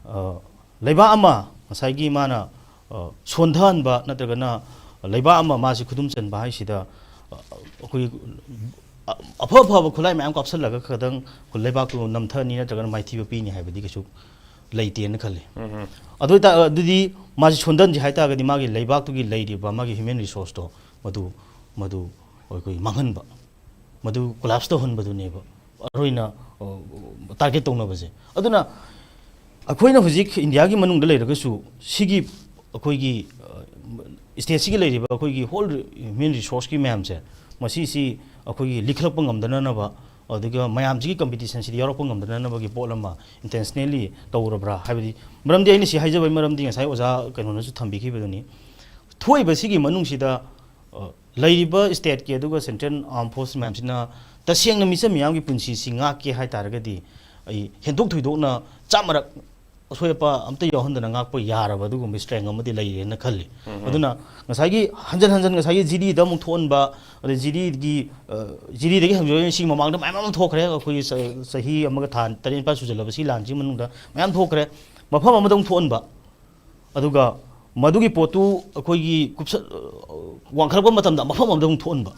ꯑ, ꯂꯩꯕꯥꯛ ꯑꯃ ꯉꯁꯥꯏꯒꯤ ꯃꯥꯅ, ꯑ, ꯁꯣꯟꯊꯍꯟꯕ ꯅꯠꯇ꯭ꯔꯒꯅ ꯂꯩꯕꯥꯛ ꯑꯃ ꯃꯥꯁꯤ ꯈꯨꯗꯨꯝ ꯆꯟꯕ ꯍꯥꯏꯁꯤꯗ, ꯑ, ꯑꯩꯈꯣꯏ, ꯑ, ꯑꯐ ꯑꯐꯕ ꯈꯨꯠꯂꯥꯏ ꯃꯌꯥꯝ ꯀꯥꯞꯁꯤꯜꯂꯒ ꯈꯛꯇꯪ ꯂꯩꯕꯥꯛꯇꯨ ꯅꯝꯊꯅꯤ ꯅꯠꯇ꯭ꯔꯒꯅ ꯃꯥꯏꯊꯤꯕ ꯄꯤꯅꯤ ꯍꯥꯏꯕꯗꯤ ꯀꯩꯁꯨ ꯂꯩꯇꯦꯅ ꯈꯜꯂꯤ꯫ ꯎꯝ, ꯎꯝ꯫ ꯑꯗꯨ ꯑꯣꯏꯇꯥ-, ꯑꯗꯨꯗꯤ ꯃꯥꯁꯤ ꯁꯣꯟꯊꯍꯟꯁꯤ ꯍꯥꯏꯇꯥꯔꯒꯗꯤ ꯃꯥꯒꯤ ꯂꯩꯕꯥꯛꯇꯨꯒꯤ ꯂꯩꯔꯤꯕ ꯃꯥꯒꯤ human resourceꯇꯣ ꯃꯗꯨ, ꯃꯗꯨ ꯑꯩꯈꯣꯏ ꯃꯥꯡꯍꯟꯕ, ꯃꯗꯨ collapse ꯇꯧꯍꯟꯕꯗꯨꯅꯦꯕ ꯑꯩꯈꯣꯏꯅ, ꯑ, target ꯇꯧꯅꯕꯁꯦ꯫ ꯑꯗꯨꯅ ꯑꯩꯈꯣꯏꯅ ꯍꯧꯖꯤꯛ ꯏꯟꯗꯤꯌꯥꯒꯤ ꯃꯅꯨꯡꯗ ꯂꯩꯔꯒꯁꯨ ꯁꯤꯒꯤ ꯑꯩꯈꯣꯏꯒꯤ, ꯑ, stateꯁꯤꯒꯤ ꯂꯩꯔꯤꯕ ꯑꯩꯈꯣꯏꯒꯤ whole human resourceꯀꯤ ꯃꯌꯥꯝꯁꯦ, ꯃꯁꯤꯁꯤ ꯑꯩꯈꯣꯏꯒꯤ ꯂꯤꯈꯠꯂꯛꯄ ꯉꯝꯗꯅꯅꯕ, ꯑꯗꯨꯒ ꯃꯌꯥꯝꯁꯤꯒꯤ competitionꯁꯤꯗ ꯌꯥꯎꯔꯛꯄ ꯉꯝꯗꯅꯅꯕꯒꯤ ꯄꯣꯠ ꯑꯃ intentionally ꯇꯧꯔꯕ꯭ꯔꯥ ꯍꯥꯏꯕꯗꯤ, ꯃꯔꯝꯗꯤ ꯑꯩꯅ ꯁꯤ ꯍꯥꯏꯖꯕꯒꯤ ꯃꯔꯝꯗꯤ ꯉꯁꯥꯏ ꯑꯣꯖꯥ ꯀꯩꯅꯣꯅꯁꯨ ꯊꯝꯕꯤꯈꯤꯕꯗꯨꯅꯤ, ꯊꯣꯛꯏꯕ ꯁꯤꯒꯤ ꯃꯅꯨꯡꯁꯤꯗ, ꯑ, ꯂꯩꯔꯤꯕ ꯁ꯭ꯇꯦꯠꯀꯤ ꯑꯗꯨꯒ ꯁꯦꯟꯇ꯭ꯔꯦꯜ ꯑꯥꯔꯝ ꯐꯣꯔꯁ ꯃꯌꯥꯝꯁꯤꯅ ꯇꯁꯦꯡꯅ ꯃꯤꯆꯝ ꯃꯤꯌꯥꯝꯒꯤ ꯄꯨꯟꯁꯤꯁꯤ ꯉꯥꯛꯀꯦ ꯍꯥꯏ ꯇꯥꯔꯒꯗꯤ, ꯑꯩ ꯍꯦꯟꯗꯣꯛ ꯊꯣꯏꯗꯣꯛꯅ ꯆꯥꯝꯃꯔꯛ ꯑꯁꯣꯏ ꯑꯄꯥ ꯑꯝꯇ ꯌꯥꯎꯍꯟꯗꯅ ꯉꯥꯛꯄ ꯌꯥꯔꯕ ꯑꯗꯨꯒꯨꯝꯕ ꯁ꯭ꯇ꯭ꯔꯦꯡ ꯑꯃꯗꯤ ꯂꯩꯔꯦꯅ ꯈꯜꯂꯤ꯫ ꯑꯗꯨꯅ ꯉꯁꯥꯏꯒꯤ ꯍꯟꯖꯟ ꯍꯟꯖꯟ ꯉꯁꯥꯏꯒꯤ ꯖꯤꯔꯤꯗ ꯑꯃꯨꯛ ꯊꯣꯛꯍꯟꯕ, ꯑꯗꯩ ꯖꯤꯔꯤꯒꯤ, ꯑ, ꯖꯤꯔꯤꯗꯒꯤ ꯍꯧꯖꯤꯛ ꯁꯤ ꯃꯃꯥꯡꯗ ꯃꯌꯥꯝ ꯑꯃ ꯊꯣꯛꯈ꯭ꯔꯦ, ꯑꯩꯈꯣꯏꯒꯤ ꯆ-, ꯆꯍꯤ ꯑꯃꯒ ꯊꯥ ꯇꯔꯦꯠ ꯅꯤꯄꯥꯜ ꯁꯨꯖꯜꯂꯕ ꯁꯤ ꯂꯥꯟꯁꯤꯒꯤ ꯃꯅꯨꯡꯗ ꯃꯌꯥꯝ ꯊꯣꯛꯈ꯭ꯔꯦ꯫ ꯃꯐꯝ ꯑꯃꯗ ꯑꯃꯨꯛ ꯊꯣꯛꯍꯟꯕ, ꯑꯗꯨꯒ ꯃꯗꯨꯒꯤ ꯄꯣꯠꯇꯨ ꯑꯩꯈꯣꯏꯒꯤ ꯀꯨꯞꯁ-, ꯋꯥꯡꯈꯠꯂꯛꯄ ꯃꯇꯝꯗ ꯃꯐꯝ ꯑꯃꯗ ꯑꯃꯨꯛ ꯊꯣꯛꯍꯟꯕ꯫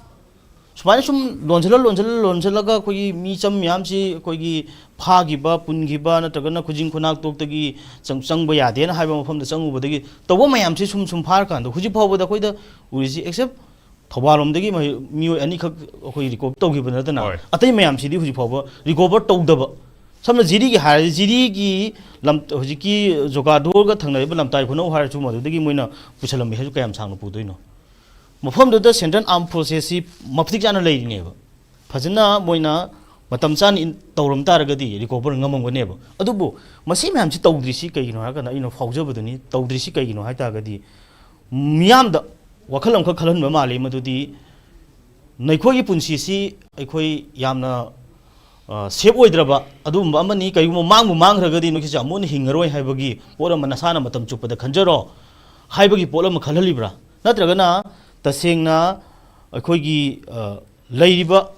ꯁꯨꯃꯥꯏꯅ ꯁꯨꯝ ꯂꯣꯟꯁꯤꯜꯂ, ꯂꯣꯟꯁꯤꯜꯂ, ꯂꯣꯟꯁꯤꯜꯂꯒ ꯑꯩꯈꯣꯏꯒꯤ ꯃꯤꯆꯝ ꯃꯌꯥꯝꯁꯤ ꯑꯩꯈꯣꯏꯒꯤ ꯐꯥꯈꯤꯕ, ꯄꯨꯟꯈꯤꯕ ꯅꯠꯇ꯭ꯔꯒꯅ ꯈꯨꯖꯤꯟ ꯈꯨꯅꯥꯛꯇꯣꯛꯇꯒꯤ ꯆꯪ-, ꯆꯪꯕ ꯌꯥꯗꯦꯅ ꯍꯥꯏꯕ ꯃꯐꯝꯗ ꯆꯪꯉꯨꯕꯗꯒꯤ ꯇꯧꯕ ꯃꯌꯥꯝꯁꯤ ꯁꯨꯝ ꯁꯨꯝ ꯐꯥꯔꯀꯥꯟꯗ ꯍꯧꯖꯤꯛ ꯐꯥꯎꯕꯗ ꯑꯩꯈꯣꯏꯗ ꯎꯔꯤꯁꯤ, except ꯊꯧꯕꯥꯜ ꯂꯣꯝꯗꯒꯤ ꯃꯍꯩ-, ꯃꯤꯑꯣꯏ ꯑꯅꯤꯈꯛ ꯑꯩꯈꯣꯏ ꯔꯤꯀꯣꯚꯔ ꯇꯧꯈꯤꯕ ꯅꯠꯇꯅ, ꯍꯣꯏ꯫ ꯑꯇꯩ ꯃꯌꯥꯝꯁꯤꯗꯤ ꯍꯧꯖꯤꯛ ꯐꯥꯎꯕ ꯔꯤꯀꯣꯚꯔ ꯇꯧꯗꯕ꯫ ꯁꯝꯅ ꯖꯤꯔꯤꯒꯤ ꯍꯥꯏꯔꯗꯤ, ꯖꯤꯔꯤꯒꯤ ꯂꯝ-, ꯍꯧꯖꯤꯛꯀꯤ ꯖꯣꯒꯥꯗꯣꯔꯒ ꯊꯪꯅꯔꯤꯕ ꯂꯝꯇꯥꯏ ꯈꯨꯅꯧ ꯍꯥꯏꯔꯁꯨ, ꯃꯗꯨꯗꯒꯤ ꯃꯣꯏꯅ ꯄꯨꯁꯜꯂꯝꯃꯤ ꯍꯥꯏꯔꯁꯨ ꯀꯌꯥꯝ ꯁꯥꯡꯅ ꯄꯨꯗꯣꯏꯅꯣ? ꯃꯐꯝꯗꯨꯗ ꯁꯦꯟꯇ꯭ꯔꯦꯜ ꯑꯥꯔꯝ ꯐꯣꯔꯁꯦꯁꯁꯤ ꯃꯐꯝ ꯆꯥꯅ ꯂꯩꯔꯤꯅꯦꯕ꯫ ꯐꯖꯅ ꯃꯣꯏꯅ ꯃꯇꯝ ꯆꯥꯅ ꯏꯟ-, ꯇꯧꯔꯝ ꯇꯥꯔꯒꯗꯤ ꯔꯤꯀꯣꯚꯔ ꯉꯝꯃꯝꯒꯅꯦꯕ꯫ ꯑꯗꯨꯕꯨ ꯃꯁꯤ ꯃꯌꯥꯝꯁꯤ ꯇꯧꯗ꯭ꯔꯤꯁꯤ ꯀꯩꯒꯤꯅꯣ ꯍꯥꯏꯔꯀꯥꯟꯗ, ꯑꯩꯅ ꯐꯥꯎꯖꯕꯗꯨꯅꯤ, ꯇꯧꯗ꯭ꯔꯤꯁꯤ ꯀꯩꯒꯤꯅꯣ ꯍꯥꯏ ꯇꯥꯔꯒꯗꯤ, ꯃꯤꯌꯥꯝꯗ ꯋꯥꯈꯜ ꯑꯃꯈꯛ ꯈꯜꯍꯟꯕ ꯃꯥꯜꯂꯤ, ꯃꯗꯨꯗꯤ ꯅꯈꯣꯏꯒꯤ ꯄꯨꯟꯁꯤꯁꯤ ꯑꯩꯈꯣꯏ ꯌꯥꯝꯅ, ꯑ, ꯁꯦꯐ ꯑꯣꯏꯗ꯭ꯔꯕ ꯑꯗꯨꯒꯨꯝꯕ ꯑꯃꯅꯤ, ꯀꯔꯤꯒꯨꯝꯕ ꯃꯥꯡꯕꯨ ꯃꯥꯡꯈ꯭ꯔꯒꯗꯤ ꯅꯈꯣꯏꯁꯦ ꯑꯃꯨꯛ ꯍꯟꯅ ꯍꯤꯡꯉꯔꯣꯏ ꯍꯥꯏꯕꯒꯤ ꯄꯣꯠ ꯑꯃ ꯅꯁꯥꯅ ꯃꯇꯝ ꯆꯨꯞꯄꯗ ꯈꯟꯖꯔꯣ ꯍꯥꯏꯕꯒꯤ ꯄꯣꯠ ꯑꯃ ꯈꯜꯍꯜꯂꯤꯕ꯭ꯔꯥ? ꯅꯠꯇ꯭ꯔꯒꯅ ꯇꯁꯦꯡꯅ ꯑꯩꯈꯣꯏꯒꯤ, ꯑ, ꯂꯩꯔꯤꯕ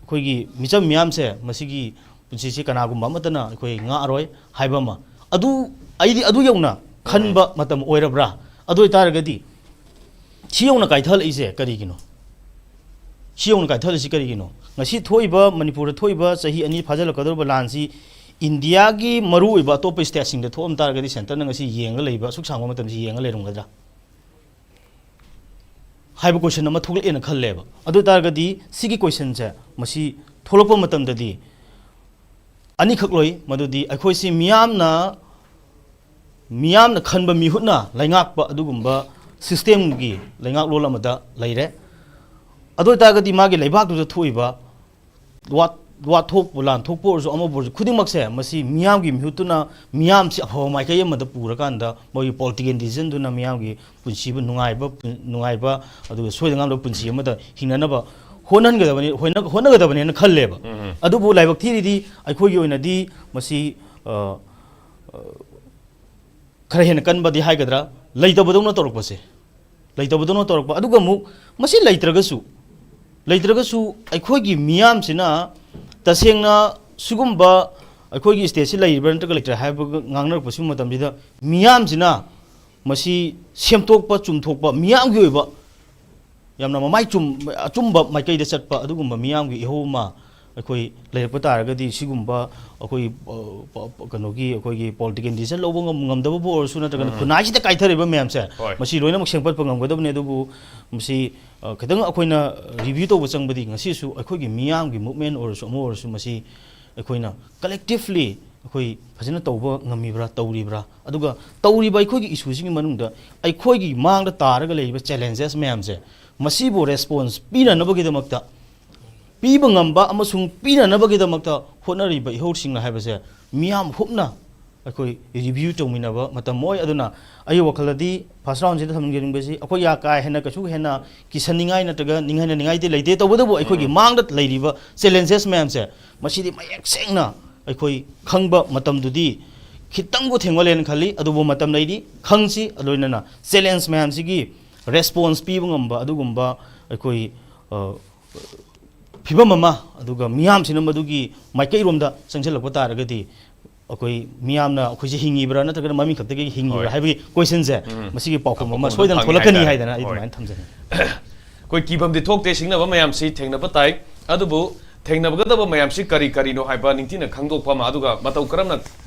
ꯑꯩꯈꯣꯏꯒꯤ ꯃꯤꯆꯝ ꯃꯤꯌꯥꯝꯁꯦ, ꯃꯁꯤꯒꯤ ꯄꯨꯟꯁꯤꯁꯤ ꯀꯅꯥꯒꯨꯝꯕ ꯑꯃꯠꯇꯅ ꯑꯩꯈꯣꯏ ꯉꯥꯛꯑꯔꯣꯏ ꯍꯥꯏꯕ ꯑꯃ, ꯑꯗꯨ, ꯑꯩꯗꯤ ꯑꯗꯨ ꯌꯧꯅ ꯈꯟꯕ ꯃꯇꯝ ꯑꯣꯏꯔꯕ꯭ꯔꯥ? ꯑꯗꯨ ꯑꯣꯏꯇꯥꯔꯒꯗꯤ ꯁꯤ ꯌꯧꯅ ꯀꯥꯏꯊꯜꯂꯛꯏꯁꯦ ꯀꯔꯤꯒꯤꯅꯣ? ꯁꯤ ꯌꯧꯅ ꯀꯥꯏꯊꯜꯂꯤꯁꯤ ꯀꯔꯤꯒꯤꯅꯣ? ꯉꯁꯤ ꯊꯣꯛꯏꯕ, ꯃꯅꯤꯄꯨꯔꯗ ꯊꯣꯛꯏꯕ ꯆꯍꯤ ꯑꯅꯤ ꯐꯥꯖꯤꯜꯂꯛꯀꯗꯧꯔꯤꯕ ꯂꯥꯟꯁꯤ ꯏꯟꯗꯤꯌꯥꯒꯤ ꯃꯔꯨꯑꯣꯏꯕ ꯑꯇꯣꯞꯄ ꯁ꯭ꯇꯦꯠꯁꯤꯡꯗ ꯊꯣꯛꯑꯝ ꯇꯥꯔꯒꯗꯤ ꯁꯦꯟꯇꯔꯅ ꯉꯁꯤ ꯌꯦꯡꯉ ꯂꯩꯕ, ꯑꯁꯨꯛ ꯁꯥꯡꯕ ꯃꯇꯝꯁꯤ ꯌꯦꯡꯉ ꯂꯩꯔꯝꯒꯗ꯭ꯔꯥ ꯍꯥꯏꯕ ꯀꯣꯏꯁꯟ ꯑꯃ ꯊꯣꯛꯂꯛꯑꯦꯅ ꯈꯜꯂꯦꯕ꯫ ꯑꯗꯨ ꯑꯣꯏ ꯇꯥꯔꯒꯗꯤ ꯁꯤꯒꯤ ꯀꯣꯏꯁꯟꯁꯦ ꯃꯁꯤ ꯊꯣꯛꯂꯛꯄ ꯃꯇꯝꯗꯗꯤ ꯑꯅꯤꯈꯛ ꯂꯣꯏ, ꯃꯗꯨꯗꯤ ꯑꯩꯈꯣꯏꯁꯤ ꯃꯤꯌꯥꯝꯅ, ꯃꯤꯌꯥꯝꯅ ꯈꯟꯕ ꯃꯤꯍꯨꯠꯅ ꯂꯩꯉꯥꯛꯄ ꯑꯗꯨꯒꯨꯝꯕ ꯁꯤꯁꯇꯦꯝꯒꯤ ꯂꯩꯉꯥꯛꯂꯣꯟ ꯑꯃꯗ ꯂꯩꯔꯦ꯫ ꯑꯗꯨ ꯑꯣꯏ ꯇꯥꯔꯒꯗꯤ ꯃꯥꯒꯤ ꯂꯩꯕꯥꯛꯇꯨꯗ ꯊꯣꯛꯏꯕ ꯋꯥꯠ-, ꯋꯥꯊꯣꯛꯄꯨ ꯂꯥꯟꯊꯣꯛꯄ ꯑꯣꯏꯔꯁꯨ, ꯑꯃꯕꯨ ꯑꯣꯏꯔꯁꯨ, ꯈꯨꯗꯤꯡꯃꯛꯁꯦ ꯃꯁꯤ ꯃꯤꯌꯥꯝꯒꯤ ꯃꯤꯍꯨꯠꯇꯨꯅ ꯃꯤꯌꯥꯝꯁꯤ ꯑꯐꯕ ꯃꯥꯏꯀꯩ ꯑꯃꯗ ꯄꯨꯔꯀꯥꯟꯗ, ꯃꯣꯏꯒꯤ ꯄꯣꯂꯤꯇꯤꯀꯦꯜ ꯗꯤꯁꯤꯖꯟꯗꯨꯅ ꯃꯤꯌꯥꯝꯒꯤ ꯄꯨꯟꯁꯤꯕꯨ ꯅꯨꯡꯉꯥꯏꯕ, ꯅꯨꯡꯉꯥꯏꯕ, ꯑꯗꯨꯒ ꯁꯣꯏꯗ ꯉꯥꯝꯗꯕ ꯄꯨꯟꯁꯤ ꯑꯃꯗ ꯍꯤꯡꯅꯅꯕ ꯍꯣꯠꯅꯍꯟꯒꯗꯕꯅꯤ, ꯍꯣꯠꯅ-, ꯍꯣꯠꯅꯒꯗꯕꯅꯦꯅ ꯈꯜꯂꯦꯕ꯫ ꯎꯝ꯫ ꯑꯗꯨꯕꯨ ꯂꯥꯏꯕꯛ ꯊꯤꯔꯤꯗꯤ ꯑꯩꯈꯣꯏꯒꯤ ꯑꯣꯏꯅꯗꯤ ꯃꯁꯤ, ꯑ, ꯑ, ꯈꯔ ꯍꯦꯟꯅ ꯀꯟꯕꯗꯤ ꯍꯥꯏꯒꯗ꯭ꯔꯥ, ꯂꯩꯇꯕꯗꯧꯅ ꯇꯧꯔꯛꯄꯁꯦ, ꯂꯩꯇꯕꯗꯧꯅ ꯇꯧꯔꯛꯄ꯫ ꯑꯗꯨꯒ ꯑꯃꯨꯛ ꯃꯁꯤ ꯂꯩꯇ꯭ꯔꯒꯁꯨ, ꯂꯩꯇ꯭ꯔꯒꯁꯨ ꯑꯩꯈꯣꯏꯒꯤ ꯃꯤꯌꯥꯝꯁꯤꯅ ꯇꯁꯦꯡꯅ ꯁꯤꯒꯨꯝꯕ ꯑꯩꯈꯣꯏꯒꯤ ꯁ꯭ꯇꯦꯠꯁꯤ ꯂꯩꯔꯤꯕ꯭ꯔꯥ ꯅꯠꯇ꯭ꯔꯒ ꯂꯩꯇ꯭ꯔꯦ ꯍꯥꯏꯕ ꯉꯥꯡꯅꯔꯛꯄ ꯁꯤꯒꯨꯝꯕ ꯃꯇꯝꯁꯤꯗ, ꯃꯤꯌꯥꯝꯁꯤꯅ ꯃꯁꯤ ꯁꯦꯝꯗꯣꯛꯄ, ꯆꯨꯝꯊꯣꯛꯄ, ꯃꯤꯌꯥꯝꯒꯤ ꯑꯣꯏꯕ ꯌꯥꯝꯅ ꯃꯃꯥꯏ ꯆꯨꯝ-, ꯑꯆꯨꯝꯕ ꯃꯥꯏꯀꯩꯗ ꯆꯠꯄ ꯑꯗꯨꯒꯨꯝꯕ ꯃꯤꯌꯥꯝꯒꯤ ꯏꯍꯧ ꯑꯃ ꯑꯩꯈꯣꯏ ꯂꯩꯔꯛꯄ ꯇꯥꯔꯒꯗꯤ, ꯁꯤꯒꯨꯝꯕ ꯑꯩꯈꯣꯏ, ꯑ, ꯄ-, ꯄ-, ꯀꯩꯅꯣꯒꯤ, ꯑꯩꯈꯣꯏꯒꯤ ꯄꯣꯂꯤꯇꯤꯀꯦꯜ ꯗꯤꯁꯤꯖꯟ ꯂꯧꯕ ꯉꯝ-, ꯉꯝꯗꯕꯕꯨ ꯑꯣꯏꯔꯁꯨ, ꯅꯠꯇ꯭ꯔꯒꯅ ꯎꯝ꯫ ꯈꯨꯟꯅꯥꯏꯁꯤꯗ ꯀꯥꯏꯊꯔꯤꯕ ꯃꯌꯥꯝꯁꯦ, ꯍꯣꯏ꯫ ꯃꯁꯤ ꯂꯣꯏꯅꯃꯛ ꯁꯦꯝꯒꯠꯄ ꯉꯝꯒꯗꯕꯅꯤ꯫ ꯑꯗꯨꯕꯨ ꯃꯁꯤ, ꯑ, ꯈꯤꯇꯪ ꯑꯩꯈꯣꯏꯅ ꯔꯤꯚ꯭ꯌꯨ ꯇꯧꯕ ꯆꯪꯕꯗꯤ, ꯉꯁꯤꯁꯨ ꯑꯩꯈꯣꯏꯒꯤ ꯃꯤꯌꯥꯝꯒꯤ ꯃꯨꯞꯃꯦꯟ ꯑꯣꯏꯔꯁꯨ, ꯑꯃ ꯑꯣꯏꯔꯁꯨ, ꯃꯁꯤ ꯑꯩꯈꯣꯏꯅ ꯀꯂꯦꯛꯇꯤꯚꯂꯤ ꯑꯩꯈꯣꯏ ꯐꯖꯅ ꯇꯧꯕ ꯉꯝꯃꯤꯕ꯭ꯔꯥ, ꯇꯧꯔꯤꯕ꯭ꯔꯥ? ꯑꯗꯨꯒ ꯇꯧꯔꯤꯕ ꯑꯩꯈꯣꯏꯒꯤ ꯏꯁꯨꯁꯤꯒꯤ ꯃꯅꯨꯡꯗ ꯑꯩꯈꯣꯏꯒꯤ ꯃꯥꯡꯗ ꯇꯥꯔꯒ ꯂꯩꯔꯤꯕ ꯆꯦꯂꯦꯟꯖꯦꯁ ꯃꯌꯥꯝꯁꯦ, ꯃꯁꯤꯕꯨ ꯔꯦꯁꯄꯣꯟꯁ ꯄꯤꯅꯅꯕꯒꯤꯗꯃꯛꯇ, ꯄꯤꯕ ꯉꯝꯕ ꯑꯃꯁꯨꯡ ꯄꯤꯅꯅꯕꯒꯤꯗꯃꯛꯇ ꯍꯣꯠꯅꯔꯤꯕ ꯏꯍꯧꯁꯤꯡꯅ ꯍꯥꯏꯕꯁꯦ ꯃꯤꯌꯥꯝ ꯍꯨꯞꯅ ꯑꯩꯈꯣꯏ ꯔꯤꯚ꯭ꯌꯨ ꯇꯧꯃꯤꯟꯅꯕ ꯃꯇꯝ ꯑꯣꯏ꯫ ꯑꯗꯨꯅ ꯑꯩꯒꯤ ꯋꯥꯈꯜꯗꯗꯤ ꯐꯥꯔꯁ ꯔꯥꯎꯟꯁꯤꯗ ꯊꯝꯖꯅꯤꯡꯕꯁꯤ, ꯑꯩꯈꯣꯏ ꯌꯥ ꯀꯥ ꯍꯦꯟꯅ ꯀꯩꯁꯨ ꯍꯦꯟꯅ ꯀꯤꯁꯟꯅꯤꯡꯉꯥꯏ ꯅꯠꯇ꯭ꯔꯒ ꯅꯤꯡꯍꯟꯅꯅꯤꯡꯉꯥꯏꯗꯤ ꯂꯩꯇꯦ꯫ ꯇꯧꯕꯇꯕꯨ ꯑꯩꯈꯣꯏꯒꯤ ꯎꯝ꯫ ꯃꯥꯡꯗ ꯂꯩꯔꯤꯕ ꯆꯦꯂꯦꯟꯖꯦꯁ ꯃꯌꯥꯝꯁꯦ, ꯃꯁꯤꯗꯤ ꯃꯌꯦꯛ ꯁꯦꯡꯅ ꯑꯩꯈꯣꯏ ꯈꯪꯕ ꯃꯇꯝꯗꯨꯗꯤ ꯈꯤꯇꯪꯕꯨ ꯊꯦꯡꯃꯜꯂꯦꯅ ꯈꯜꯂꯤ꯫ ꯑꯗꯨꯕꯨ ꯃꯇꯝ ꯂꯩꯔꯤ, ꯈꯪꯁꯤ꯫ ꯂꯣꯏꯅꯅ ꯆꯦꯂꯦꯟꯖ ꯃꯌꯥꯝꯁꯤꯒꯤ ꯔꯦꯁꯄꯣꯟꯁ ꯄꯤꯕ ꯉꯝꯕ ꯑꯗꯨꯒꯨꯝꯕ ꯑꯩꯈꯣꯏ, ꯑ, ꯐꯤꯕꯝ ꯑꯃ, ꯑꯗꯨꯒ ꯃꯤꯌꯥꯝꯁꯤꯅ ꯃꯗꯨꯒꯤ ꯃꯥꯏꯀꯩꯔꯣꯝꯗ ꯆꯪꯁꯤꯜꯂꯛꯄ ꯇꯥꯔꯒꯗꯤ, ꯑꯩꯈꯣꯏ ꯃꯤꯌꯥꯝꯅ ꯑꯩꯈꯣꯏꯁꯦ ꯍꯤꯡꯉꯤꯕ꯭ꯔꯥ ꯅꯠꯇ꯭ꯔꯒꯅ ꯃꯃꯤꯡ ꯈꯛꯇꯒꯤ ꯍꯤꯡꯉꯤꯕ꯭ꯔꯥ ꯍꯣꯏ꯫ ꯍꯥꯏꯕꯒꯤ ꯀꯣꯏꯁꯟꯁꯦ, ꯎꯝ꯫ ꯃꯁꯤꯒꯤ ꯄꯥꯎꯈꯨꯝ ꯑꯃ ꯑꯄꯥꯎꯈꯨꯝ ꯁꯣꯏꯗꯅ ꯐꯪꯉꯤ ꯊꯣꯛꯂꯛꯀꯅꯤ ꯍꯥꯏꯇꯥꯔꯦ꯫ ꯍꯥꯏꯗꯅ ꯑꯩ ꯍꯣꯏ꯫ ꯑꯗꯨꯃꯥꯏꯅ ꯊꯝꯖꯅꯤꯡꯉꯤ꯫ ꯑꯩꯈꯣꯏ ꯀꯤꯐꯝꯗꯤ ꯊꯣꯛꯇꯦ ꯁꯤꯡꯅꯕ ꯃꯌꯥꯝꯁꯤ ꯊꯦꯡꯅꯕ ꯇꯥꯏ, ꯑꯗꯨꯕꯨ ꯊꯦꯡꯅꯕꯒꯗꯕ ꯃꯌꯥꯝꯁꯤ ꯀꯔꯤ ꯀꯔꯤꯅꯣ ꯍꯥꯏꯕ ꯅꯤꯡꯊꯤꯅ ꯈꯪꯗꯣꯛꯄ ꯑꯃ, ꯑꯗꯨꯒ ꯃꯇꯧ ꯀꯔꯝꯅ,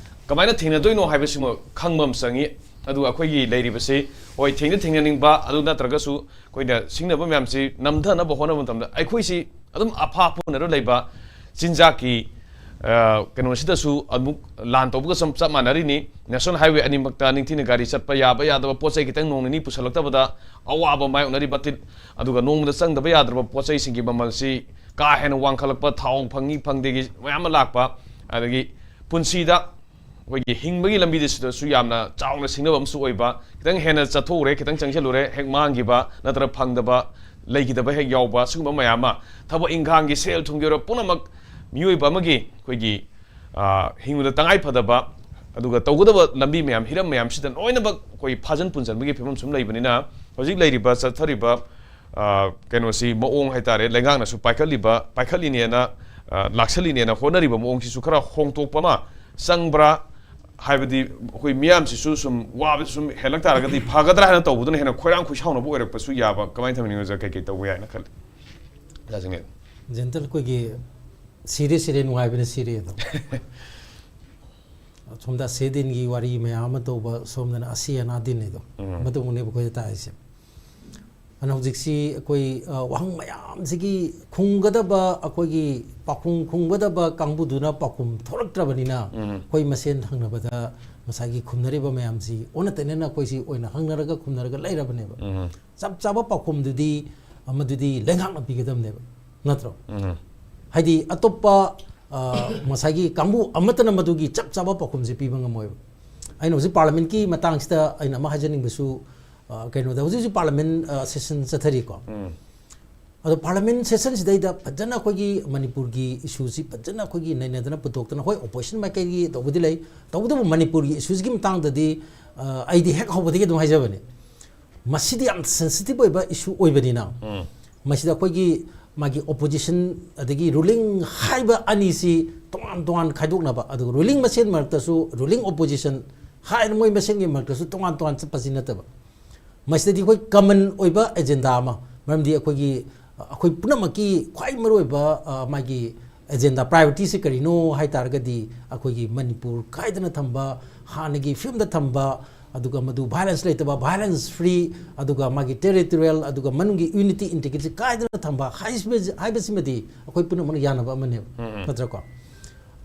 ꯀꯃꯥꯏꯅ ꯊꯦꯡꯅꯗꯣꯏꯅꯣ ꯍꯥꯏꯕꯁꯤꯃ ꯈꯪꯕ ꯑꯃ ꯆꯪꯉꯤ꯫ ꯑꯗꯨꯒ ꯑꯩꯈꯣꯏꯒꯤ ꯂꯩꯔꯤꯕꯁꯤ, ꯍꯣꯏ, ꯊꯦꯡꯗꯤ ꯊꯦꯡꯅꯅꯤꯡꯕ, ꯑꯗꯨ ꯅꯠꯇ꯭ꯔꯒꯁꯨ ꯑꯩꯈꯣꯏꯅ ꯁꯤꯡꯅꯕ ꯃꯌꯥꯝꯁꯤ ꯅꯝꯊꯅꯕ ꯍꯣꯠꯅꯕ ꯃꯇꯝꯗ ꯑꯩꯈꯣꯏꯁꯤ ꯑꯗꯨꯝ ꯑꯐꯥ ꯄꯨꯅꯔ ꯂꯩꯕ ꯆꯤꯟꯖꯥꯛꯀꯤ, ꯑ, ꯀꯩꯅꯣꯁꯤꯗꯁꯨ ꯑꯃꯨꯛ ꯂꯥꯟ ꯇꯧꯕꯒ ꯆꯞ, ꯆꯞ ꯃꯥꯟꯅꯔꯤꯅꯤ꯫ ꯅꯦꯁꯅꯦꯜ ꯍꯥꯏꯋꯦ ꯑꯅꯤꯃꯛꯇ ꯅꯤꯡꯊꯤꯅ ꯒꯥꯔꯤ ꯆꯠꯄ ꯌꯥꯕ ꯌꯥꯗꯕ, ꯄꯣꯠ ꯆꯩ ꯈꯤꯇꯪ ꯅꯣꯡ ꯅꯤꯅꯤ ꯄꯨꯁꯜꯂꯛꯇꯕꯗ ꯑꯋꯥꯕ ꯃꯥꯌꯣꯛꯅꯔꯤꯕ ꯇꯤꯠ-, ꯑꯗꯨꯒ ꯅꯣꯡꯃꯗ ꯆꯪꯗꯕ ꯌꯥꯗ꯭ꯔꯕ ꯄꯣꯠ ꯆꯩꯁꯤꯡꯒꯤ ꯃꯃꯜꯁꯤ ꯀꯥ ꯍꯦꯟꯅ ꯋꯥꯡꯈꯠꯂꯛꯄ, ꯊꯥꯎ ꯐꯪꯉꯤ ꯐꯪꯗꯦꯒꯤ ꯃꯌꯥꯝ ꯑꯃ ꯂꯥꯛꯄ, ꯑꯗꯒꯤ ꯄꯨꯟꯁꯤꯗ ꯑꯩꯈꯣꯏꯒꯤ ꯍꯤꯡꯕꯒꯤ ꯂꯝꯕꯤꯗꯁꯤꯗꯁꯨ ꯌꯥꯝꯅ ꯆꯥꯎꯅ ꯁꯤꯡꯅꯕ ꯑꯃꯁꯨ ꯑꯣꯏꯕ, ꯈꯤꯇꯪ ꯍꯦꯟꯅ ꯆꯠꯊꯣꯛꯎꯔꯦ, ꯈꯤꯇꯪ ꯆꯪꯁꯤꯜꯂꯨꯔꯦ, ꯍꯦꯛ ꯃꯥꯡꯈꯤꯕ ꯅꯠꯇ꯭ꯔꯒ ꯐꯪꯗꯕ, ꯂꯩꯈꯤꯗꯕ ꯍꯦꯛ ꯌꯥꯎꯕ, ꯁꯤꯒꯨꯝꯕ ꯃꯌꯥꯝ ꯑꯃ, ꯊꯕꯛ ꯏꯪꯈꯥꯡꯒꯤ, ꯁꯦꯜ ꯊꯨꯝꯒꯤ ꯑꯣꯏꯔꯣ, ꯄꯨꯝꯅꯃꯛ ꯃꯤꯑꯣꯏꯕ ꯑꯃꯒꯤ ꯑꯩꯈꯣꯏꯒꯤ, ꯑ, ꯍꯤꯡꯕꯗ ꯇꯉꯥꯏ ꯐꯗꯕ, ꯑꯗꯨꯒ ꯇꯧꯒꯗꯕ ꯂꯝꯕꯤ ꯃꯌꯥꯝ, ꯍꯤꯔꯝ ꯃꯌꯥꯝꯁꯤꯗ ꯂꯣꯏꯅꯃꯛ ꯑꯩꯈꯣꯏ ꯐꯥꯖꯤꯟ ꯄꯨꯟꯁꯤꯟꯕꯒꯤ ꯐꯤꯕꯝ ꯁꯨꯝ ꯂꯩꯕꯅꯤꯅ, ꯍꯧꯖꯤꯛ ꯂꯩꯔꯤꯕ, ꯆꯠꯊꯔꯤꯕ, ꯑ, ꯀꯩꯅꯣꯁꯤ, ꯃꯑꯣꯡ ꯍꯥꯏꯇꯥꯔꯦ, ꯂꯩꯉꯥꯛꯅꯁꯨ ꯄꯥꯏꯈꯠꯂꯤꯕ, ꯄꯥꯏꯈꯠꯂꯤꯅꯦꯅ, ꯑ, ꯂꯥꯛꯁꯜꯂꯤꯅꯦꯅ ꯍꯣꯠꯅꯔꯤꯕ ꯃꯑꯣꯡꯁꯤꯁꯨ ꯈꯔ ꯍꯣꯡꯗꯣꯛꯄ ꯑꯃ ꯆꯪꯕ꯭ꯔꯥ ꯍꯥꯏꯕꯗꯤ, ꯑꯩꯈꯣꯏ ꯃꯤꯌꯥꯝꯁꯤꯁꯨ ꯁꯨꯝ ꯋꯥꯕꯁꯤ ꯁꯨꯝ ꯍꯦꯜꯂꯛ ꯇꯥꯔꯒꯗꯤ ꯐꯒꯗ꯭ꯔꯥ ꯍꯥꯏꯅ ꯇꯧꯕꯗꯨꯅ ꯍꯦꯟꯅ ꯈꯣꯏꯔꯥꯡ ꯈꯣꯏꯁꯥꯎꯅꯕ ꯑꯣꯏꯔꯛꯄꯁꯨ ꯌꯌꯥꯕ, ꯀꯃꯥꯏꯅ ꯊꯝꯕꯤꯅꯤꯡꯉꯤ? ꯑꯣꯖꯥ, ꯀꯩꯀꯩ ꯇꯧꯕ ꯌꯥꯏꯅ ꯈꯜꯂꯤ? ꯑꯣꯖꯥ ꯖꯦꯅꯦꯔꯦꯜ꯫ ꯖꯦꯅꯦꯔꯦꯜ, ꯑꯩꯈꯣꯏꯒꯤ ꯁꯤꯔꯦ ꯁꯤꯔꯦ, ꯅꯨꯡꯉꯥꯏꯕꯅ ꯁꯤꯔꯦ ꯑꯗꯣ꯫ ꯁꯣꯝꯗ ꯑꯁꯦ ꯗꯤꯟꯒꯤ ꯋꯥꯔꯤ ꯃꯌꯥꯝ ꯑꯃ ꯇꯧꯕ, ꯁꯣꯝꯗꯅ ꯑꯁꯤ ꯑꯅꯥ ꯗꯤꯟ ꯍꯥꯏꯗꯣ, ꯎꯝ꯫ ꯃꯗꯨꯃꯛꯅꯦꯕ ꯑꯩꯈꯣꯏꯗ ꯇꯥꯛꯏꯁꯦ꯫ ꯑꯗꯨꯅ ꯍꯧꯖꯤꯛꯁꯤ ꯑꯩꯈꯣꯏ, ꯑ, ꯋꯥꯍꯪ ꯃꯌꯥꯝꯁꯤꯒꯤ ꯈꯨꯝꯒꯗꯕ, ꯑꯩꯈꯣꯏꯒꯤ ꯄꯥꯎꯈꯨꯝ ꯈꯨꯝꯒꯗꯕ ꯀꯥꯡꯕꯨꯗꯨꯅ ꯄꯥꯎꯈꯨꯝ ꯊꯣꯛꯂꯛꯇ꯭ꯔꯕꯅꯤꯅ, ꯎꯝ꯫ ꯑꯩꯈꯣꯏ ꯃꯁꯦꯟ ꯍꯪꯅꯕꯗ ꯉꯁꯥꯏꯒꯤ ꯈꯨꯝꯅꯔꯤꯕ ꯃꯌꯥꯝꯁꯤ ꯑꯣꯟꯅ ꯇꯩꯅꯅ ꯑꯩꯈꯣꯏꯁꯤ ꯑꯣꯏꯅ ꯍꯪꯅꯔꯒ ꯈꯨꯝꯅꯔꯒ ꯂꯩꯔꯕꯅꯦꯕ꯫ ꯎꯝ꯫ ꯆꯞ ꯆꯥꯕ ꯄꯥꯎꯈꯨꯝꯗꯨꯗꯤ, ꯑ, ꯃꯗꯨꯗꯤ ꯂꯩꯉꯥꯛꯅ ꯄꯤꯒꯗꯕꯅꯦꯕ, ꯅꯠꯇ꯭ꯔꯣ? ꯎꯝ꯫ ꯍꯥꯏꯗꯤ ꯑꯇꯣꯞꯄ, ꯑ, ꯉꯁꯥꯏꯒꯤ ꯀꯥꯡꯕꯨ ꯑꯃꯠꯇꯅ ꯃꯗꯨꯒꯤ ꯆꯞ ꯆꯥꯕ ꯄꯥꯎꯈꯨꯝꯁꯦ ꯄꯤꯕ ꯉꯝꯃꯣꯏꯕ꯫ ꯑꯩꯅ ꯍꯧꯖꯤꯛ ꯄꯥꯔꯂꯤꯌꯥꯃꯦꯟꯠꯀꯤ ꯃꯇꯥꯡꯁꯤꯗ ꯑꯩꯅ ꯑꯃ ꯍꯥꯏꯖꯅꯤꯡꯕꯁꯨ, ꯑ, ꯀꯩꯅꯣꯗ ꯍꯧꯖꯤꯛ ꯍꯧꯖꯤꯛ ꯄꯥꯔꯂꯤꯌꯥꯃꯦꯟꯠ, ꯑ, ꯁꯦꯁꯟ ꯆꯠꯊꯔꯤꯀꯣ꯫ ꯎꯝ꯫ ꯑꯗꯣ ꯄꯥꯔꯂꯤꯌꯥꯃꯦꯟꯠ ꯁꯦꯁꯟꯁꯤꯗꯩꯗ ꯐꯖꯅ ꯑꯩꯈꯣꯏꯒꯤ ꯃꯅꯤꯄꯨꯔꯒꯤ ꯏꯁꯨꯁꯤ ꯐꯖꯅ ꯑꯩꯈꯣꯏꯒꯤ ꯅꯩꯅꯗꯅ ꯄꯨꯊꯣꯛꯇꯅ, ꯍꯣꯏ, ꯑꯣꯄꯣꯖꯤꯁꯟ ꯃꯥꯏꯀꯩꯒꯤ ꯇꯧꯕꯗꯤ ꯂꯩ, ꯇꯧꯕꯇꯕꯨ ꯃꯅꯤꯄꯨꯔꯒꯤ ꯏꯁꯨꯁꯤꯒꯤ ꯃꯇꯥꯡꯗꯗꯤ, ꯑ, ꯑꯩꯗꯤ ꯍꯦꯛ ꯍꯧꯕꯗꯒꯤ ꯑꯗꯨꯝ ꯍꯥꯏꯖꯕꯅꯦ, ꯃꯁꯤꯗꯤ ꯌꯥꯝ ꯁꯦꯟꯁꯤꯇꯤꯚ ꯑꯣꯏꯕ ꯏꯁꯨ ꯑꯣꯏꯕꯅꯤꯅ, ꯎꯝ꯫ ꯃꯁꯤꯗ ꯑꯩꯈꯣꯏꯒꯤ ꯃꯥꯒꯤ ꯑꯣꯄꯣꯖꯤꯁꯟ ꯑꯗꯒꯤ ꯔꯨꯂꯤꯡ ꯍꯥꯏꯕ ꯑꯅꯤꯁꯤ ꯇꯣꯉꯥꯟ ꯇꯣꯉꯥꯟ ꯈꯥꯏꯗꯣꯛꯅꯕ, ꯑꯗꯨꯒ ꯔꯨꯂꯤꯡ ꯃꯁꯦꯟ ꯃꯔꯛꯇꯁꯨ, ꯔꯨꯂꯤꯡ ꯑꯣꯄꯣꯖꯤꯁꯟ ꯍꯥꯏꯅ ꯃꯣꯏ ꯃꯁꯦꯟꯒꯤ ꯃꯔꯛꯇꯁꯨ ꯇꯣꯉꯥꯟ ꯇꯣꯉꯥꯟ ꯆꯠꯄꯁꯤ ꯅꯠꯇꯕ, ꯃꯁꯤꯗꯗꯤ ꯑꯩꯈꯣꯏ ꯀꯃꯟ ꯑꯣꯏꯕ ꯑꯦꯖꯦꯟꯗꯥ ꯑꯃ, ꯃꯔꯝꯗꯤ ꯑꯩꯈꯣꯏꯒꯤ, ꯑꯩꯈꯣꯏ ꯄꯨꯝꯅꯃꯛꯀꯤ ꯈ꯭ꯋꯥꯏ ꯃꯔꯨꯑꯣꯏꯕ, ꯑ, ꯃꯥꯒꯤ ꯑꯦꯖꯦꯟꯗꯥ, ꯄ꯭ꯔꯥꯏꯑꯣꯔꯤꯇꯤꯁꯤ ꯀꯔꯤꯅꯣ ꯍꯥꯏ ꯇꯥꯔꯒꯗꯤ, ꯑꯩꯈꯣꯏꯒꯤ ꯃꯅꯤꯄꯨꯔ ꯀꯥꯏꯗꯅ ꯊꯝꯕ, ꯍꯥꯟꯅꯒꯤ ꯐꯤꯕꯝꯗ ꯊꯝꯕ, ꯑꯗꯨꯒ ꯃꯗꯨ ꯚꯥꯏꯑꯣꯂꯦꯟꯁ ꯂꯩꯇꯕ, ꯚꯥꯏꯑꯣꯂꯦꯟꯁ ꯐ꯭ꯔꯤ, ꯑꯗꯨꯒ ꯃꯥꯒꯤ ꯇꯦꯔꯤꯇꯣꯔꯤꯌꯦꯜ, ꯑꯗꯨꯒ ꯃꯅꯨꯡꯒꯤ ꯌꯨꯅꯤꯇꯤ, ꯏꯟꯇꯤꯒ꯭ꯔꯤꯇꯤ ꯀꯥꯏꯗꯅ ꯊꯝꯕ ꯍꯥꯏꯕꯁꯤ-, ꯍꯥꯏꯕꯁꯤꯃꯗꯤ ꯑꯩꯈꯣꯏ ꯄꯨꯝꯅꯃꯛꯅ ꯌꯥꯅꯕ ꯑꯃꯅꯦꯕ, ꯎꯝ, ꯎꯝ꯫ ꯅꯠꯇ꯭ꯔꯀꯣ?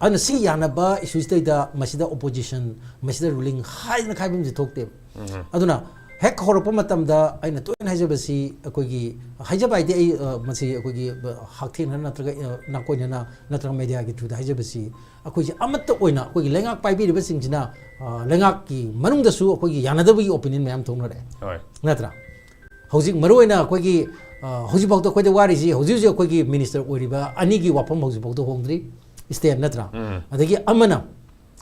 ꯑꯗꯨꯅ ꯁꯤ ꯌꯥꯅꯕ ꯏꯁꯨꯁꯤꯗꯩꯗ ꯃꯁꯤꯗ ꯑꯣꯄꯣꯖꯤꯁꯟ, ꯃꯁꯤꯗ ꯔꯨꯂꯤꯡ ꯍꯥꯏꯗꯅ ꯈꯥꯏꯕ ꯑꯃꯁꯨ ꯊꯣꯛꯇꯦꯕ꯫ ꯎꯝ꯫ ꯑꯗꯨꯅ ꯍꯦꯛ ꯍꯧꯔꯛꯄ ꯃꯇꯝꯗ ꯑꯩꯅ ꯇꯣꯏꯅ ꯍꯥꯏꯖꯕꯁꯤ, ꯑꯩꯈꯣꯏꯒꯤ, ꯍꯥꯏꯖꯕ ꯍꯥꯏꯗꯤ ꯑꯩ, ꯑ, ꯃꯁꯤ ꯑꯩꯈꯣꯏꯒꯤ, ꯑ, ꯍꯛꯊꯦꯡꯅꯅ ꯅꯠꯇ꯭ꯔꯒ, ꯑ, ꯅꯥꯀꯣꯏꯅꯅ ꯅꯠꯇ꯭ꯔꯒ ꯃꯦꯗꯤꯌꯥꯒꯤ ꯊ꯭ꯔꯨꯗ ꯍꯥꯏꯖꯕꯁꯤ, ꯑꯩꯈꯣꯏꯁꯦ ꯑꯃꯠꯇ ꯑꯣꯏꯅ ꯑꯩꯈꯣꯏꯒꯤ ꯂꯩꯉꯥꯛ ꯄꯥꯏꯕꯤꯔꯤꯕꯁꯤꯡꯁꯤꯅ, ꯑ, ꯂꯩꯉꯥꯛꯀꯤ ꯃꯅꯨꯡꯗꯁꯨ ꯑꯩꯈꯣꯏꯒꯤ ꯌꯥꯅꯗꯕꯒꯤ ꯑꯣꯄꯤꯅꯤꯌꯟ ꯃꯌꯥꯝ ꯊꯣꯛꯅꯔꯛꯑꯦ꯫ ꯍꯣꯏ꯫ ꯅꯠꯇ꯭ꯔꯥ? ꯍꯧꯖꯤꯛ ꯃꯔꯨꯑꯣꯏꯅ ꯑꯩꯈꯣꯏꯒꯤ, ꯑ, ꯍꯧꯖꯤꯛꯐꯥꯎꯗ ꯑꯩꯈꯣꯏꯗ ꯋꯥꯔꯤꯁꯤ, ꯍꯧꯖꯤꯛ ꯍꯧꯖꯤꯛ ꯑꯩꯈꯣꯏꯒꯤ ꯃꯤꯅꯤꯁꯇꯔ ꯑꯣꯏꯔꯤꯕ ꯑꯅꯤꯒꯤ ꯋꯥꯐꯝ ꯍꯧꯖꯤꯛꯐꯥꯎꯗ ꯍꯣꯡꯗ꯭ꯔꯤ, ꯁ꯭ꯇꯦꯝ ꯅꯠꯇ꯭ꯔꯥ? ꯎꯝ꯫ ꯑꯗꯒꯤ ꯑꯃꯅ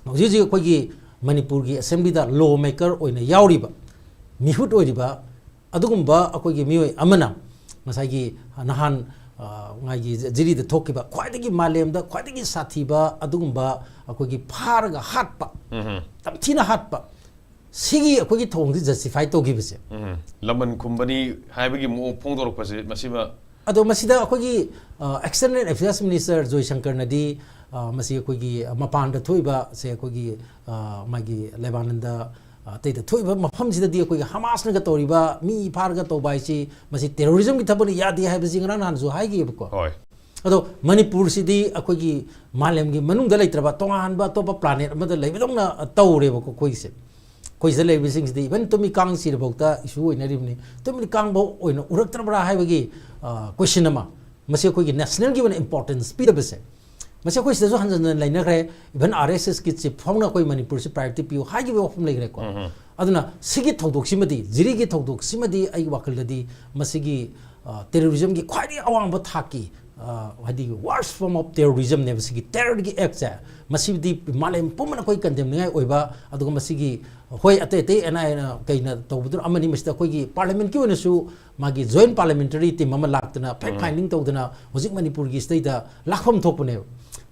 ꯍꯧꯖꯤꯛ ꯍꯧꯖꯤꯛ ꯑꯩꯈꯣꯏꯒꯤ ꯃꯅꯤꯄꯨꯔꯒꯤ ꯑꯦꯁꯦꯝꯕ꯭ꯂꯤꯗ ꯂꯣ ꯃꯦꯀꯔ ꯑꯣꯏꯅ ꯌꯥꯎꯔꯤꯕ, ꯃꯤꯍꯨꯠ ꯑꯣꯏꯔꯤꯕ ꯑꯗꯨꯒꯨꯝꯕ ꯑꯩꯈꯣꯏꯒꯤ ꯃꯤꯑꯣꯏ ꯑꯃꯅ ꯉꯁꯥꯏꯒꯤ ꯅꯍꯥꯟ, ꯑ, ꯉꯥꯏꯒꯤ ꯖꯤꯔꯤꯗ ꯊꯣꯛꯈꯤꯕ ꯈ꯭ꯋꯥꯏꯗꯒꯤ ꯃꯥꯂꯦꯝꯗ ꯈ꯭ꯋꯥꯏꯗꯒꯤ ꯁꯥꯊꯤꯕ ꯑꯗꯨꯒꯨꯝꯕ ꯑꯩꯈꯣꯏꯒꯤ ꯐꯥꯔꯒ ꯍꯥꯠꯄ, ꯎꯝ꯫ ꯌꯥꯝ ꯊꯤꯅ ꯍꯥꯠꯄ, ꯁꯤꯒꯤ ꯑꯩꯈꯣꯏꯒꯤ ꯊꯧꯑꯣꯡꯁꯤ ꯖꯁꯇꯤꯐꯥꯏ ꯇꯧꯈꯤꯕꯁꯦ꯫ ꯎꯝ꯫ ꯂꯃꯟ ꯈꯨꯝꯕꯅꯤ ꯍꯥꯏꯕꯒꯤ ꯃꯑꯣꯡ ꯐꯣꯡꯗꯣꯔꯛꯄꯁꯦ ꯃꯁꯤꯃ꯫ ꯑꯗꯣ ꯃꯁꯤꯗ ꯑꯩꯈꯣꯏꯒꯤ, ꯑ, ꯑꯦꯛꯁꯇꯔꯅꯦꯜ ꯑꯦꯐꯤꯌꯔꯁ ꯃꯤꯅꯤꯁꯇꯔ ꯖꯣꯏꯁꯪꯀꯔꯅꯗꯤ, ꯑ, ꯃꯁꯤ ꯑꯩꯈꯣꯏꯒꯤ, ꯑ, ꯃꯄꯥꯟꯗ ꯊꯣꯛꯏꯕ ꯁꯦ ꯑꯩꯈꯣꯏꯒꯤ, ꯑ, ꯃꯥꯒꯤ ꯂꯦꯕꯥꯅꯟꯗ, ꯑ, ꯑꯇꯩꯗ ꯊꯣꯛꯏꯕ ꯃꯐꯝꯁꯤꯗꯗꯤ ꯑꯩꯈꯣꯏꯒꯤ ꯍꯃꯥꯁꯅꯒ ꯇꯧꯔꯤꯕ ꯃꯤ ꯐꯥꯔꯒ ꯇꯧꯕ ꯍꯥꯏꯁꯤ ꯃꯁꯤ ꯇꯦꯔꯣꯔꯤꯖꯝꯒꯤ ꯊꯕꯛꯅꯤ, ꯌꯥꯗꯦ ꯍꯥꯏꯕꯁꯤ ꯉꯔꯥꯡ ꯅꯍꯥꯟꯁꯨ ꯍꯥꯏꯈꯤꯕꯀꯣ꯫ ꯍꯣꯏ꯫ ꯑꯗꯣ ꯃꯅꯤꯄꯨꯔꯁꯤꯗꯤ ꯑꯩꯈꯣꯏꯒꯤ ꯃꯥꯂꯦꯝꯒꯤ ꯃꯅꯨꯡꯗ ꯂꯩꯇ꯭ꯔꯕ ꯇꯣꯉꯥꯟꯕ ꯑꯇꯣꯞꯄ ꯄ꯭ꯂꯥꯅꯦꯠ ꯑꯃꯗ ꯂꯩꯕꯗꯧꯅ ꯇꯧꯔꯦꯕꯀꯣ ꯑꯩꯈꯣꯏꯁꯦ꯫ ꯑꯩꯈꯣꯏ ꯁꯤꯗ ꯂꯩꯔꯤꯕꯁꯤꯡꯁꯤꯗꯤ ꯏꯚꯟ ꯇꯨꯃꯤꯀꯥꯡ ꯁꯤꯔꯐꯥꯎꯗ ꯏꯁꯨ ꯑꯣꯏꯅꯔꯤꯕꯅꯤ꯫ ꯇꯨꯃꯤꯀꯥꯡꯐꯥꯎ ꯑꯣꯏꯅ ꯎꯔꯛꯇ꯭ꯔꯕ꯭ꯔꯥ ꯍꯥꯏꯕꯒꯤ, ꯑ, ꯀꯣꯏꯁꯟ ꯑꯃ ꯃꯁꯤ ꯑꯩꯈꯣꯏꯒꯤ ꯅꯦꯁꯅꯦꯜꯒꯤ ꯑꯣꯏꯅ ꯏꯝꯄꯣꯔꯇꯦꯟꯁ ꯄꯤꯗꯕꯁꯦ, ꯃꯁꯤ ꯑꯩꯈꯣꯏ ꯁꯤꯗꯁꯨ ꯍꯟꯖꯟ ꯍꯟꯖꯟ ꯂꯩꯅꯈ꯭ꯔꯦ꯫ ꯏꯚꯟ ꯑꯥꯔ ꯑꯦꯁ ꯑꯦꯁꯀꯤ ꯆꯤꯐ ꯐꯥꯎꯅ ꯑꯩꯈꯣꯏ ꯃꯅꯤꯄꯨꯔꯁꯤ ꯄ꯭ꯔꯥꯏꯌꯣꯔꯤꯇꯤ ꯄꯤꯌꯨ ꯍꯥꯏꯈꯤꯕ ꯋꯥꯐꯝ ꯂꯩꯈ꯭ꯔꯦꯀꯣ꯫ ꯎꯝ꯫ ꯑꯗꯨꯅ ꯁꯤꯒꯤ ꯊꯧꯗꯣꯛꯁꯤꯃꯗꯤ, ꯖꯤꯔꯤꯒꯤ ꯊꯧꯗꯣꯛꯁꯤꯃꯗꯤ ꯑꯩꯒꯤ ꯋꯥꯈꯜꯗꯗꯤ ꯃꯁꯤꯒꯤ, ꯑ, ꯇꯦꯔꯣꯔꯤꯖꯝꯒꯤ ꯈ꯭ꯋꯥꯏꯗꯒꯤ ꯑꯋꯥꯡꯕ ꯊꯥꯛꯀꯤ, ꯑ, ꯍꯥꯏꯗꯤ worst form of terrorism ꯅꯦꯕ ꯁꯤꯒꯤ ꯇꯦꯔꯔꯒꯤ ꯑꯦꯛꯁꯦ꯫ ꯃꯁꯤꯗꯤ ꯃꯥꯂꯦꯝ ꯄꯨꯝꯕꯅ ꯑꯩꯈꯣꯏ ꯀꯟꯗꯦꯝꯅꯤꯡꯉꯥꯏ ꯑꯣꯏꯕ, ꯑꯗꯨꯒ ꯃꯁꯤꯒꯤ, ꯍꯣꯏ, ꯑꯇꯩ ꯑꯇꯩ ꯑꯦꯟ ꯑꯥꯏ ꯑꯦꯅ ꯀꯩꯅ ꯇꯧꯕꯗꯨꯅ ꯑꯃꯅꯤ, ꯃꯁꯤꯗ ꯑꯩꯈꯣꯏꯒꯤ ꯄꯥꯔꯂꯤꯌꯥꯃꯦꯟꯠꯀꯤ ꯑꯣꯏꯅꯁꯨ ꯃꯥꯒꯤ ꯖꯣꯏꯟꯠ ꯄꯥꯔꯂꯤꯌꯥꯃꯦꯟꯇꯔꯤ ꯇꯤꯝ ꯑꯃ ꯂꯥꯛꯇꯅ ꯐꯦꯛ ꯎꯝ꯫ ꯐꯥꯏꯟꯗꯤꯡ ꯇꯧꯗꯅ ꯍꯧꯖꯤꯛ ꯃꯅꯤꯄꯨꯔꯒꯤ ꯁꯤꯗꯩꯗ ꯂꯥꯛꯐꯝ ꯊꯣꯛꯄꯅꯦꯕ꯫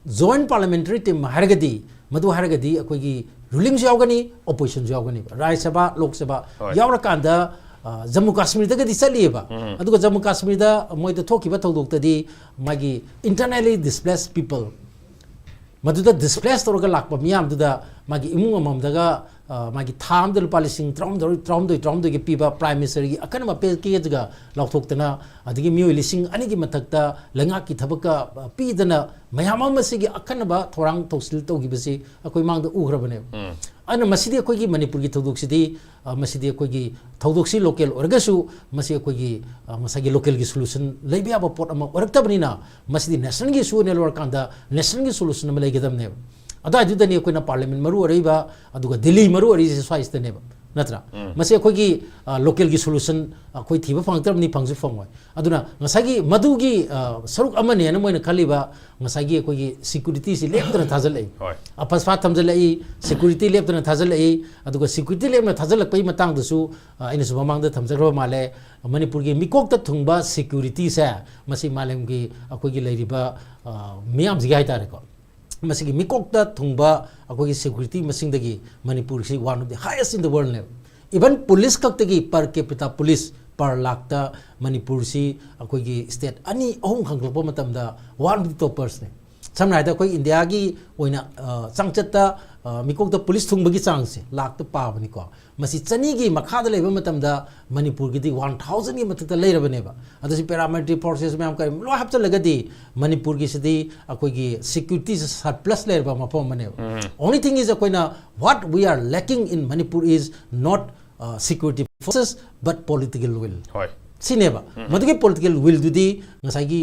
ꯖꯣꯏꯟꯠ ꯄꯥꯔꯂꯤꯌꯥꯃꯦꯟꯇꯔꯤ ꯇꯤꯝ ꯍꯥꯏꯔꯒꯗꯤ, ꯃꯗꯨ ꯍꯥꯏꯔꯒꯗꯤ ꯑꯩꯈꯣꯏꯒꯤ ꯔꯨꯂꯤꯡꯁꯨ ꯌꯥꯎꯒꯅꯤ, ꯑꯣꯄꯣꯖꯤꯁꯟꯁꯨ ꯌꯥꯎꯒꯅꯤꯕ, ꯔꯥꯖ꯭ꯌ ꯁꯚꯥ, ꯂꯣꯛ ꯁꯚꯥ ꯍꯣꯏ꯫ ꯌꯥꯎꯔꯀꯥꯟꯗ, ꯑ, ꯖꯝꯃꯨ ꯀꯥꯁꯃꯤꯔꯗꯒꯗꯤ ꯆꯠꯂꯤꯑꯕ꯫ ꯎꯝ꯫ ꯑꯗꯨꯒ ꯖꯝꯃꯨ ꯀꯥꯁꯃꯤꯔꯗ ꯃꯣꯏꯗ ꯊꯣꯛꯈꯤꯕ ꯊꯧꯗꯣꯛꯇꯗꯤ ꯃꯥꯒꯤ internally displaced people, ꯃꯗꯨꯗ ꯗꯤꯁꯄ꯭ꯂꯦꯁ ꯇꯧꯔꯒ ꯂꯥꯛꯄ ꯃꯤꯌꯥꯝꯗꯨꯗ ꯃꯥꯒꯤ ꯏꯃꯨꯡ ꯑꯃꯃꯝꯗꯒ, ꯑ, ꯃꯥꯒꯤ ꯊꯥ ꯑꯃꯗ ꯂꯨꯄꯥ ꯂꯤꯁꯤꯡ ꯇꯔꯥꯍꯨꯝꯗꯣꯏ, ꯇꯔꯥꯍꯨꯝꯗꯣꯏ, ꯇꯔꯥꯍꯨꯝꯗꯣꯏꯒꯤ ꯄꯤꯕ Prime Ministerꯒꯤ ꯑꯀꯟꯕ packageꯒ ꯂꯥꯎꯊꯣꯛꯇꯅ, ꯑꯗꯒꯤ ꯃꯤꯑꯣꯏ ꯂꯤꯁꯤꯡ ꯑꯅꯤꯒꯤ ꯃꯊꯛꯇ ꯂꯩꯉꯥꯛꯀꯤ ꯊꯕꯛꯀ, ꯑ, ꯄꯤꯗꯅ ꯃꯌꯥꯝ ꯑꯃ ꯁꯤꯒꯤ ꯑꯀꯟꯕ ꯊꯧꯔꯥꯡ ꯊꯧꯁꯤꯜ ꯇꯧꯈꯤꯕꯁꯤ ꯑꯩꯈꯣꯏ ꯃꯥꯡꯗ ꯎꯈ꯭ꯔꯕꯅꯦꯕ꯫ ꯑꯗꯨꯅ ꯃꯁꯤꯗꯤ ꯑꯩꯈꯣꯏꯒꯤ ꯃꯅꯤꯄꯨꯔꯒꯤ ꯊꯧꯗꯣꯛꯁꯤꯗꯤ, ꯑ, ꯃꯁꯤꯗꯤ ꯑꯩꯈꯣꯏꯒꯤ ꯊꯧꯗꯣꯛꯁꯤ local ꯑꯣꯏꯔꯒꯁꯨ ꯃꯁꯤ ꯑꯩꯈꯣꯏꯒꯤ, ꯑ, ꯉꯁꯥꯏꯒꯤ localꯒꯤ solution ꯂꯩꯕ ꯌꯥꯕ ꯄꯣꯠ ꯑꯃ ꯑꯣꯏꯔꯛꯇꯕꯅꯤꯅ, ꯃꯁꯤꯗꯤ nationꯒꯤ issue ꯑꯣꯏꯅ ꯂꯧꯔꯀꯥꯟꯗ nationꯒꯤ solution ꯑꯃ ꯂꯩꯒꯗꯕꯅꯦꯕ꯫ ꯑꯗꯨꯋꯥꯏꯗꯨꯗꯅꯤ ꯑꯩꯈꯣꯏꯅ Parliament ꯃꯔꯨ ꯑꯣꯏꯔꯛꯏꯕ, ꯑꯗꯨꯒ ꯗꯤꯜꯂꯤ ꯃꯔꯨ ꯑꯣꯏꯔꯛꯏꯁꯦ ꯁ꯭ꯋꯥꯏꯁꯤꯗꯅꯦꯕ, ꯅꯠꯇ꯭ꯔꯥ? ꯃꯁꯤ ꯑꯩꯈꯣꯏꯒꯤ, ꯑ, localꯒꯤ solution ꯑꯩꯈꯣꯏ ꯊꯤꯕ ꯐꯪꯉꯛꯇ꯭ꯔꯕꯅꯤ, ꯐꯪꯁꯨ ꯐꯪꯉꯣꯏ꯫ ꯑꯗꯨꯅ ꯉꯁꯥꯏꯒꯤ ꯃꯗꯨꯒꯤ, ꯑ, ꯁꯔꯨꯛ ꯑꯃꯅꯦꯅ ꯃꯣꯏꯅ ꯈꯜꯂꯤꯕ ꯉꯁꯥꯏꯒꯤ ꯑꯩꯈꯣꯏꯒꯤ securityꯁꯤ ꯂꯦꯞꯇꯅ ꯊꯥꯖꯤꯜꯂꯛꯏ꯫ ꯍꯣꯏ꯫ ꯑꯐꯁꯐꯥ ꯊꯝꯖꯤꯜꯂꯛꯏ, security ꯂꯦꯞꯇꯅ ꯊꯥꯖꯤꯜꯂꯛꯏ, ꯑꯗꯨꯒ security ꯂꯦꯞꯇꯅ ꯊꯥꯖꯤꯜꯂꯛꯄꯒꯤ ꯃꯇꯥꯡꯗꯁꯨ, ꯑ, ꯑꯩꯅꯁꯨ ꯃꯃꯥꯡꯗ ꯊꯝꯖꯈ꯭ꯔꯕ ꯃꯥꯜꯂꯦ, ꯃꯅꯤꯄꯨꯔꯒꯤ ꯃꯤꯀꯣꯛꯇ ꯊꯨꯡꯕ securityꯁꯦ ꯃꯁꯤ ꯃꯥꯂꯦꯝꯒꯤ ꯑꯩꯈꯣꯏꯒꯤ ꯂꯩꯔꯤꯕ, ꯑ, ꯃꯤꯌꯥꯝꯁꯤꯒꯤ ꯍꯥꯏꯇꯥꯔꯦꯀꯣ, ꯃꯁꯤꯒꯤ ꯃꯤꯀꯣꯛꯇ ꯊꯨꯡꯕ ꯑꯩꯈꯣꯏꯒꯤ security ꯃꯁꯤꯡꯗꯒꯤ ꯃꯅꯤꯄꯨꯔꯁꯤ one of the highest in the worldꯅꯦꯕ꯫ Even police ꯈꯛꯇꯒꯤ per capita police per ꯂꯥꯛꯇ ꯃꯅꯤꯄꯨꯔꯁꯤ ꯑꯩꯈꯣꯏꯒꯤ state ꯑꯅꯤ ꯑꯍꯨꯝ ꯈꯟꯒꯠꯂꯛꯄ ꯃꯇꯝꯗ one of the toppersꯅꯦ꯫ ꯁꯝꯅ ꯍꯥꯏꯔꯕꯗ ꯑꯩꯈꯣꯏ ꯏꯟꯗꯤꯌꯥꯒꯤ ꯑꯣꯏꯅ, ꯑ, ꯆꯥꯡꯆꯠꯇ, ꯑ, ꯃꯤꯀꯣꯛꯇ police ꯊꯨꯡꯕꯒꯤ ꯆꯥꯡꯁꯦ ꯂꯥꯛꯇ ꯄꯥꯕꯅꯤꯀꯣ꯫ ꯃꯁꯤ ꯆꯅꯤꯒꯤ ꯃꯈꯥꯗ ꯂꯩꯕ ꯃꯇꯝꯗ ꯃꯅꯤꯄꯨꯔꯒꯤꯗꯤ one thousandꯒꯤ ꯃꯊꯛꯇ ꯂꯩꯔꯕꯅꯦꯕ꯫ ꯑꯗꯨ ꯁꯤ paramilitary forces ꯃꯌꯥꯝ ꯀꯔꯤ ꯂꯣꯏ ꯍꯥꯞꯆꯤꯜꯂꯒꯗꯤ ꯃꯅꯤꯄꯨꯔꯒꯤꯁꯤꯗꯤ ꯑꯩꯈꯣꯏꯒꯤ securityꯁꯦ surplus ꯂꯩꯔꯕ ꯃꯐꯝ ꯑꯃꯅꯦꯕ꯫ Only thing is ꯑꯩꯈꯣꯏꯅ, what we are lacking in Manipur is not, uh, security forces but political will꯫ ꯍꯣꯏ꯫ ꯁꯤꯅꯦꯕ꯫ ꯃꯗꯨꯒꯤ political willꯗꯨꯗꯤ ꯉꯁꯥꯏꯒꯤ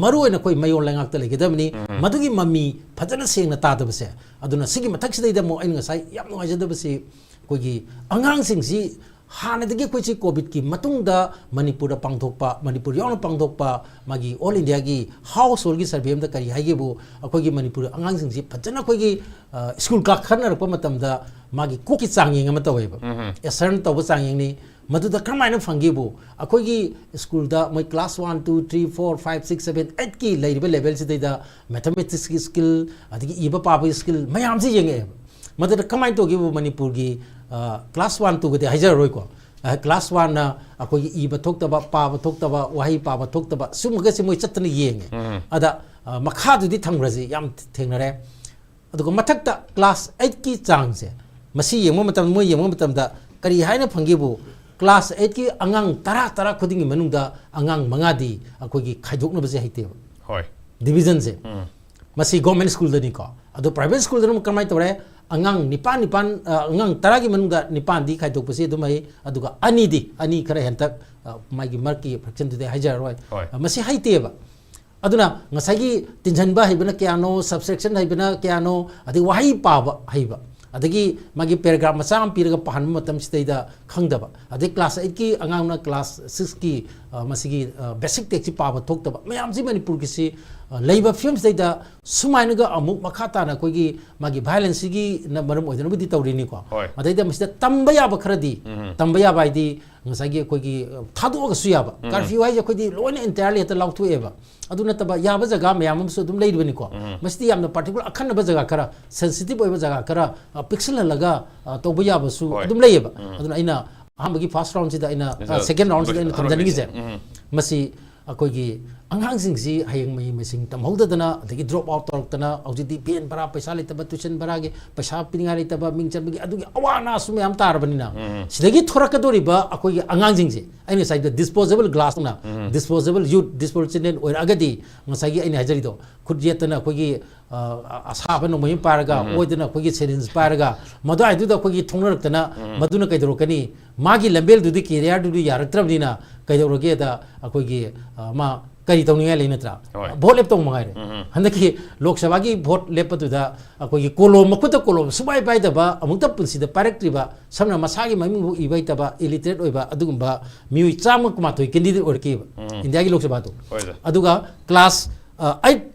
ꯃꯔꯨꯑꯣꯏꯅ ꯑꯩꯈꯣꯏ ꯃꯌꯣꯜ ꯂꯩꯉꯥꯛꯇ ꯂꯩꯒꯗꯕꯅꯤ꯫ ꯃꯗꯨꯒꯤ ꯃꯃꯤ ꯐꯖꯅ ꯁꯦꯡꯅ ꯇꯥꯗꯕꯁꯦ꯫ ꯑꯗꯨꯅ ꯁꯤꯒꯤ ꯃꯊꯛꯁꯤꯗꯩꯗ ꯑꯃꯨꯛ ꯑꯩꯅ ꯉꯁꯥꯏ ꯌꯥꯝ ꯅꯨꯡꯉꯥꯏꯖꯗꯕꯁꯤ ꯑꯩꯈꯣꯏꯒꯤ ꯑꯉꯥꯡꯁꯤꯡꯁꯤ ꯍꯥꯟꯅꯗꯒꯤ ꯑꯩꯈꯣꯏꯁꯤ COVIDꯀꯤ ꯃꯇꯨꯡꯗ ꯃꯅꯤꯄꯨꯔꯗ ꯄꯥꯡꯊꯣꯛꯄ, ꯃꯅꯤꯄꯨꯔ ꯌꯥꯎꯅ ꯄꯥꯡꯊꯣꯛꯄ ꯃꯥꯒꯤ All Indiaꯒꯤ householdꯒꯤ survey ꯑꯃꯗ ꯀꯔꯤ ꯍꯥꯏꯒꯦꯕꯨ, ꯑꯩꯈꯣꯏꯒꯤ ꯃꯅꯤꯄꯨꯔ ꯑꯉꯥꯡꯁꯤꯡꯁꯤ ꯐꯖꯅ ꯑꯩꯈꯣꯏꯒꯤ, ꯑ, school ꯀꯥꯈꯠꯅꯔꯛꯄ ꯃꯇꯝꯗ ꯃꯥꯒꯤ ꯀꯣꯛꯀꯤ ꯆꯥꯡꯌꯦꯡ ꯑꯃ ꯇꯧꯋꯦꯕ꯫ Assessment ꯇꯧꯕ ꯆꯥꯡꯌꯦꯡꯅꯤ꯫ ꯃꯗꯨꯗ ꯀꯔꯝꯍꯥꯏꯅ ꯐꯪꯒꯦꯕꯨ, ꯑꯩꯈꯣꯏꯒꯤ schoolꯗ ꯃꯣꯏ class one, two, three, four, five, six, seven, eightꯀꯤ ꯂꯩꯔꯤꯕ levelꯁꯤꯗꯩꯗ mathematicsꯀꯤ skill, ꯑꯗꯒꯤ ꯏꯕ ꯄꯥꯕꯒꯤ skill ꯃꯌꯥꯝꯁꯤ ꯌꯦꯡꯉꯛꯑꯦꯕ꯫ ꯃꯗꯨꯗ ꯀꯃꯥꯏꯅ ꯇꯧꯒꯦꯕꯨ, ꯃꯅꯤꯄꯨꯔꯒꯤ, ꯑ, class one, twoꯒꯗꯤ ꯍꯥꯏꯖꯔꯔꯣꯏꯀꯣ꯫ ꯑ, class oneꯅ ꯑꯩꯈꯣꯏꯒꯤ ꯏꯕ ꯊꯣꯛꯇꯕ, ꯄꯥꯕ ꯊꯣꯛꯇꯕ, ꯋꯥꯍꯩ ꯄꯥꯕ ꯊꯣꯛꯇꯕ, ꯁꯨꯝꯕꯒꯁꯦ ꯃꯣꯏ ꯆꯠꯇꯅ ꯌꯦꯡꯉꯦ꯫ ꯑꯗ, ꯑ, ꯃꯈꯥꯗꯨꯗꯤ ꯊꯝꯈ꯭ꯔꯁꯤ, ꯌꯥꯝ ꯊꯦꯡꯅꯔꯦ꯫ ꯑꯗꯨꯒ ꯃꯊꯛꯇ ꯀ꯭ꯂꯥꯁ ꯑꯩꯠꯀꯤ ꯆꯥꯡꯁꯦ, ꯃꯁꯤ ꯌꯦꯡꯕ ꯃꯇꯝꯗ, ꯃꯣꯏ ꯌꯦꯡꯕ ꯃꯇꯝꯗ ꯀꯔꯤ ꯍꯥꯏꯅ ꯐꯪꯒꯦꯕꯨ, ꯀ꯭ꯂꯥꯁ ꯑꯩꯠꯀꯤ ꯑꯉꯥꯡ ꯇꯔꯥ, ꯇꯔꯥ ꯈꯨꯗꯤꯡꯒꯤ ꯃꯅꯨꯡꯗ ꯑꯉꯥꯡ ꯃꯉꯥꯗꯤ ꯑꯩꯈꯣꯏꯒꯤ ꯈꯥꯏꯗꯣꯛꯅꯕꯁꯦ ꯍꯩꯇꯦꯕ꯫ ꯍꯣꯏ꯫ ꯗꯤꯕꯤꯖꯟꯁꯦ꯫ ꯎꯝ꯫ ꯃꯁꯤ ꯒꯣꯔꯃꯦꯟ ꯁ꯭ꯀꯨꯜꯗꯅꯤꯀꯣ꯫ ꯑꯗꯣ ꯄ꯭ꯔꯥꯏꯚꯦꯠ ꯁ꯭ꯀꯨꯜꯗꯅ ꯑꯃꯨꯛ ꯀꯃꯥꯏꯅ ꯇꯧꯔꯦ? ꯑꯉꯥꯡ ꯅꯤꯄꯥꯟ, ꯅꯤꯄꯥꯟ, ꯑ, ꯑꯉꯥꯡ ꯇꯔꯥꯒꯤ ꯃꯅꯨꯡꯗ ꯅꯤꯄꯥꯟꯗꯤ ꯈꯥꯏꯗꯣꯛꯄꯁꯤ ꯑꯗꯨꯝ ꯍꯩ, ꯑꯗꯨꯒ ꯑꯅꯤꯗꯤ, ꯑꯅꯤ ꯈꯔ ꯍꯦꯟꯇꯛ, ꯑ, ꯃꯥꯒꯤ ꯃꯔꯛꯀꯤ fraction ꯗꯨꯗꯤ ꯍꯥꯏꯖꯔꯔꯣꯏ꯫ ꯍꯣꯏ꯫ ꯑ, ꯃꯁꯤ ꯍꯩꯇꯦꯕ꯫ ꯑꯗꯨꯅ ꯉꯁꯥꯏꯒꯤ ꯇꯤꯟꯁꯤꯟꯕ ꯍꯩꯕꯅ ꯀꯌꯥꯅꯣ, subtraction ꯍꯩꯕꯅ ꯀꯌꯥꯅꯣ, ꯑꯗꯩ ꯋꯥꯍꯩ ꯄꯥꯕ ꯍꯩꯕ, ꯑꯗꯒꯤ ꯃꯥꯒꯤ paragraph ꯃꯆꯥ ꯑꯃ ꯄꯤꯔꯒ ꯄꯥꯍꯟꯕ ꯃꯇꯝꯁꯤꯗꯩꯗ ꯈꯪꯗꯕ, ꯑꯗꯩ ꯀ꯭ꯂꯥꯁ ꯑꯩꯠꯀꯤ ꯑꯉꯥꯡꯅ ꯀ꯭ꯂꯥꯁ ꯁꯤꯛꯁꯀꯤ, ꯑ, ꯃꯁꯤꯒꯤ, ꯑ, basic text ꯁꯤ ꯄꯥꯕ ꯊꯣꯛꯇꯕ ꯃꯌꯥꯝꯁꯤ ꯃꯅꯤꯄꯨꯔꯒꯤꯁꯤ, ꯑ, ꯂꯩꯕ ꯐꯤꯕꯝꯁꯤꯗꯩꯗ ꯁꯨꯃꯥꯏꯅꯒ ꯑꯃꯨꯛ ꯃꯈꯥ ꯇꯥꯅ ꯑꯩꯈꯣꯏꯒꯤ ꯃꯥꯒꯤ violence ꯁꯤꯒꯤꯅ ꯃꯔꯝ ꯑꯣꯏꯗꯅꯕꯨꯗꯤ ꯇꯧꯔꯤꯅꯤꯀꯣ꯫ ꯍꯣꯏ꯫ ꯑꯗꯩꯗ ꯃꯁꯤꯗ ꯇꯝꯕ ꯌꯥꯕ ꯈꯔꯗꯤ, ꯎꯝ꯫ ꯇꯝꯕ ꯌꯥꯕ ꯍꯥꯏꯗꯤ ꯉꯁꯥꯏꯒꯤ ꯑꯩꯈꯣꯏꯒꯤ, ꯑ, ꯊꯥꯗꯣꯛꯑꯒꯁꯨ ꯌꯥꯕ꯫ ꯎꯝ꯫ Curfew ꯍꯥꯏꯁꯦ ꯑꯩꯈꯣꯏꯗꯤ ꯂꯣꯏꯅ entirely ꯍꯦꯛꯇ ꯂꯥꯎꯊꯣꯛꯑꯦꯕ꯫ ꯑꯗꯨ ꯅꯠꯇꯕ ꯌꯥꯕ ꯖꯒꯥ ꯃꯌꯥꯝ ꯑꯃꯁꯨ ꯑꯗꯨꯝ ꯂꯩꯔꯤꯕꯅꯤꯀꯣ꯫ ꯎꯝ꯫ ꯃꯁꯤꯗꯤ ꯌꯥꯝꯅ particular ꯑꯈꯟꯅꯕ ꯖꯒꯥ ꯈꯔ, sensitive ꯑꯣꯏꯕ ꯖꯒꯥ ꯈꯔ, ꯑ, ꯄꯤꯛꯁꯤꯜꯍꯜꯂꯒ, ꯑ, ꯇꯧꯕ ꯌꯥꯕꯁꯨ ꯍꯣꯏ꯫ ꯑꯗꯨꯝ ꯂꯩꯌꯦꯕ꯫ ꯎꯝ꯫ ꯑꯗꯨꯅ ꯑꯩꯅ ꯑꯍꯥꯟꯕꯒꯤ first round ꯁꯤꯗ ꯑꯩꯅ, ꯑ, ꯑꯗꯨ second round ꯁꯤꯗ ꯑꯩꯅ ꯑꯍꯥꯟꯕꯒꯤ ꯊꯝꯖꯅꯤꯡꯉꯤꯁꯦ, ꯎꯝ꯫ ꯃꯁꯤ ꯑꯩꯈꯣꯏꯒꯤ ꯑꯉꯥꯡꯁꯤꯡꯁꯤ ꯍꯌꯦꯡ ꯃꯍꯩ ꯃꯁꯤꯡ ꯇꯝꯍꯧꯗꯗꯅ, ꯑꯗꯒꯤ drop out ꯇꯧꯔꯛꯇꯅ, ꯍꯧꯖꯤꯛꯇꯤ van ꯚꯔꯥ ꯄꯩꯁꯥ ꯂꯩꯇꯕ, tuition ꯚꯔꯥꯒꯤ ꯄꯩꯁꯥ ꯄꯤꯅꯤꯡꯉꯥꯏ ꯂꯩꯇꯕ, ꯃꯤꯡ ꯆꯟꯕꯒꯤ, ꯑꯗꯨꯒꯤ ꯑꯋꯥ ꯑꯅꯥꯁꯨ ꯃꯌꯥꯝ ꯇꯥꯔꯕꯅꯤꯅ, ꯎꯝ꯫ ꯁꯤꯗꯒꯤ ꯊꯣꯔꯛꯀꯗꯧꯔꯤꯕ ꯑꯩꯈꯣꯏꯒꯤ ꯑꯉꯥꯡꯁꯤꯡꯁꯦ, ꯑꯩꯅ ꯉꯁꯥꯏꯗ disposable glass ꯇꯧꯅ, ꯎꯝ꯫ disposable youth, disposable children ꯑꯣꯏꯔꯛꯑꯒꯗꯤ, ꯉꯁꯥꯏꯒꯤ ꯑꯩꯅ ꯍꯥꯏꯖꯔꯤꯗꯣ, ꯈꯨꯠ ꯌꯦꯠꯇꯅ ꯑꯩꯈꯣꯏꯒꯤ, ꯑ, ꯑꯁꯥꯕ ꯅꯣꯡꯃꯩ ꯑꯃ ꯄꯥꯏꯔꯒ, ꯎꯝ꯫ ꯑꯣꯏꯗꯅ ꯑꯩꯈꯣꯏꯒꯤ syringe ꯄꯥꯏꯔꯒ, ꯃꯗꯨꯋꯥꯏꯗꯨꯗ ꯑꯩꯈꯣꯏꯒꯤ ꯊꯣꯡꯅꯔꯛꯇꯅ, ꯎꯝ꯫ ꯃꯗꯨꯅ ꯀꯩꯗꯧꯔꯛꯀꯅꯤ? ꯃꯥꯒꯤ ꯂꯝꯕꯦꯜꯗꯨꯗꯤ, career ꯗꯨꯗꯤ ꯌꯥꯔꯛꯇ꯭ꯔꯕꯅꯤꯅ ꯀꯩꯗꯧꯔꯒꯦꯗ, ꯑꯩꯈꯣꯏꯒꯤ, ꯑ, ꯃꯥ ꯀꯔꯤ ꯇꯧꯅꯤꯡꯉꯥꯏ ꯂꯩ, ꯅꯠꯇ꯭ꯔꯥ? ꯍꯣꯏ꯫ Vote ꯂꯦꯞꯇꯧ ꯃꯉꯥꯏꯔꯦ꯫ ꯎꯝ꯫ ꯍꯟꯗꯛꯀꯤ ꯂꯣꯛ ꯁꯚꯥꯒꯤ vote ꯂꯦꯞꯄꯗꯨꯗ ꯑꯩꯈꯣꯏꯒꯤ ꯀꯣꯂꯣꯝ, ꯃꯈꯨꯠꯇ ꯀꯣꯂꯣꯝ ꯁꯨꯃꯥꯏ ꯄꯥꯏꯗꯕ, ꯑꯃꯨꯛꯇ ꯄꯨꯟꯁꯤꯗ ꯄꯥꯏꯔꯛꯇ꯭ꯔꯤꯕ, ꯁꯝꯅ ꯃꯁꯥꯒꯤ ꯃꯃꯤꯡꯕꯨ ꯏꯕ ꯍꯩꯇꯕ, illiterate ꯑꯣꯏꯕ ꯑꯗꯨꯒꯨꯝꯕ ꯃꯤꯑꯣꯏ ꯆꯥꯝꯃ ꯀꯨꯟꯃꯥꯊꯣꯏ candidate ꯑꯣꯏꯔꯛꯈꯤꯕ ꯎꯝ꯫ ꯏꯟꯗꯤꯌꯥꯒꯤ ꯂꯣꯛ ꯁꯚꯥꯗꯣ꯫ ꯍꯣꯏ, sir꯫ ꯑꯗꯨꯒ class, ꯑ, eight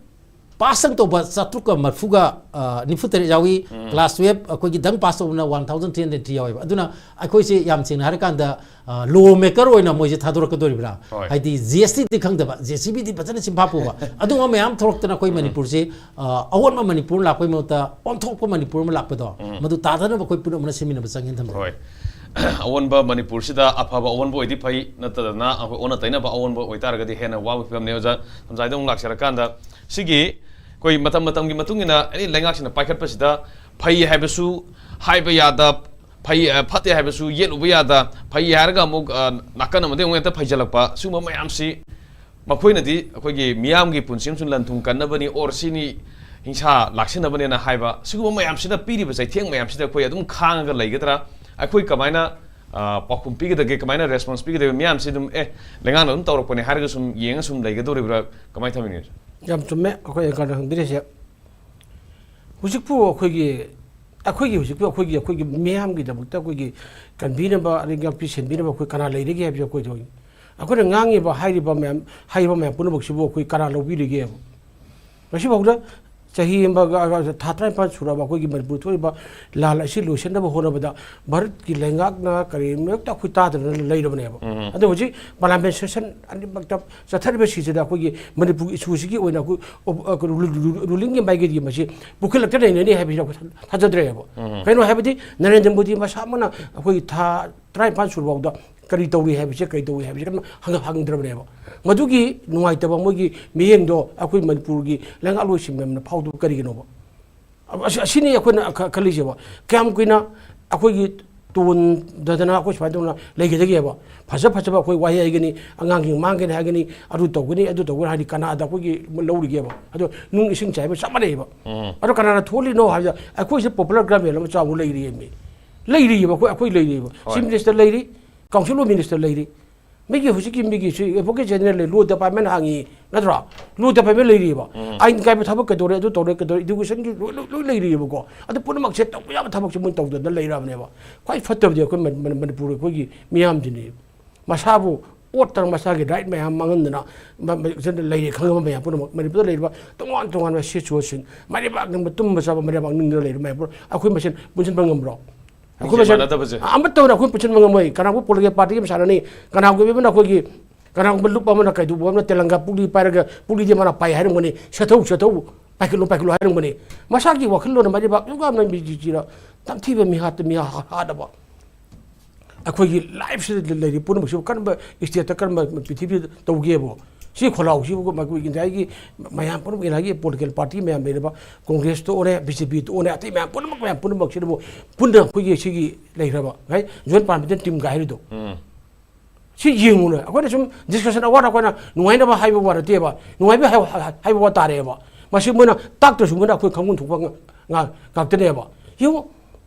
pass ꯇꯧꯕ ꯆꯥꯇ꯭ꯔꯨꯛꯀ ꯃꯔꯐꯨꯒ, ꯑ, ꯅꯤꯐꯨ ꯇꯔꯦꯠ ꯌꯥꯎꯏ꯫ ꯎꯝ꯫ Class twelve ꯑꯩꯈꯣꯏꯒꯤ ꯗꯪ pass ꯇꯧꯕꯅ one thousand three hundred three ꯌꯥꯎꯋꯦꯕ꯫ ꯑꯗꯨꯅ ꯑꯩꯈꯣꯏꯁꯦ ꯌꯥꯝ ꯁꯦꯡꯅ ꯍꯥꯏꯔꯀꯥꯟꯗ, ꯑ, law maker ꯑꯣꯏꯅ ꯃꯣꯏꯁꯦ ꯊꯥꯗꯣꯔꯛꯀꯗꯣꯔꯤꯕ꯭ꯔꯥ? ꯍꯣꯏ꯫ ꯍꯥꯏꯗꯤ G S T ꯗꯤ ꯈꯪꯗꯕ, J C B ꯗꯤ ꯐꯖꯅ ꯆꯤꯟꯐꯥ ꯄꯨꯕ, ꯑꯗꯨꯒꯨꯝꯕ ꯃꯌꯥꯝ ꯊꯣꯛꯂꯛꯇꯅ ꯑꯩꯈꯣꯏ ꯃꯅꯤꯄꯨꯔꯁꯦ, ꯑ, ꯑꯑꯣꯟꯕ ꯃꯅꯤꯄꯨꯔ ꯂꯥꯛꯄꯒꯤ ꯃꯍꯨꯠꯇ ꯑꯣꯟꯊꯣꯛꯄ ꯃꯅꯤꯄꯨꯔ ꯑꯃ ꯂꯥꯛꯄꯗꯣ, ꯎꯝ꯫ ꯃꯗꯨ ꯇꯥꯗꯅꯕ ꯑꯩꯈꯣꯏ ꯄꯨꯝꯅꯃꯛꯅ ꯁꯤꯟꯃꯤꯟꯅꯕ ꯆꯪꯉꯦꯅ ꯊꯝꯖꯒꯦ꯫ ꯍꯣꯏ꯫ ꯑꯑꯣꯟꯕ ꯃꯅꯤꯄꯨꯔꯁꯤꯗ ꯑꯐꯕ ꯑꯑꯣꯟꯕ ꯑꯣꯏꯗꯤ ꯐꯩ, ꯅꯠꯇꯗꯅ ꯑꯩꯈꯣꯏ ꯑꯣꯟꯅ ꯇꯩꯅꯕ ꯑꯑꯣꯟꯕ ꯑꯣꯏꯇꯥꯔꯒꯗꯤ ꯍꯦꯟꯅ ꯋꯥꯕ ꯐꯤꯕꯝꯅꯤ꯫ ꯑꯣꯖꯥ ꯁꯝꯖꯥꯏꯗ ꯑꯃꯨꯛ ꯂꯥꯛꯆꯔꯀꯥꯟꯗ, ꯁꯤꯒꯤ ꯑꯩꯈꯣꯏ ꯃꯇꯝ ꯃꯇꯝꯒꯤ ꯃꯇꯨꯡ ꯏꯟꯅ ꯑꯦꯅꯤ ꯂꯩꯉꯥꯛꯁꯤꯡꯅ ꯄꯥꯏꯈꯠꯄꯁꯤꯗ ꯐꯩ ꯍꯥꯏꯕꯁꯨ ꯍꯥꯏꯕ ꯌꯥꯗ, ꯐꯩ, ꯑ, ꯐꯠꯇꯦ ꯍꯥꯏꯕꯁꯨ ꯌꯦꯠꯂꯨꯕ ꯌꯥꯗ, ꯐꯩ ꯍꯥꯏꯔꯒ ꯑꯃꯨꯛ, ꯑ, ꯅꯥꯀꯟ ꯑꯃꯗ ꯑꯃꯨꯛ ꯍꯦꯛꯇ ꯐꯩꯖꯜꯂꯛꯄ, ꯁꯤꯒꯨꯝꯕ ꯃꯌꯥꯝꯁꯤ ꯃꯈꯣꯏꯅꯗꯤ ꯑꯩꯈꯣꯏꯒꯤ ꯃꯤꯌꯥꯝꯒꯤ ꯄꯨꯟꯁꯤ ꯑꯃꯁꯨꯡ ꯂꯟ ꯊꯨꯝ ꯀꯟꯅꯕꯅꯤ, ꯑꯣꯔ ꯁꯤꯅꯤ ꯍꯤꯡꯁꯥ ꯂꯥꯛꯁꯤꯟꯅꯕꯅꯦꯅ ꯍꯥꯏꯕ, ꯁꯤꯒꯨꯝꯕ ꯃꯌꯥꯝꯁꯤꯗ ꯄꯤꯔꯤꯕ ꯆꯩꯊꯦꯡ ꯃꯌꯥꯝꯁꯤꯗ ꯑꯩꯈꯣꯏ ꯑꯗꯨꯝ ꯈꯥꯡꯉꯒ ꯂꯩꯒꯗ꯭ꯔꯥ? ꯑꯩꯈꯣꯏ ꯀꯃꯥꯏꯅ, ꯑ, ꯄꯥꯎꯈꯨꯝ ꯄꯤꯒꯗꯒꯦ? ꯀꯃꯥꯏꯅ ꯔꯦꯁꯄꯣꯟꯁ ꯄꯤꯒꯗꯒꯦ? ꯃꯤꯌꯥꯝꯁꯤ ꯑꯗꯨꯝ, "ꯑꯦ, ꯂꯩꯉꯥꯛꯅ ꯑꯗꯨꯝ ꯇꯧꯔꯛꯄꯅꯦ" ꯍꯥꯏꯔꯒ ꯁꯨꯝ ꯌꯦꯡꯉ ꯁꯨꯝ ꯂꯩꯒꯗꯧꯔꯤꯕ꯭ꯔꯥ? ꯀꯃꯥꯏꯅ ꯊꯝꯕꯤꯅꯤ? ꯌꯥꯝ ꯆꯨꯝꯃꯦ꯫ ꯑꯩꯈꯣꯏ ꯑꯪꯀꯔꯅ ꯍꯪꯕꯤꯔꯤꯁꯦ, ꯍꯧꯖꯤꯛꯄꯨ ꯑꯩꯈꯣꯏꯒꯤ, ꯑꯩꯈꯣꯏꯒꯤ ꯍꯧꯖꯤꯛꯄꯨ ꯑꯩꯈꯣꯏꯒꯤ, ꯑꯩꯈꯣꯏꯒꯤ ꯃꯤꯌꯥꯝꯒꯤꯗꯃꯛꯇ ꯑꯩꯈꯣꯏꯒꯤ ꯀꯟꯕꯤꯅꯕ, ꯑꯗꯒꯤ ꯉꯥꯛꯄꯤ ꯁꯦꯟꯕꯤꯅꯕ ꯑꯩꯈꯣꯏ ꯀꯅꯥ ꯂꯩꯔꯤꯒꯦ ꯍꯥꯏꯕꯁꯦ ꯑꯩꯈꯣꯏꯗ ꯍꯪꯉꯤ꯫ ꯑꯩꯈꯣꯏꯅ ꯉꯥꯡꯉꯤꯕ, ꯍꯥꯏꯔꯤꯕ ꯃꯌꯥꯝ, ꯍꯥꯏꯔꯤꯕ ꯃꯌꯥꯝ ꯄꯨꯝꯅꯃꯛꯁꯤꯕꯨ ꯑꯩꯈꯣꯏ ꯀꯅꯥ ꯂꯧꯕꯤꯔꯤꯒꯦꯕ? ꯉꯁꯤꯐꯥꯎꯗ ꯆꯍꯤ ꯑꯃꯒ, ꯊꯥ ꯇꯔꯥꯅꯤꯄꯥꯟ ꯁꯨꯔꯕ ꯑꯩꯈꯣꯏꯒꯤ ꯃꯅꯤꯄꯨꯔ ꯊꯣꯛꯏꯕ ꯂꯥꯟ ꯑꯁꯤ ꯂꯣꯏꯁꯤꯟꯅꯕ ꯍꯣꯠꯅꯕꯗ ꯚꯥꯔꯠꯀꯤ ꯂꯩꯉꯥꯛꯅ ꯀꯔꯤꯃꯛꯇ ꯑꯩꯈꯣꯏ ꯇꯥꯗꯅ ꯂꯩꯔꯕꯅꯦꯕ꯫ ꯎꯝ꯫ ꯑꯗꯣ ꯍꯧꯖꯤꯛ ꯄꯥꯔꯂꯤꯌꯥꯃꯦꯟꯇꯦꯁꯟ ꯑꯅꯤꯃꯛꯇ ꯆꯠꯊꯔꯤꯕ ꯁꯤꯁꯤꯗ ꯑꯩꯈꯣꯏꯒꯤ ꯃꯅꯤꯄꯨꯔꯒꯤ ꯏꯁꯨꯁꯤꯒꯤ ꯑꯣꯏꯅ ꯑꯩꯈꯣꯏ ꯑꯣꯞ-, ꯑ, ꯀꯩꯅꯣ, ꯔꯨ-, ꯔꯨ-, ꯔꯨꯂꯤꯡꯒꯤ ꯃꯥꯏꯀꯩꯗꯒꯤ ꯃꯁꯤ ꯄꯨꯈꯠꯂꯛꯇ ꯂꯩꯅꯅꯤ ꯍꯥꯏꯕꯁꯤꯗ ꯑꯩꯈꯣꯏ ꯊꯥꯖꯗ꯭ꯔꯦꯕ꯫ ꯎꯝ꯫ ꯀꯩꯅꯣ ꯍꯥꯏꯕꯗꯤ ꯅꯔꯦꯟꯗ꯭ꯔ ꯃꯣꯗꯤ ꯃꯁꯥꯃꯛꯅ ꯑꯩꯈꯣꯏꯒꯤ ꯊꯥ ꯇꯔꯥꯅꯤꯄꯥꯟ ꯁꯨꯔꯐꯥꯎꯗ ꯀꯔꯤ ꯇꯧꯔꯤ ꯍꯥꯏꯕꯁꯦ, ꯀꯔꯤ ꯇꯧꯔꯤ ꯍꯥꯏꯕꯁꯦ ꯀꯔꯤꯝ ꯍꯪ-, ꯍꯪꯗ꯭ꯔꯕꯅꯦꯕ꯫ ꯃꯗꯨꯒꯤ ꯅꯨꯡꯉꯥꯏꯇꯕ ꯃꯣꯏꯒꯤ ꯃꯤꯠꯌꯦꯡꯗꯣ ꯑꯩꯈꯣꯏ ꯃꯅꯤꯄꯨꯔꯒꯤ ꯂꯩꯉꯥꯛꯂꯣꯏꯁꯤꯡ ꯃꯌꯥꯝꯅ ꯐꯥꯎꯗꯕ ꯀꯔꯤꯒꯤꯅꯣꯕ? ꯑꯁꯤ-, ꯑꯁꯤꯅꯤ ꯑꯩꯈꯣꯏꯅ ꯈ-, ꯈꯜꯂꯤꯁꯦꯕ꯫ ꯀꯌꯥꯝ ꯀꯨꯏꯅ ꯑꯩꯈꯣꯏꯒꯤ ꯇꯣꯟꯗꯗꯅ ꯑꯩꯈꯣꯏ ꯁꯨꯃꯥꯏꯅ ꯇꯧꯅ ꯂꯩꯒꯗꯒꯦꯕ? ꯐꯖ ꯐꯖꯕ ꯑꯩꯈꯣꯏ ꯋꯥꯍꯩ ꯍꯥꯏꯒꯅꯤ, ꯑꯉꯥꯡꯁꯤꯡ ꯃꯥꯡꯒꯅꯤ ꯍꯥꯏꯒꯅꯤ, ꯑꯗꯨ ꯇꯧꯒꯅꯤ, ꯑꯗꯨ ꯇꯧꯒꯅꯤ ꯍꯥꯏꯗꯤ ꯀꯅꯥꯗ ꯑꯩꯈꯣꯏꯒꯤ ꯂꯧꯔꯤꯒꯦꯕ? ꯑꯗꯣ ꯅꯨꯡ ꯏꯁꯤꯡ ꯆꯥꯏꯕ ꯆꯞ ꯃꯥꯟꯅꯩꯕ꯫ ꯎꯝ꯫ ꯑꯗꯣ ꯀꯅꯥꯅ ꯊꯣꯛꯍꯜꯂꯤꯅꯣ ꯍꯥꯏꯕꯗ ꯑꯩꯈꯣꯏꯁꯦ popular ground ꯑꯃ ꯆꯥꯎꯕ ꯂꯩꯔꯤꯃꯤ꯫ ꯂꯩꯔꯤꯑꯕ, ꯑꯩꯈꯣꯏ, ꯑꯩꯈꯣꯏ ꯂꯩꯔꯤꯑꯕ꯫ ꯍꯣꯏ꯫ Chief Minister ꯂꯩꯔꯤ, Council of Minister ꯂꯩꯔꯤ꯫ ꯃꯤꯒꯤ ꯍꯧꯖꯤꯛꯀꯤ ꯃꯤꯒꯤ ꯁꯤ Advocate General ꯂꯩ, Law Department ꯍꯥꯡꯉꯤ, ꯅꯠꯇ꯭ꯔꯣ? Law Department ꯂꯩꯔꯤꯑꯕ꯫ ꯎꯝ꯫ ꯑꯥꯏꯟ ꯀꯥꯏꯕ ꯊꯕꯛ ꯀꯩꯗꯧꯔꯦ, ꯑꯗꯨ ꯇꯧꯔꯦ, ꯀꯩꯗꯧꯔꯦ, education ꯒꯤ ꯂꯣꯏ, ꯂꯣꯏ, ꯂꯣꯏ ꯂꯩꯔꯤꯑꯕꯀꯣ꯫ ꯑꯗꯨ ꯄꯨꯝꯅꯃꯛꯁꯦ ꯇꯧꯕ ꯌꯥꯕ ꯊꯕꯛꯁꯦ ꯃꯣꯏ ꯇꯧꯗꯅ ꯂꯩꯔꯕꯅꯦꯕ꯫ ꯈ꯭ꯋꯥꯏ ꯐꯠꯇꯕꯗꯤ ꯑꯩꯈꯣꯏ ꯃꯅꯤ-, ꯃꯅꯤ-, ꯃꯅꯤꯄꯨꯔ ꯑꯩꯈꯣꯏꯒꯤ ꯃꯤꯌꯥꯝꯁꯤꯅꯤ꯫ ꯃꯁꯥꯕꯨ ꯑꯣꯠꯇꯅ ꯃꯁꯥꯒꯤ right ꯃꯌꯥꯝ ꯃꯥꯡꯍꯟꯗꯅ ꯃ-, ꯃ-, ꯁꯤꯗ ꯂꯩꯔꯦ ꯈꯪꯉꯕ ꯃꯌꯥꯝ ꯄꯨꯝꯅꯃꯛ, ꯃꯅꯤꯄꯨꯔꯗ ꯂꯩꯔꯤꯕ ꯇꯣꯉꯥꯟ ꯇꯣꯉꯥꯟꯕ ꯁꯤꯆꯨꯋꯦꯁꯟ, ꯃꯔꯩꯕꯥꯛ ꯅꯤꯡꯕ, ꯇꯨꯝꯕ ꯆꯥꯕ ꯃꯔꯩꯕꯥꯛ ꯅꯤꯡꯗꯅ ꯂꯩꯔꯤꯕ ꯃꯌꯥꯝ ꯄꯨꯝꯅꯃꯛ ꯑꯩꯈꯣꯏ ꯃꯁꯦꯟ ꯄꯨꯟꯁꯤꯟꯕ ꯉꯝꯕ꯭ꯔꯣ? ꯑꯩꯈꯣꯏ ꯃꯤꯡꯖꯦꯜ ꯃꯁꯦꯟ ꯃꯥꯟꯅꯗꯕꯁꯦ꯫ ꯑꯃꯠꯇ ꯑꯣꯏꯅ ꯑꯩꯈꯣꯏ ꯄꯨꯟꯁꯤꯟꯕ ꯉꯝꯃꯣꯏ꯫ ꯀꯅꯥꯒꯨꯝꯕ political party ꯑꯃ ꯁꯥꯟꯅꯅꯤ, ꯀꯅꯥꯒꯨꯝꯕ ꯑꯃꯅ ꯑꯩꯈꯣꯏꯒꯤ, ꯀꯅꯥꯒꯨꯝꯕ ꯂꯨꯞ ꯑꯃꯅ ꯀꯩꯗꯧꯕ ꯑꯃꯅ ꯇꯦꯂꯪꯒꯥ ꯄꯨꯛꯂꯤ ꯄꯥꯏꯔꯒ, ꯄꯨꯛꯂꯤꯗꯤ ꯃꯥꯅ ꯄꯥꯏ ꯍꯥꯏꯔꯝꯒꯅꯤ, "ꯁꯦꯠꯊꯧ, ꯁꯦꯠꯊꯧ, ꯄꯥꯏꯈꯠꯂꯨ, ꯄꯥꯏꯈꯠꯂꯨ" ꯍꯥꯏꯔꯝꯒꯅꯤ꯫ ꯃꯁꯥꯒꯤ ꯋꯥꯈꯜꯂꯣꯟ ꯑꯃꯗꯤ ꯚꯥꯞ ꯌꯨꯝ ꯀꯥꯝꯅ ꯃꯤꯖꯤꯔ ꯇꯝꯊꯤꯕ ꯃꯤꯍꯥꯠꯇ ꯃꯤꯍꯥ ꯍꯥꯠꯅꯕ꯫ ꯑꯩꯈꯣꯏꯒꯤ life ꯁꯤꯗ ꯂꯩꯔꯤꯕ ꯄꯨꯝꯅꯃꯛꯁꯤꯕꯨ ꯀꯔꯝꯕ state ꯇ, ꯀꯔꯝꯕ ꯄ꯭ꯔꯤꯊꯤꯕꯤꯗ ꯇꯧꯒꯦꯕꯨ? ꯁꯤ ꯈꯣꯜꯂꯥꯎꯁꯤꯕꯨ ꯑꯩꯈꯣꯏ ꯏꯟꯗꯤꯌꯥꯒꯤ ꯃꯌꯥꯝ ꯄꯨꯝꯅꯃꯛ, ꯏꯟꯗꯤꯌꯥꯒꯤ ꯄꯣꯂꯤꯇꯤꯀꯦꯜ ꯄꯥꯔꯇꯤ ꯃꯌꯥꯝ ꯂꯩꯔꯕ, ꯀꯣꯡꯒ꯭ꯔꯦꯁꯇ ꯑꯣꯏꯔꯦ, ꯕꯤ ꯖꯦ ꯄꯤꯗ ꯑꯣꯏꯔꯦ, ꯑꯇꯩ ꯃꯌꯥꯝ ꯄꯨꯝꯅꯃꯛ, ꯃꯌꯥꯝ ꯄꯨꯝꯅꯃꯛꯁꯤꯗꯕꯨ ꯄꯨꯟꯅ ꯑꯩꯈꯣꯏꯒꯤ ꯁꯤꯒꯤ ꯂꯩꯈ꯭ꯔꯕ, ꯉꯁꯥꯏ ꯖꯣꯏꯟ ꯄꯥꯔꯂꯤꯌꯥꯃꯦꯟꯇꯔꯤ ꯇꯤꯝꯒ ꯍꯥꯏꯔꯤꯗꯣ꯫ ꯁꯤ ꯌꯦꯡꯉꯨꯅꯦ, ꯑꯩꯈꯣꯏꯅ ꯁꯨꯝ ꯗꯤꯁꯀꯁꯟ ꯑꯋꯥꯔ ꯑꯩꯈꯣꯏꯅ ꯅꯨꯡꯉꯥꯏꯅꯕ ꯍꯥꯏꯕ ꯋꯥ ꯅꯠꯇꯦꯕ, ꯅꯨꯡꯉꯥꯏꯕ ꯍꯥꯏꯕ, ꯍꯥꯏꯕ ꯋꯥ ꯇꯥꯔꯦꯕ꯫ ꯃꯁꯤ ꯃꯣꯏꯅ ꯇꯥꯛꯇ꯭ꯔꯁꯨ ꯃꯣꯏꯅ ꯑꯩꯈꯣꯏ ꯈꯪꯐꯝ ꯊꯣꯛꯄ ꯉꯥ-, ꯉꯥ-, ꯉꯥꯛꯇꯅꯦꯕ꯫ ꯌꯦꯡꯉꯨ,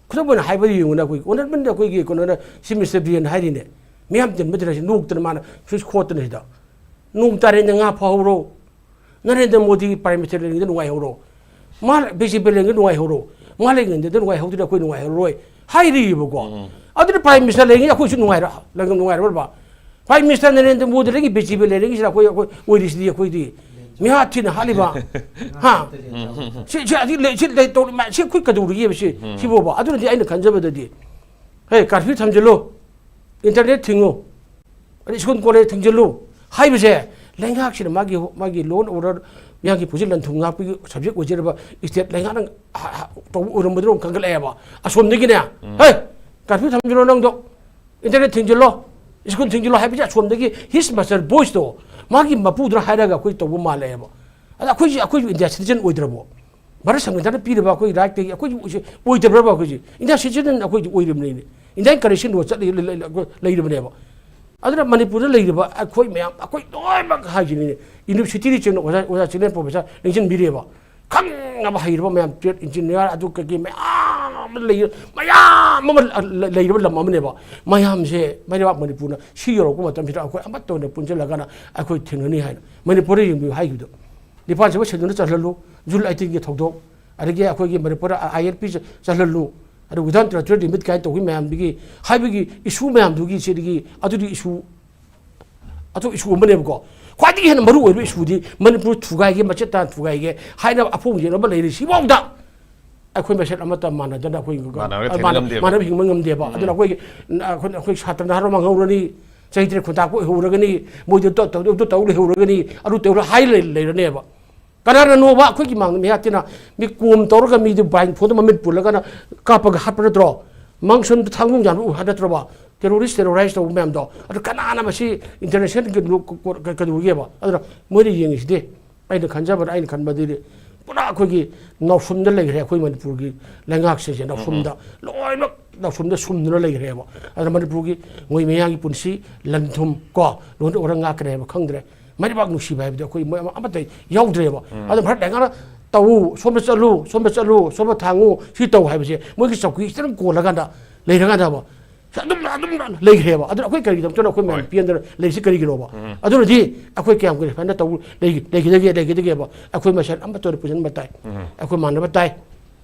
ꯈꯨꯗꯝ ꯑꯣꯏꯅ ꯍꯥꯏꯕꯗ ꯌꯦꯡꯉꯨꯅꯦ, ꯑꯩꯈꯣꯏ ꯑꯣꯅꯔꯦꯕꯜ ꯑꯩꯈꯣꯏꯒꯤ ꯀꯩꯅꯣꯅ, ꯆꯤꯐ ꯃꯤꯅꯤꯁꯇꯔ ꯕꯤꯔꯦꯟꯅ ꯍꯥꯏꯔꯤꯅꯦ, ꯃꯤꯌꯥꯝ ꯇꯤꯟꯕꯗꯨꯅ ꯁꯤ ꯅꯣꯛꯇꯅ ꯃꯥꯅ ꯁ꯭ꯋꯤꯁ ꯈꯣꯠꯇꯅ ꯁꯤꯗ꯫ "ꯅꯣꯡ ꯇꯥꯔꯦꯅ ꯉꯥ ꯐꯥꯍꯧꯔꯣ, ꯅꯔꯦꯟꯗ꯭ꯔ ꯃꯣꯗꯤ ꯄ꯭ꯔꯥꯏꯝ ꯃꯤꯅꯤꯁꯇꯔ ꯂꯩꯔꯤꯉꯩꯗ ꯅꯨꯡꯉꯥꯏꯍꯧꯔꯣ, ꯃꯥ ꯕꯤ ꯖꯦ ꯄꯤ ꯂꯩꯔꯤꯉꯩꯗ ꯅꯨꯡꯉꯥꯏꯍꯧꯔꯣ, ꯃꯥ ꯂꯩꯔꯤꯉꯩꯗ ꯅꯨꯡꯉꯥꯏꯍꯧꯗ꯭ꯔꯗꯤ ꯑꯩꯈꯣꯏ ꯅꯨꯡꯉꯥꯏꯍꯧꯔꯣꯏ" ꯍꯥꯏꯔꯤꯕꯀꯣ꯫ ꯎꯝ꯫ ꯑꯗꯨꯅ ꯄ꯭ꯔꯥꯏꯝ ꯃꯤꯅꯤꯁꯇꯔ ꯂꯩꯔꯤꯉꯩ ꯑꯩꯈꯣꯏꯁꯨ ꯅꯨꯡꯉꯥꯏꯔ-, ꯂꯩ-, ꯅꯨꯡꯉꯥꯏꯔꯕ꯭ꯔꯕ? ꯄ꯭ꯔꯥꯏꯝ ꯃꯤꯅꯤꯁꯇꯔ ꯅꯔꯦꯟꯗ꯭ꯔ ꯃꯣꯗꯤ ꯂꯩꯔꯤꯉꯩ ꯕꯤ ꯖꯦ ꯄꯤ ꯂꯩꯔꯤꯉꯩꯁꯤꯗ ꯑꯩꯈꯣꯏ, ꯑꯩꯈꯣꯏ ꯑꯣꯏꯔꯤꯁꯤꯗꯤ ꯑꯩꯈꯣꯏꯗꯤ ꯃꯤꯍꯥꯠ ꯊꯤꯅ ꯍꯥꯠꯂꯤꯕ꯫ ꯍꯥ? ꯁꯤ, ꯁꯤ, ꯑꯁꯤ ꯂꯩ-, ꯁꯤ ꯂꯩ-, ꯇꯧꯔꯤ ꯃꯌꯥꯝ-, ꯁꯤ ꯑꯩꯈꯣꯏ ꯀꯩꯗꯧꯔꯤꯒꯦꯕ ꯁꯤ, ꯎꯝ꯫ ꯁꯤꯕꯣꯕ? ꯑꯗꯨꯅꯗꯤ ꯑꯩꯅ ꯈꯟꯖꯕꯗꯗꯤ, ꯍꯦ, ꯀꯥꯔꯐ꯭ꯌꯨ ꯊꯝꯖꯤꯜꯂꯨ, ꯏꯟꯇꯔꯅꯦꯠ ꯊꯤꯡꯉꯨ, ꯑꯗꯩ ꯁ꯭ꯀꯨꯜ ꯀꯣꯂꯦꯖ ꯊꯤꯡꯖꯤꯜꯂꯨ ꯍꯥꯏꯕꯁꯦ ꯂꯩꯉꯥꯛꯁꯤꯅ ꯃꯥꯒꯤ, ꯃꯥꯒꯤ law and order, ꯃꯤꯌꯥꯝꯒꯤ ꯄꯨꯟꯁꯤ ꯂꯟ ꯊꯨꯝ ꯉꯥꯛꯄꯒꯤ subject ꯑꯣꯏꯖꯔꯤꯕ state ꯂꯩꯉꯥꯛꯅ ꯍ-, ꯍ-, ꯇꯧꯕ ꯑꯣꯏꯔꯝꯕꯗꯧꯅ ꯈꯟꯒꯠꯂꯛꯑꯦꯕ꯫ ꯑꯁꯣꯝꯗꯒꯤꯅꯦ, ꯎꯝ꯫ "ꯍꯦ, ꯀꯥꯔꯐ꯭ꯌꯨ ꯊꯝꯖꯤꯜꯂꯣ ꯅꯪꯗꯣ, ꯏꯟꯇꯔꯅꯦꯠ ꯊꯤꯡꯖꯤꯜꯂꯣ, ꯁ꯭ꯀꯨꯜ ꯊꯤꯡꯖꯤꯜꯂꯣ" ꯍꯥꯏꯕꯁꯦ ꯑꯁꯣꯝꯗꯒꯤ his master voice ꯇꯣ, ꯃꯥꯒꯤ ꯃꯄꯨꯗꯨꯅ ꯍꯥꯏꯔꯒ ꯑꯩꯈꯣꯏ ꯇꯧꯕ ꯃꯥꯜꯂꯦꯕ꯫ ꯑꯗ ꯑꯩꯈꯣꯏꯁꯤ, ꯑꯩꯈꯣꯏꯁꯨ ꯏꯟꯗꯤꯌꯥ citizen ꯑꯣꯏꯗ꯭ꯔꯕꯣ? ꯚꯥꯔꯠ ꯁꯪꯕꯤꯙꯥꯟꯅ ꯄꯤꯔꯤꯕ ꯑꯩꯈꯣꯏ right ꯇꯒꯤ ꯑꯩꯈꯣꯏꯁꯨ ꯑꯣꯏꯁꯤ-, ꯑꯣꯏꯗꯕ꯭ꯔꯕ ꯑꯩꯈꯣꯏꯁꯤ? ꯏꯟꯗꯤꯌꯥ citizen ꯑꯩꯈꯣꯏꯁꯨ ꯑꯣꯏꯔꯤꯕꯅꯤꯅꯦ꯫ Indian currency ꯅꯣꯠ ꯆꯠꯂꯤ, ꯂꯩ-, ꯂꯩ-, ꯂꯩꯔꯤꯕꯅꯦꯕ꯫ ꯑꯗꯨꯅ ꯃꯅꯤꯄꯨꯔꯗ ꯂꯩꯔꯤꯕ ꯑꯩꯈꯣꯏ ꯃꯌꯥꯝ, ꯑꯩꯈꯣꯏ ꯂꯣꯏꯅꯃꯛ ꯍꯥꯏꯁꯤꯅꯤꯅꯦ, university ꯗ ꯆꯦꯟꯕ ꯑꯣꯖꯥ, ꯑꯣꯖꯥ ꯆꯤꯡꯂꯦꯟ professor ꯅꯤꯡꯁꯤꯡꯕꯤꯔꯦꯕ꯫ ꯈꯪꯉꯕ ꯍꯩꯔꯕ ꯃꯌꯥꯝ, trade engineer, ꯑꯗꯨ ꯀꯩꯀꯩ ꯃꯌꯥꯝ ꯑꯃ ꯂꯩ, ꯃꯌꯥꯝ ꯑꯃ ꯂ-, ꯂ-, ꯂꯩꯔꯕ ꯂꯝ ꯑꯃꯅꯦꯕ꯫ ꯃꯌꯥꯝꯁꯦ ꯃꯩꯔꯩꯕꯥꯛ ꯃꯅꯤꯄꯨꯔꯅ ꯁꯤ ꯌꯧꯔꯛꯄ ꯃꯇꯝꯁꯤꯗ ꯑꯩꯈꯣꯏ ꯑꯃꯠꯇ ꯑꯣꯏꯅ ꯄꯨꯟꯁꯤꯜꯂꯒꯅ ꯑꯩꯈꯣꯏ ꯊꯦꯡꯅꯅꯤ ꯍꯥꯏꯅ ꯃꯅꯤꯄꯨꯔꯗ ꯌꯦꯡꯕꯤꯌꯨ ꯍꯥꯏꯈꯤꯕꯗꯣ꯫ ꯅꯤꯄꯥꯟ ꯁꯨꯕ schedule ꯗ ꯆꯜꯍꯜꯂꯨ, June eighteen ꯒꯤ ꯊꯧꯗꯣꯛ, ꯑꯗꯒꯤ ꯑꯩꯈꯣꯏꯒꯤ ꯃꯅꯤꯄꯨꯔꯗ I L P ꯆ-, ꯆꯜꯍꯜꯂꯨ, ꯑꯗꯨ within territorial limit ꯀꯥꯏꯅ ꯇꯧꯕꯒꯤ ꯃꯌꯥꯝꯗꯨꯒꯤ, ꯍꯥꯏꯕꯒꯤ issue ꯃꯌꯥꯝꯗꯨꯒꯤ ꯁꯤꯗꯒꯤ ꯑꯗꯨꯗꯤ issue, ꯑꯗꯨ issue ꯑꯃꯅꯦꯕꯀꯣ꯫ ꯈ꯭ꯋꯥꯏꯗꯒꯤ ꯍꯦꯟꯅ ꯃꯔꯨ ꯑꯣꯏꯕ issue ꯗꯤ ꯃꯅꯤꯄꯨꯔ ꯊꯨꯒꯥꯏꯒꯦ, ꯃꯆꯦꯠ ꯇꯥꯅ ꯊꯨꯒꯥꯏꯒꯦ ꯍꯥꯏꯅ ꯑꯐꯣꯡ ꯌꯦꯡꯅꯕ ꯂꯩꯔꯤ꯫ ꯁꯤꯐꯥꯎꯗ ꯑꯩꯈꯣꯏ ꯃꯁꯦꯟ ꯑꯃꯠꯇ ꯃꯥꯟꯅꯗꯅ ꯑꯩꯈꯣꯏ ꯃꯥꯟꯅꯔꯒ ꯊꯦꯡꯅ ꯃꯥꯟꯅ-, ꯉꯝꯗꯦꯕ꯫ ꯃꯥꯟꯅꯕ ꯍꯤꯡꯕ ꯉꯝꯗꯦꯕ꯫ ꯎꯝ꯫ ꯑꯗꯨꯅ ꯑꯩꯈꯣꯏꯒꯤ, ꯑꯩꯈꯣꯏ, ꯑꯩꯈꯣꯏ ꯁꯥꯇ꯭ꯔ ꯅꯍꯥꯔꯣꯜ ꯃꯥꯡꯍꯧꯔꯅꯤ, ꯆꯍꯤ ꯇꯔꯦꯠ ꯈꯨꯟꯇꯥꯛꯄ ꯑꯣꯏꯍꯧꯔꯒꯅꯤ, ꯃꯣꯏꯗ ꯇꯧ-, ꯇꯧ-, ꯇꯧ ꯂꯩꯍꯧꯔꯒꯅꯤ, ꯑꯗꯨ ꯇꯧꯔ ꯍꯥꯏ ꯂꯩ-, ꯂꯩꯔꯅꯦꯕ꯫ ꯀꯅꯥꯅꯅꯣꯕ ꯑꯩꯈꯣꯏꯒꯤ ꯃꯥꯡ-, ꯃꯤꯍꯥꯠꯇꯤꯅ ꯃꯤ ꯀꯣꯝ ꯇꯧꯔꯒ ꯃꯤꯗꯨ blindfold ꯗ ꯃꯃꯤꯠ ꯄꯨꯜꯂꯒꯅ ꯀꯥꯞꯄꯒ ꯍꯥꯠꯄ ꯅꯠꯇ꯭ꯔꯣ? ꯃꯥꯡꯁꯣꯟꯗ ꯊꯥꯡꯒꯣꯡ ꯌꯥꯟꯕ ꯎ ꯍꯥꯠ ꯅꯠꯇ꯭ꯔꯣꯕ? ꯇꯦꯔꯣꯔꯤꯁ, ꯇꯦꯔꯣꯔꯥꯏꯁ ꯇꯧꯕ ꯃꯌꯥꯝꯗꯣ, ꯑꯗꯨ ꯀꯅꯥꯅ ꯃꯁꯤ ꯏꯟꯇꯔꯅꯦꯁꯅꯦꯜꯒꯤ ꯀꯩꯅꯣ ꯀ-, ꯀ-, ꯀ-, ꯀꯩꯗꯧꯒꯦꯕ? ꯑꯗꯨꯅ ꯃꯣꯏꯅ ꯌꯦꯡꯉꯤꯁꯤꯗꯤ, ꯑꯩꯅ ꯈꯟꯖꯕꯗ, ꯑꯩꯅ ꯈꯟꯕꯗꯗꯤ ꯄꯨꯔꯥ ꯑꯩꯈꯣꯏꯒꯤ ꯅꯥꯎꯁꯨꯝꯗ ꯂꯩꯈ꯭ꯔꯦ꯫ ꯑꯩꯈꯣꯏ ꯃꯅꯤꯄꯨꯔꯒꯤ ꯂꯩꯉꯥꯛꯁꯤꯡꯁꯦ ꯅꯥꯎꯁꯨꯝꯗ, ꯂꯣꯏꯅꯃꯛ ꯅꯥꯎꯁꯨꯝꯗ ꯁꯨꯝꯗꯨꯅ ꯂꯩꯈ꯭ꯔꯦꯕ꯫ ꯑꯗꯨꯅ ꯃꯅꯤꯄꯨꯔꯒꯤ ꯃꯣꯏ ꯃꯌꯥꯝꯒꯤ ꯄꯨꯟꯁꯤ, ꯂꯟ ꯊꯨꯝ ꯀꯣ, ꯂꯣꯏꯅ ꯑꯣꯏꯔ ꯉꯥꯛꯀꯅꯦꯕ, ꯈꯪꯗ꯭ꯔꯦ꯫ ꯃꯔꯩꯕꯥꯛ ꯅꯨꯡꯁꯤꯕ ꯍꯥꯏꯕꯗꯤ ꯑꯩꯈꯣꯏ ꯃꯣꯏ ꯑꯃ-, ꯑꯃꯠꯇ ꯌꯥꯎꯗ꯭ꯔꯦꯕ꯫ ꯑꯗꯨꯅ ꯚꯥꯔꯠ ꯂꯩꯉꯥꯛꯅ "ꯇꯧ, ꯁꯣꯝꯗ ꯆꯠꯂꯨ, ꯁꯣꯝꯗ ꯆꯠꯂꯨ, ꯁꯣꯝꯗ ꯊꯥꯡꯉꯨ, ꯁꯤ ꯇꯧ" ꯍꯥꯏꯕꯁꯦ ꯃꯣꯏꯒꯤ ꯆꯧꯀ꯭ꯔꯤ ꯈꯤꯇꯪ ꯀꯣꯜꯂꯀꯥꯟꯗ ꯂꯩꯔꯀꯥꯟꯗꯕ, ꯑꯗꯨꯝ, ꯑꯗꯨꯝ ꯂꯩꯈ꯭ꯔꯦꯕ꯫ ꯑꯗꯨꯅ ꯑꯩꯈꯣꯏ ꯀꯔꯤꯒꯤꯗꯃꯛꯇꯅꯣ ꯑꯩꯈꯣꯏ ꯃꯌꯥꯝ ꯍꯣꯏ꯫ ꯄꯦꯟꯗꯅ ꯂꯩꯔꯤꯁꯤ ꯀꯔꯤꯒꯤꯅꯣꯕ? ꯑꯗꯨꯅꯗꯤ ꯑꯩꯈꯣꯏ ꯀꯌꯥꯝ ꯀꯨꯏꯅ ꯁꯨꯃꯥꯏꯅ ꯇꯧ-, ꯂꯩꯈꯤ-, ꯂꯩꯈꯤꯗꯒꯦ, ꯂꯩꯈꯤꯗꯒꯦꯕ? ꯑꯩꯈꯣꯏ ꯃꯁꯦꯟ ꯑꯃꯠꯇ ꯑꯣꯏꯅ ꯄꯨꯟꯁꯤꯟꯕ ꯇꯥꯏ꯫ ꯑꯩꯈꯣꯏ ꯃꯥꯟꯅꯕ ꯇꯥꯏ꯫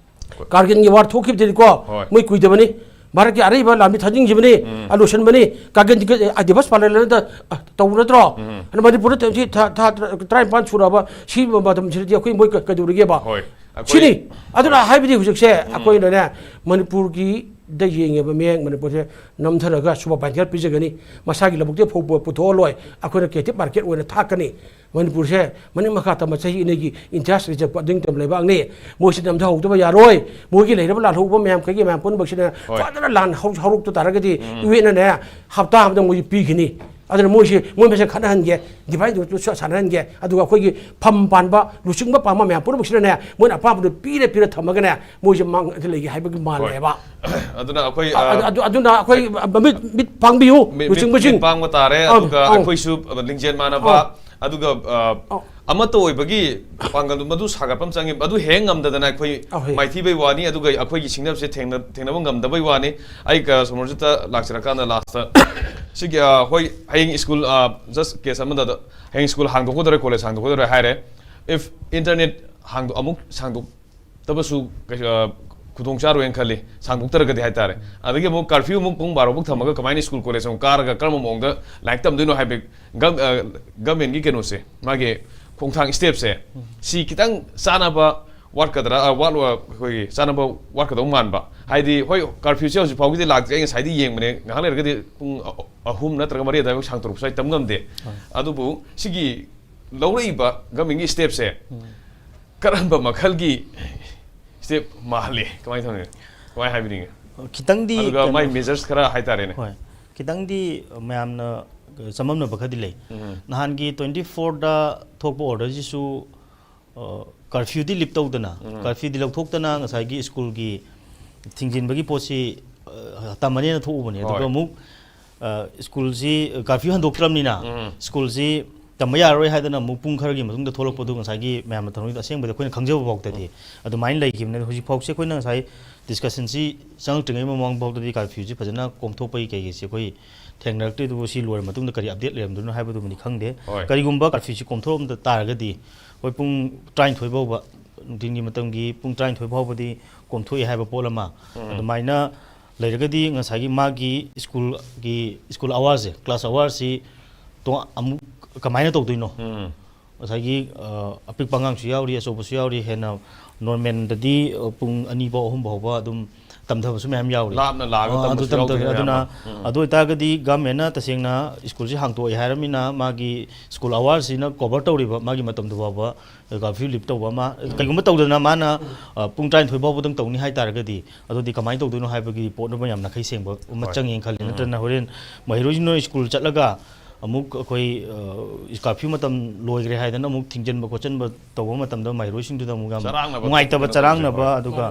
ꯀꯥꯔꯒꯤꯜꯒꯤ ꯋꯥꯔ ꯊꯣꯛꯈꯤꯕꯗꯨꯗꯤꯀꯣ, ꯍꯣꯏ꯫ ꯃꯣꯏ ꯀꯨꯏꯗꯕꯅꯤ꯫ ꯚꯥꯔꯠꯀꯤ ꯑꯔꯩꯕ ꯂꯥꯟꯃꯤ ꯊꯥꯖꯤꯟꯈꯤꯕꯅꯤ, ꯑ, ꯂꯣꯏꯁꯤꯟꯕꯅꯤ꯫ ꯀꯥꯔꯒꯤꯜ, ꯑ, ꯗꯤꯕꯁ ꯄꯥꯂꯟ ꯂꯩꯅꯗ, ꯑ, ꯇꯧꯕ ꯅꯠꯇ꯭ꯔꯣ? ꯑꯗꯣ ꯃꯅꯤꯄꯨꯔꯗ ꯇꯧꯔꯤꯁꯤ ꯊꯥ, ꯊꯥ ꯇꯔꯥ-, ꯇꯔꯥꯅꯤꯄꯥꯟ ꯁꯨꯔꯛꯑꯕ ꯁꯤꯒꯤ ꯃꯇꯝꯁꯤꯗꯗꯤ ꯑꯩꯈꯣꯏ ꯃꯣꯏ ꯀ-, ꯀꯩꯗꯧꯔꯤꯒꯦꯕ? ꯍꯣꯏ꯫ ꯑꯩꯈꯣꯏ ꯁꯤꯅꯤ꯫ ꯑꯗꯨꯅ ꯍꯥꯏꯕꯗꯤ ꯍꯧꯖꯤꯛꯁꯦ ꯑꯩꯈꯣꯏꯅꯅꯦ, ꯃꯅꯤꯄꯨꯔꯒꯤꯗ ꯌꯦꯡꯉꯤꯕ ꯃꯤꯠꯌꯦꯡ, ꯃꯅꯤꯄꯨꯔꯁꯦ ꯅꯝꯊꯔꯒ ꯁꯨꯄꯔ ꯄꯥꯏꯟꯊꯔ ꯄꯤꯖꯒꯅꯤ, ꯃꯁꯥꯒꯤ ꯂꯧꯕꯨꯛꯇ ꯐꯧ ꯄꯨꯊꯣꯛꯍꯜꯂꯣꯏ, ꯑꯩꯈꯣꯏꯅ ꯀꯦꯇꯤꯞ ꯃꯥꯔꯀꯦꯠ ꯑꯣꯏꯅ ꯊꯥꯛꯀꯅꯤ꯫ ꯃꯅꯤꯄꯨꯔꯁꯦ ꯃꯅꯤꯡ ꯃꯈꯥ ꯇꯝꯕ ꯆꯍꯤ ꯑꯅꯤꯒꯤ ꯏꯟꯆꯥꯔꯖ ꯂꯩꯖꯕ ꯑꯗꯨꯒꯤ ꯇꯝ ꯂꯩꯕꯥꯛꯅꯤ꯫ ꯃꯣꯏꯁꯤ ꯅꯝꯊꯍꯧꯗꯕ ꯌꯥꯔꯣꯏ꯫ ꯃꯣꯏꯒꯤ ꯂꯩꯔꯕ ꯂꯥꯜꯍꯧꯕ ꯃꯌꯥꯝ, ꯀꯩꯒꯤ ꯃꯌꯥꯝ ꯄꯨꯝꯅꯃꯛꯁꯤꯅ ꯍꯣꯏ꯫ ꯐꯖꯅ ꯂꯥꯟ ꯍꯧ-, ꯍꯧꯔꯛꯇ ꯇꯥꯔꯒꯗꯤ ꯎꯝ꯫ ꯌꯨ ꯑꯦꯟꯅꯅꯦ ꯍꯞꯇꯥ ꯑꯃꯗ ꯃꯣꯏꯁꯤ ꯄꯤꯈꯤꯅꯤ꯫ ꯑꯗꯨꯅ ꯃꯣꯏꯁꯤ ꯃꯣꯏ ꯃꯁꯦꯟ ꯈꯠꯅꯍꯟꯒꯦ, ꯗꯤꯚꯥꯏꯠ ꯑꯦꯟ ꯔꯨꯂꯔ ꯁꯥꯟꯅꯍꯟꯒꯦ꯫ ꯑꯗꯨꯒ ꯑꯩꯈꯣꯏꯒꯤ ꯐꯝ ꯄꯥꯟꯕ, ꯂꯨꯆꯤꯡꯕ ꯄꯥꯝꯕ ꯃꯌꯥꯝ ꯄꯨꯝꯅꯃꯛꯁꯤꯅꯅꯦ ꯃꯣꯏꯅ ꯑꯄꯥꯝꯕꯗꯨ ꯄꯤꯔ ꯄꯤꯔ ꯊꯝꯃꯒꯅꯦ ꯃꯣꯏꯁꯦ ꯃꯥꯡ-, ꯂꯩꯒꯦ ꯍꯥꯏꯕꯒꯤ ꯍꯣꯏ꯫ ꯃꯥꯜꯂꯦꯕ꯫ ꯑꯗꯨꯅ ꯑꯩꯈꯣꯏ, ꯑ-, ꯑ-, ꯑꯗꯨ-, ꯑꯗꯨꯅ ꯑꯩꯈꯣꯏ ꯃꯤꯠ, ꯃꯤꯠ ꯄꯥꯡꯕꯤꯌꯨ, ꯃꯤ-, ꯃꯤꯠ-, ꯂꯨꯆꯤꯡꯕꯁꯤꯡ꯫ ꯃꯤꯠ ꯄꯥꯡꯕ ꯇꯥꯔꯦ, ꯑꯧ, ꯑꯗꯨꯒ ꯑꯧ꯫ ꯑꯩꯈꯣꯏꯁꯨ ꯂꯤꯡꯖꯦꯜ ꯃꯥꯟꯅꯕ, ꯑꯧ꯫ ꯑꯗꯨꯒ, ꯑ, ꯑꯧ꯫ ꯑꯃꯠꯇ ꯑꯣꯏꯕꯒꯤ ꯄꯥꯡꯒꯜꯗꯨ ꯃꯗꯨ ꯁꯥꯒꯠꯄ ꯑꯃ ꯆꯪꯉꯤ꯫ ꯑꯗꯨ ꯍꯦꯛ ꯉꯝꯗꯗꯅ ꯑꯩꯈꯣꯏ ꯑꯧ, ꯍꯦ꯫ ꯃꯥꯏꯊꯤꯕꯩ ꯋꯥꯅꯤ, ꯑꯗꯨꯒ ꯑꯩꯈꯣꯏꯒꯤ ꯁꯤꯡꯅꯕꯁꯦ ꯊꯦꯡꯅ-, ꯊꯦꯡꯅꯕ ꯉꯝꯗꯕꯩ ꯋꯥꯅꯤ꯫ ꯑꯩ ꯀ-, ꯁꯣꯃꯣꯔꯖꯤꯠꯇ ꯂꯥꯛꯆꯔꯀꯥꯟꯗ ꯂꯥꯁꯇ ꯁꯤꯒꯤ, ꯑ, ꯍꯣꯏ, ꯍꯌꯦꯡ ꯁ꯭ꯀꯨꯜ, ꯑ, ꯖꯁ ꯀꯦꯁ ꯑꯃꯗ ꯍꯌꯦꯡ ꯁ꯭ꯀꯨꯜ ꯍꯥꯡꯗꯣꯛꯀꯗꯧꯔꯦ, ꯀꯣꯂꯦꯖ ꯍꯥꯡꯗꯣꯛꯀꯗꯧꯔꯦ ꯍꯥꯏꯔꯦ꯫ If internet ꯍꯥꯡꯗꯣꯛ-, ꯑꯃꯨꯛ ꯁꯥꯡꯗꯣꯛ-, ꯇꯕꯁꯨ ꯀꯩꯁꯨ, ꯑ, ꯈꯨꯗꯣꯡ ꯆꯥꯔꯣꯏꯅ ꯈꯜꯂꯤ, ꯁꯥꯡꯗꯣꯛꯇ꯭ꯔꯒꯗꯤ ꯍꯥꯏꯇꯥꯔꯦ꯫ ꯑꯗꯒꯤ ꯑꯃꯨꯛ ꯀꯥꯔꯐ꯭ꯌꯨ ꯑꯃꯨꯛ ꯄꯨꯡ ꯕꯥꯔꯣ ꯐꯥꯎ ꯊꯝꯃꯒ ꯀꯃꯥꯏꯅ ꯁ꯭ꯀꯨꯜ ꯀꯣꯂꯦꯖ ꯑꯃꯨꯛ ꯀꯥꯔꯒ ꯀꯔꯝꯕ ꯃꯑꯣꯡꯗ ꯂꯥꯏꯔꯤꯛ ꯇꯝꯗꯣꯏꯅꯣ ꯍꯥꯏꯕ ꯒꯝ-, ꯑ, ꯒꯃꯦꯟꯒꯤ ꯀꯩꯅꯣꯁꯦ, ꯃꯥꯒꯤ ꯈꯣꯡꯊꯥꯡ ꯁ꯭ꯇꯦꯞꯁꯦ, ꯎꯝ꯫ ꯁꯤ ꯈꯤꯇꯪ ꯆꯥꯅꯕ ꯋꯥꯠꯀꯗ꯭ꯔꯥ, ꯑ, ꯋꯥꯠꯂꯣ-, ꯑꯩꯈꯣꯏꯒꯤ ꯆꯥꯅꯕ ꯋꯥꯠꯀꯗꯧ ꯃꯥꯟꯕ꯫ ꯍꯥꯏꯗꯤ, ꯍꯣꯏ, ꯀꯥꯔꯐ꯭ꯌꯨꯁꯦ ꯍꯧꯖꯤꯛ ꯐꯥꯎꯒꯤꯗꯤ ꯂꯥꯛꯇ꯭ꯔꯤ, ꯑꯩ ꯉꯁꯥꯏꯗꯤ ꯌꯦꯡꯕꯅꯦ, ꯉꯥꯏꯍꯥꯛ ꯂꯩꯔꯒꯗꯤ ꯄꯨꯡ ꯑ-, ꯑꯍꯨꯝ ꯅꯠꯇ꯭ꯔꯒ ꯃꯔꯤ ꯑꯗꯨꯋꯥꯏꯐꯥꯎ ꯁꯥꯡꯗꯣꯔꯛꯄꯁꯨ ꯑꯩ ꯇꯝ ꯉꯝꯗꯦ꯫ ꯍꯣꯏ꯫ ꯑꯗꯨꯕꯨ ꯁꯤꯒꯤ ꯂꯧꯔꯛꯏꯕ ꯒꯃꯦꯟꯒꯤ ꯁ꯭ꯇꯦꯞꯁꯦ, ꯎꯝ꯫ ꯀꯔꯝꯕ ꯃꯈꯜꯒꯤ ꯁ꯭ꯇꯦꯞ ꯃꯥꯜꯂꯤ? ꯀꯃꯥꯏꯅ ꯇꯧꯅꯤ? ꯀꯃꯥꯏꯅ ꯍꯥꯏꯕꯤꯅꯤꯡꯉꯤ? ꯈꯤꯇꯪꯗꯤ ꯑꯗꯨꯒ ꯃꯥꯏ ꯀꯩꯅꯣ ꯃꯦꯖꯔꯁ ꯈꯔ ꯍꯥꯏꯇꯥꯔꯦꯅꯦ꯫ ꯍꯣꯏ꯫ ꯈꯤꯇꯪꯗꯤ ꯃꯌꯥꯝꯅ ꯆꯃꯝꯅꯕ ꯈꯔꯗꯤ ꯂꯩ꯫ ꯅꯍꯥꯟꯒꯤ ꯇ꯭ꯋꯦꯟꯇꯤ ꯐꯣꯔꯗ ꯊꯣꯛꯄ ꯑꯣꯔꯗꯔꯁꯤꯁꯨ ꯀꯔꯐ꯭ꯌꯨꯗꯤ ꯂꯤꯞ ꯇꯧꯗꯅ, ꯀꯔꯐ꯭ꯌꯨꯗꯤ ꯂꯧꯊꯣꯛꯇꯅ ꯉꯁꯥꯏꯒꯤ ꯁ꯭ꯀꯨꯜꯒꯤ ꯊꯤꯡꯖꯤꯟꯕꯒꯤ ꯄꯣꯠꯁꯤ ꯇꯝꯃꯅꯦꯅ ꯊꯣꯛꯎꯕꯅꯦ꯫ ꯑꯗꯨꯒ ꯑꯃꯨꯛ ꯁ꯭ꯀꯨꯜꯁꯤ ꯀꯔꯐ꯭ꯌꯨ ꯍꯟꯗꯣꯛꯇ꯭ꯔꯕꯅꯤꯅ ꯁ꯭ꯀꯨꯜꯁꯤ ꯇꯝꯕ ꯌꯥꯔꯔꯣꯏ ꯍꯥꯏꯗꯅ ꯑꯃꯨꯛ ꯄꯨꯡ ꯈꯔꯒꯤ ꯃꯇꯨꯡꯗ ꯊꯣꯛꯂꯛꯄꯗꯨ ꯉꯁꯥꯏꯒꯤ ꯃꯌꯥꯝꯅ ꯊꯧꯔꯝꯒꯤꯗꯣ ꯑꯁꯦꯡꯕꯗꯤ ꯑꯩꯈꯣꯏꯅ ꯈꯪꯖꯕ ꯐꯥꯎꯗꯗꯤ ꯑꯗꯨꯃꯥꯏꯅ ꯂꯩꯈꯤꯕꯅꯦ꯫ ꯑꯗꯣ ꯍꯧꯖꯤꯛꯐꯥꯎꯁꯦ ꯑꯩꯈꯣꯏꯅ ꯉꯁꯥꯏ ꯗꯤꯁꯀꯁꯟꯁꯤ ꯆꯪꯉꯛꯇ꯭ꯔꯤꯉꯩ ꯃꯃꯥꯡ ꯐꯥꯎꯗꯗꯤ ꯀꯔꯐ꯭ꯌꯨꯁꯤ ꯐꯖꯅ ꯀꯣꯝꯊꯣꯛꯄꯒꯤ ꯀꯩꯀꯩꯁꯤ ꯑꯩꯈꯣꯏ ꯊꯦꯡꯅꯔꯛꯇ꯭ꯔꯤ꯫ ꯑꯗꯨꯕꯨ ꯁꯤ ꯂꯣꯏꯔ ꯃꯇꯨꯡꯗ ꯀꯔꯤ ꯑꯞꯗꯦꯠ ꯂꯩꯔꯝꯗꯣꯏꯅꯣ ꯍꯥꯏꯕꯗꯨꯃꯗꯤ ꯈꯪꯗꯦ꯫ ꯍꯣꯏ꯫ ꯀꯔꯤꯒꯨꯝꯕ ꯀꯔꯐ꯭ꯌꯨꯁꯤ ꯀꯣꯝꯊꯣꯛꯑꯝꯕ ꯇꯥꯔꯒꯗꯤ ꯑꯩꯈꯣꯏ ꯄꯨꯡ ꯇꯔꯥꯅꯤꯊꯣꯏ ꯐꯥꯎꯕ, ꯅꯨꯡꯊꯤꯟꯒꯤ ꯃꯇꯝꯒꯤ ꯄꯨꯡ ꯇꯔꯥꯅꯤꯊꯣꯏ ꯐꯥꯎꯕꯗꯤ ꯀꯣꯝꯊꯣꯛꯑꯦ ꯍꯥꯏꯕ ꯄꯣꯠ ꯑꯃ ꯑꯗꯨꯃꯥꯏꯅ ꯂꯩꯔꯒꯗꯤ ꯉꯁꯥꯏꯒꯤ ꯃꯥꯒꯤ ꯁ꯭ꯀꯨꯜꯒꯤ, ꯁ꯭ꯀꯨꯜ ꯑꯋꯥꯔꯁꯦ, ꯀ꯭ꯂꯥꯁ ꯑꯋꯥꯔꯁꯤ ꯇꯣꯉꯥꯟ-, ꯑꯃꯨꯛ ꯀꯃꯥꯏꯅ ꯇꯧꯗꯣꯏꯅꯣ? ꯉꯁꯥꯏꯒꯤ, ꯑ, ꯑꯄꯤꯛꯄ ꯑꯉꯥꯡꯁꯨ ꯌꯥꯎꯔꯤ, ꯑꯆꯧꯕꯁꯨ ꯌꯥꯎꯔꯤ, ꯍꯦꯟꯅ ꯅꯣꯔꯃꯦꯜꯗꯗꯤ, ꯑ, ꯄꯨꯡ ꯑꯅꯤ ꯐꯥꯎ, ꯑꯍꯨꯝ ꯐꯥꯎꯕ ꯑꯗꯨꯝ ꯇꯝꯊꯕꯁꯨ ꯃꯌꯥꯝ ꯌꯥꯎꯔꯤ꯫ ꯂꯥꯞꯅ ꯂꯥꯛꯑꯒ ꯑ, ꯑꯗꯨ ꯇꯝꯕꯁꯨ ꯇꯝꯊꯕ-, ꯌꯥꯎꯗꯣꯏꯅꯦ ꯑꯗꯨꯅ, ꯑꯌꯥꯝꯕ꯫ ꯎꯝ꯫ ꯑꯗꯨ ꯑꯣꯏꯇꯥꯔꯒꯗꯤ ꯒꯚꯔꯟꯃꯦꯟꯅ ꯇꯁꯦꯡꯅ ꯁ꯭ꯀꯨꯜꯁꯤ ꯍꯥꯡꯇꯣꯛꯑꯦ ꯍꯥꯏꯔꯃꯤꯅ ꯃꯥꯒꯤ ꯁ꯭ꯀꯨꯜ ꯑꯋꯥꯔꯁꯤꯅ ꯀꯣꯚꯔ ꯇꯧꯔꯤꯕ ꯃꯥꯒꯤ ꯃꯇꯝꯗꯨ ꯐꯥꯎꯕ ꯀꯔꯐ꯭ꯌꯨ ꯂꯤꯞ ꯇꯧꯕ ꯑꯃ, ꯀꯩꯒꯨꯝꯕ ꯇꯧꯗꯅ ꯃꯥꯅ, ꯑ, ꯄꯨꯡ ꯇꯔꯥꯅꯤꯊꯣꯏ ꯐꯥꯎꯕꯗꯪ ꯇꯧꯅꯤ ꯍꯥꯏ ꯇꯥꯔꯒꯗꯤ, ꯑꯗꯨꯗꯤ ꯀꯃꯥꯏꯅ ꯇꯧꯗꯣꯏꯅꯣ ꯍꯥꯏꯕꯒꯤ ꯄꯣꯠ ꯑꯃ ꯌꯥꯝꯅ ꯈꯩ ꯁꯦꯡꯕ ꯑꯃ ꯍꯣꯏ꯫ ꯆꯪꯉꯦꯅ ꯈꯜꯂꯤ꯫ ꯎꯝ꯫ ꯅꯠꯇ꯭ꯔꯅ ꯍꯣꯔꯦꯟ ꯃꯍꯩꯔꯣꯏꯁꯤꯡꯅ ꯁ꯭ꯀꯨꯜ ꯆꯠꯂꯒ ꯑꯃꯨꯛ ꯑꯩꯈꯣꯏ, ꯑ, ꯀꯔꯐ꯭ꯌꯨ ꯃꯇꯝ ꯂꯣꯏꯈ꯭ꯔꯦ ꯍꯥꯏꯗꯅ ꯑꯃꯨꯛ ꯊꯤꯡꯖꯤꯟꯕ ꯈꯣꯠꯆꯤꯟꯕ ꯇꯧꯕ ꯃꯇꯝꯗ ꯃꯍꯩꯔꯣꯏꯁꯤꯡꯗꯨꯗ ꯑꯃꯨꯛ ꯌꯥꯝ ꯆꯔꯥꯡꯅꯕ ꯅꯨꯡꯉꯥꯏꯇꯕ, ꯈꯣꯠꯄ ꯆꯔꯥꯡꯅꯕ, ꯍꯣꯏ꯫ ꯑꯗꯨꯒ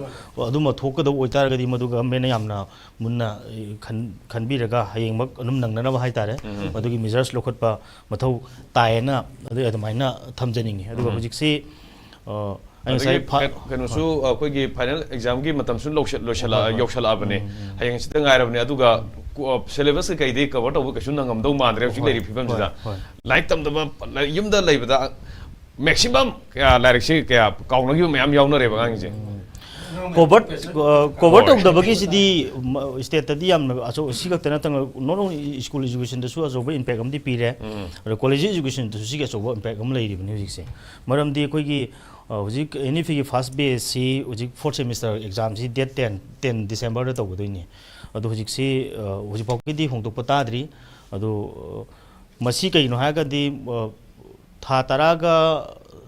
ꯑꯗꯨꯝꯕ ꯊꯣꯛꯀꯗꯧꯕ ꯑꯣꯏꯇꯥꯔꯒꯗꯤ ꯃꯗꯨ ꯒꯚꯔꯟꯃꯦꯟꯅ ꯌꯥꯝꯅ ꯃꯨꯟꯅ, ꯑ, ꯈꯟ-, ꯈꯟꯕꯤꯔꯒ ꯍꯌꯦꯡꯃꯛ ꯑꯗꯨꯝ ꯅꯪꯅꯅꯕ ꯍꯥꯏꯇꯥꯔꯦ, ꯎꯝ꯫ ꯃꯗꯨꯒꯤ ꯃꯤꯖꯔꯁ ꯂꯧꯈꯠꯄ ꯃꯊꯧ ꯇꯥꯏꯌꯦꯅ ꯑꯗꯨ ꯑꯗꯨꯃꯥꯏꯅ ꯊꯝꯖꯅꯤꯡꯉꯤ꯫ ꯑꯗꯨꯒ ꯎꯝ꯫ ꯍꯧꯖꯤꯛꯁꯤ, ꯑ, ꯑꯩ ꯉꯁꯥꯏ ꯑꯗꯒꯤ ꯐ-, ꯀꯩ-, ꯀꯩꯅꯣꯁꯨ, ꯍꯣꯏ꯫ ꯑꯩꯈꯣꯏꯒꯤ ꯐꯥꯏꯅꯦꯜ ꯑꯦꯛꯖꯥꯝꯒꯤ ꯃꯇꯝꯁꯨ ꯂꯧꯁꯤꯜ-, ꯂꯣꯏꯁꯤꯜꯂꯛ-, ꯍꯣꯏ, ꯍꯣꯏ꯫ ꯌꯧꯁꯤꯜꯂꯛꯑꯕꯅꯦ꯫ ꯎꯝ, ꯎꯝ꯫ ꯍꯌꯦꯡ ꯍꯪꯆꯤꯠꯇ ꯉꯥꯏꯔꯕꯅꯦ꯫ ꯑꯗꯨꯒ ꯀꯣ-, ꯁꯦꯂꯦꯕꯁ ꯀꯩꯀꯩꯗꯤ ꯀꯚꯔ ꯇꯧꯕ ꯀꯩꯁꯨ ꯅꯪꯉꯝꯗꯧ ꯃꯥꯟꯗ꯭ꯔꯦ ꯍꯧꯖꯤꯛ ꯍꯣꯏ, ꯂꯩꯔꯤꯕ ꯐꯤꯕꯝꯁꯤꯗ꯫ ꯍꯣꯏ, ꯍꯣꯏ꯫ ꯂꯥꯏꯔꯤꯛ ꯇꯝꯗꯕ, ꯂꯥꯏꯔꯤꯛ ꯌꯨꯝꯗ ꯂꯩꯕꯗ ꯃꯦꯛꯁꯤꯃꯝ ꯀꯌꯥ ꯂꯥꯏꯔꯤꯛꯁꯤ ꯀꯌꯥ ꯀꯥꯎꯅꯈꯤꯕ ꯃꯌꯥꯝ ꯌꯥꯎꯅꯔꯦꯕ ꯑꯉꯥꯡꯁꯤꯡꯁꯦ꯫ ꯀꯣꯚꯔ, ꯑ, ꯀꯣꯚꯔ ꯍꯣꯏ꯫ ꯇꯧꯗꯕꯒꯤꯁꯤꯗꯤ ꯃ-, ꯁ꯭ꯇꯦꯠꯇꯗꯤ ꯌꯥꯝꯅ ꯑꯆꯧ-, ꯑꯁꯤ ꯈꯛꯇ ꯅꯠꯇꯅ not only ꯁ꯭ꯀꯨꯜ ꯏꯖꯨꯀꯦꯁꯟꯗꯁꯨ ꯑꯆꯧꯕ ꯏꯝꯄꯦꯛ ꯑꯃꯗꯤ ꯄꯤꯔꯦ꯫ ꯎꯝ꯫ ꯑꯗꯣ ꯀꯣꯂꯦꯖ ꯏꯖꯨꯀꯦꯁꯟꯗꯁꯨ ꯁꯤꯒꯤ ꯑꯆꯧꯕ ꯏꯝꯄꯦꯛ ꯑꯃ ꯂꯩꯔꯤꯕꯅꯤ ꯍꯧꯖꯤꯛꯁꯦ꯫ ꯃꯔꯝꯗꯤ ꯑꯩꯈꯣꯏꯒꯤ, ꯑ, ꯍꯧꯖꯤꯛ ꯑꯦꯟ ꯏ ꯄꯤꯒꯤ ꯐꯥꯔꯁ ꯕꯦꯆꯁꯤ ꯍꯧꯖꯤꯛ ꯐꯣꯔꯠ ꯁꯦꯃꯤꯁꯇꯔ ꯑꯦꯛꯖꯥꯝꯁꯤ ꯗꯦꯠ ꯇꯦꯟ, ꯇꯦꯟ ꯗꯤꯁꯦꯝꯕꯔꯗ ꯇꯧꯒꯗꯣꯏꯅꯤ꯫ ꯑꯗꯣ ꯍꯧꯖꯤꯛꯁꯤ, ꯑ, ꯍꯧꯖꯤꯛ ꯐꯥꯎꯒꯤꯗꯤ ꯍꯣꯡꯗꯣꯛꯄ ꯇꯥꯗ꯭ꯔꯤ꯫ ꯑꯗꯣ, ꯑ, ꯃꯁꯤ ꯀꯩꯒꯤꯅꯣ ꯍꯥꯏꯔꯒꯗꯤ, ꯑ, ꯊꯥ ꯇꯔꯥꯒ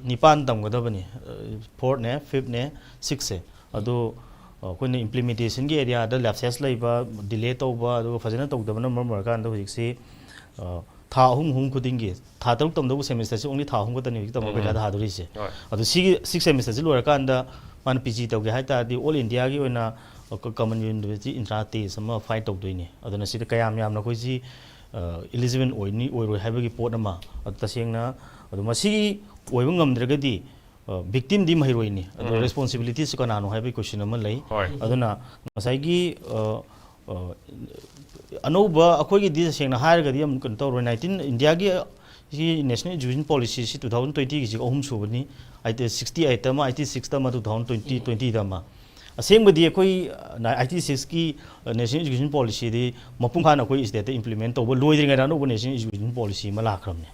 ꯅꯤꯄꯥꯟ ꯇꯝꯒꯗꯕꯅꯤ꯫ ꯑ, ꯐꯣꯔꯠꯅꯦ, ꯐꯤꯐꯅꯦ, ꯁꯤꯛꯁꯁꯦ꯫ ꯑꯗꯣ ꯑꯩꯈꯣꯏꯅ ꯏꯝꯄ꯭ꯂꯤꯃꯦꯟꯇꯦꯁꯟꯒꯤ ꯑꯦꯔꯤꯌꯥꯗ ꯂꯦꯞꯁꯦꯁ ꯂꯩꯕ, ꯗꯤꯂꯦ ꯇꯧꯕ, ꯑꯗꯨꯒ ꯐꯖꯅ ꯇꯧꯗꯕꯅ ꯃꯔꯝ ꯑꯣꯏꯔꯀꯥꯟꯗ ꯍꯧꯖꯤꯛꯁꯤ, ꯑ, ꯊꯥ ꯑꯍꯨꯝ ꯑꯍꯨꯝ ꯈꯨꯗꯤꯡꯒꯤ, ꯊꯥ ꯇꯔꯨꯛ ꯇꯝꯗꯧꯕ ꯁꯦꯃꯤꯁꯇꯔꯁꯤ ꯑꯣꯡꯂꯤ ꯊꯥ ꯑꯍꯨꯝ ꯈꯛꯇꯅꯦ ꯍꯧꯖꯤꯛ ꯇꯝꯕ ꯎꯝ꯫ ꯄꯩꯈꯥ ꯊꯥꯗꯣꯔꯤꯁꯦ꯫ ꯍꯣꯏ꯫ ꯑꯗꯨ ꯁꯤꯒꯤ ꯁꯤꯛꯁ ꯁꯦꯃꯤꯁꯇꯔꯁꯤ ꯂꯣꯏꯔꯀꯥꯟꯗ ꯃꯥꯅ ꯄꯤ ꯖꯤ ꯇꯧꯒꯦ ꯍꯥꯏ ꯇꯥꯔꯗꯤ ꯑꯣꯜ ꯏꯟꯗꯤꯌꯥꯒꯤ ꯑꯣꯏꯅ ꯀꯃꯟ ꯌꯨꯅꯤꯚꯔꯁꯤꯇꯤ ꯏꯟꯇ꯭ꯔꯥꯟꯁ ꯇꯦꯁ ꯑꯃ ꯐꯥꯏꯠ ꯇꯧꯗꯣꯏꯅꯤ꯫ ꯑꯗꯨꯅ ꯁꯤꯗ ꯀꯌꯥꯝ ꯌꯥꯝꯅ ꯑꯩꯈꯣꯏꯁꯤ, ꯑ, ꯏꯂꯤꯖꯤꯕꯜ ꯑꯣꯏꯅꯤ ꯑꯣꯏꯔꯣꯏ ꯍꯥꯏꯕꯒꯤ ꯄꯣꯠ ꯑꯃ, ꯑꯗꯨ ꯇꯁꯦꯡꯅ, ꯑꯗꯨ ꯃꯁꯤꯒꯤ ꯑꯣꯏꯕ ꯉꯝꯗ꯭ꯔꯒꯗꯤ, ꯑ, ꯚꯤꯛꯇꯤꯝꯗꯤ ꯃꯍꯩꯔꯣꯏꯅꯤ꯫ ꯑꯗꯣ ꯎꯝ꯫ ꯔꯦꯁꯄꯣꯟꯁꯤꯕꯤꯂꯤꯇꯤꯁꯤ ꯀꯅꯥꯅꯣ ꯍꯥꯏꯕꯒꯤ ꯀꯣꯏꯁꯟ ꯑꯃ ꯂꯩ꯫ ꯍꯣꯏ꯫ ꯑꯗꯨꯅ ꯉꯁꯥꯏꯒꯤ, ꯑ, ꯑ, ꯑꯅꯧꯕ ꯑꯩꯈꯣꯏꯒꯤꯗꯤ ꯇꯁꯦꯡꯅ ꯍꯥꯏꯔꯒꯗꯤ ꯌꯥꯝ ꯀꯩꯅꯣ ꯇꯧꯔꯣꯏ꯫ ꯅꯥꯏꯟꯇꯤꯟ ꯏꯟꯗꯤꯌꯥꯒꯤ ꯁꯤ ꯅꯦꯁꯅꯦꯜ ꯏꯖꯨꯀꯦꯁꯟ ꯄꯣꯂꯤꯁꯤꯁꯤ ꯇꯨ ꯊꯥꯎꯖꯟ ꯇ꯭ꯋꯦꯟꯇꯤꯒꯤꯁꯤꯒ ꯑꯍꯨꯝ ꯁꯨꯕꯅꯤ꯫ ꯑꯩꯠꯇꯤ ꯁꯤꯛꯁꯇꯤ ꯑꯩꯠꯇ ꯑꯃ, ꯑꯩꯠꯇꯤ ꯁꯤꯛꯁꯇ ꯑꯃ, ꯇꯨ ꯊꯥꯎꯖꯟ ꯇ꯭ꯋꯦꯟꯇꯤ, ꯇ꯭ꯋꯦꯟꯇꯤꯗ ꯑꯃ꯫ ꯑꯁꯦꯡꯕꯗꯤ ꯑꯩꯈꯣꯏ, ꯑ, ꯑꯩꯠꯇꯤ ꯁꯤꯛꯁꯀꯤ, ꯑ, ꯅꯦꯁꯅꯦꯜ ꯏꯖꯨꯀꯦꯁꯟ ꯄꯣꯂꯤꯁꯤꯗꯤ ꯃꯄꯨꯡ ꯐꯥꯅ ꯑꯩꯈꯣꯏ ꯁ꯭ꯇꯦꯠꯇ ꯏꯝꯄ꯭ꯂꯤꯃꯦꯟ ꯇꯧꯕ ꯂꯣꯏꯗ꯭ꯔꯤꯉꯩꯗ ꯑꯅꯧꯕ ꯅꯦꯁꯅꯦꯜ ꯏꯖꯨꯀꯦꯁꯟ ꯄꯣꯂꯤꯁꯤ ꯑꯃ ꯂꯥꯛꯈ꯭ꯔꯕꯅꯦ꯫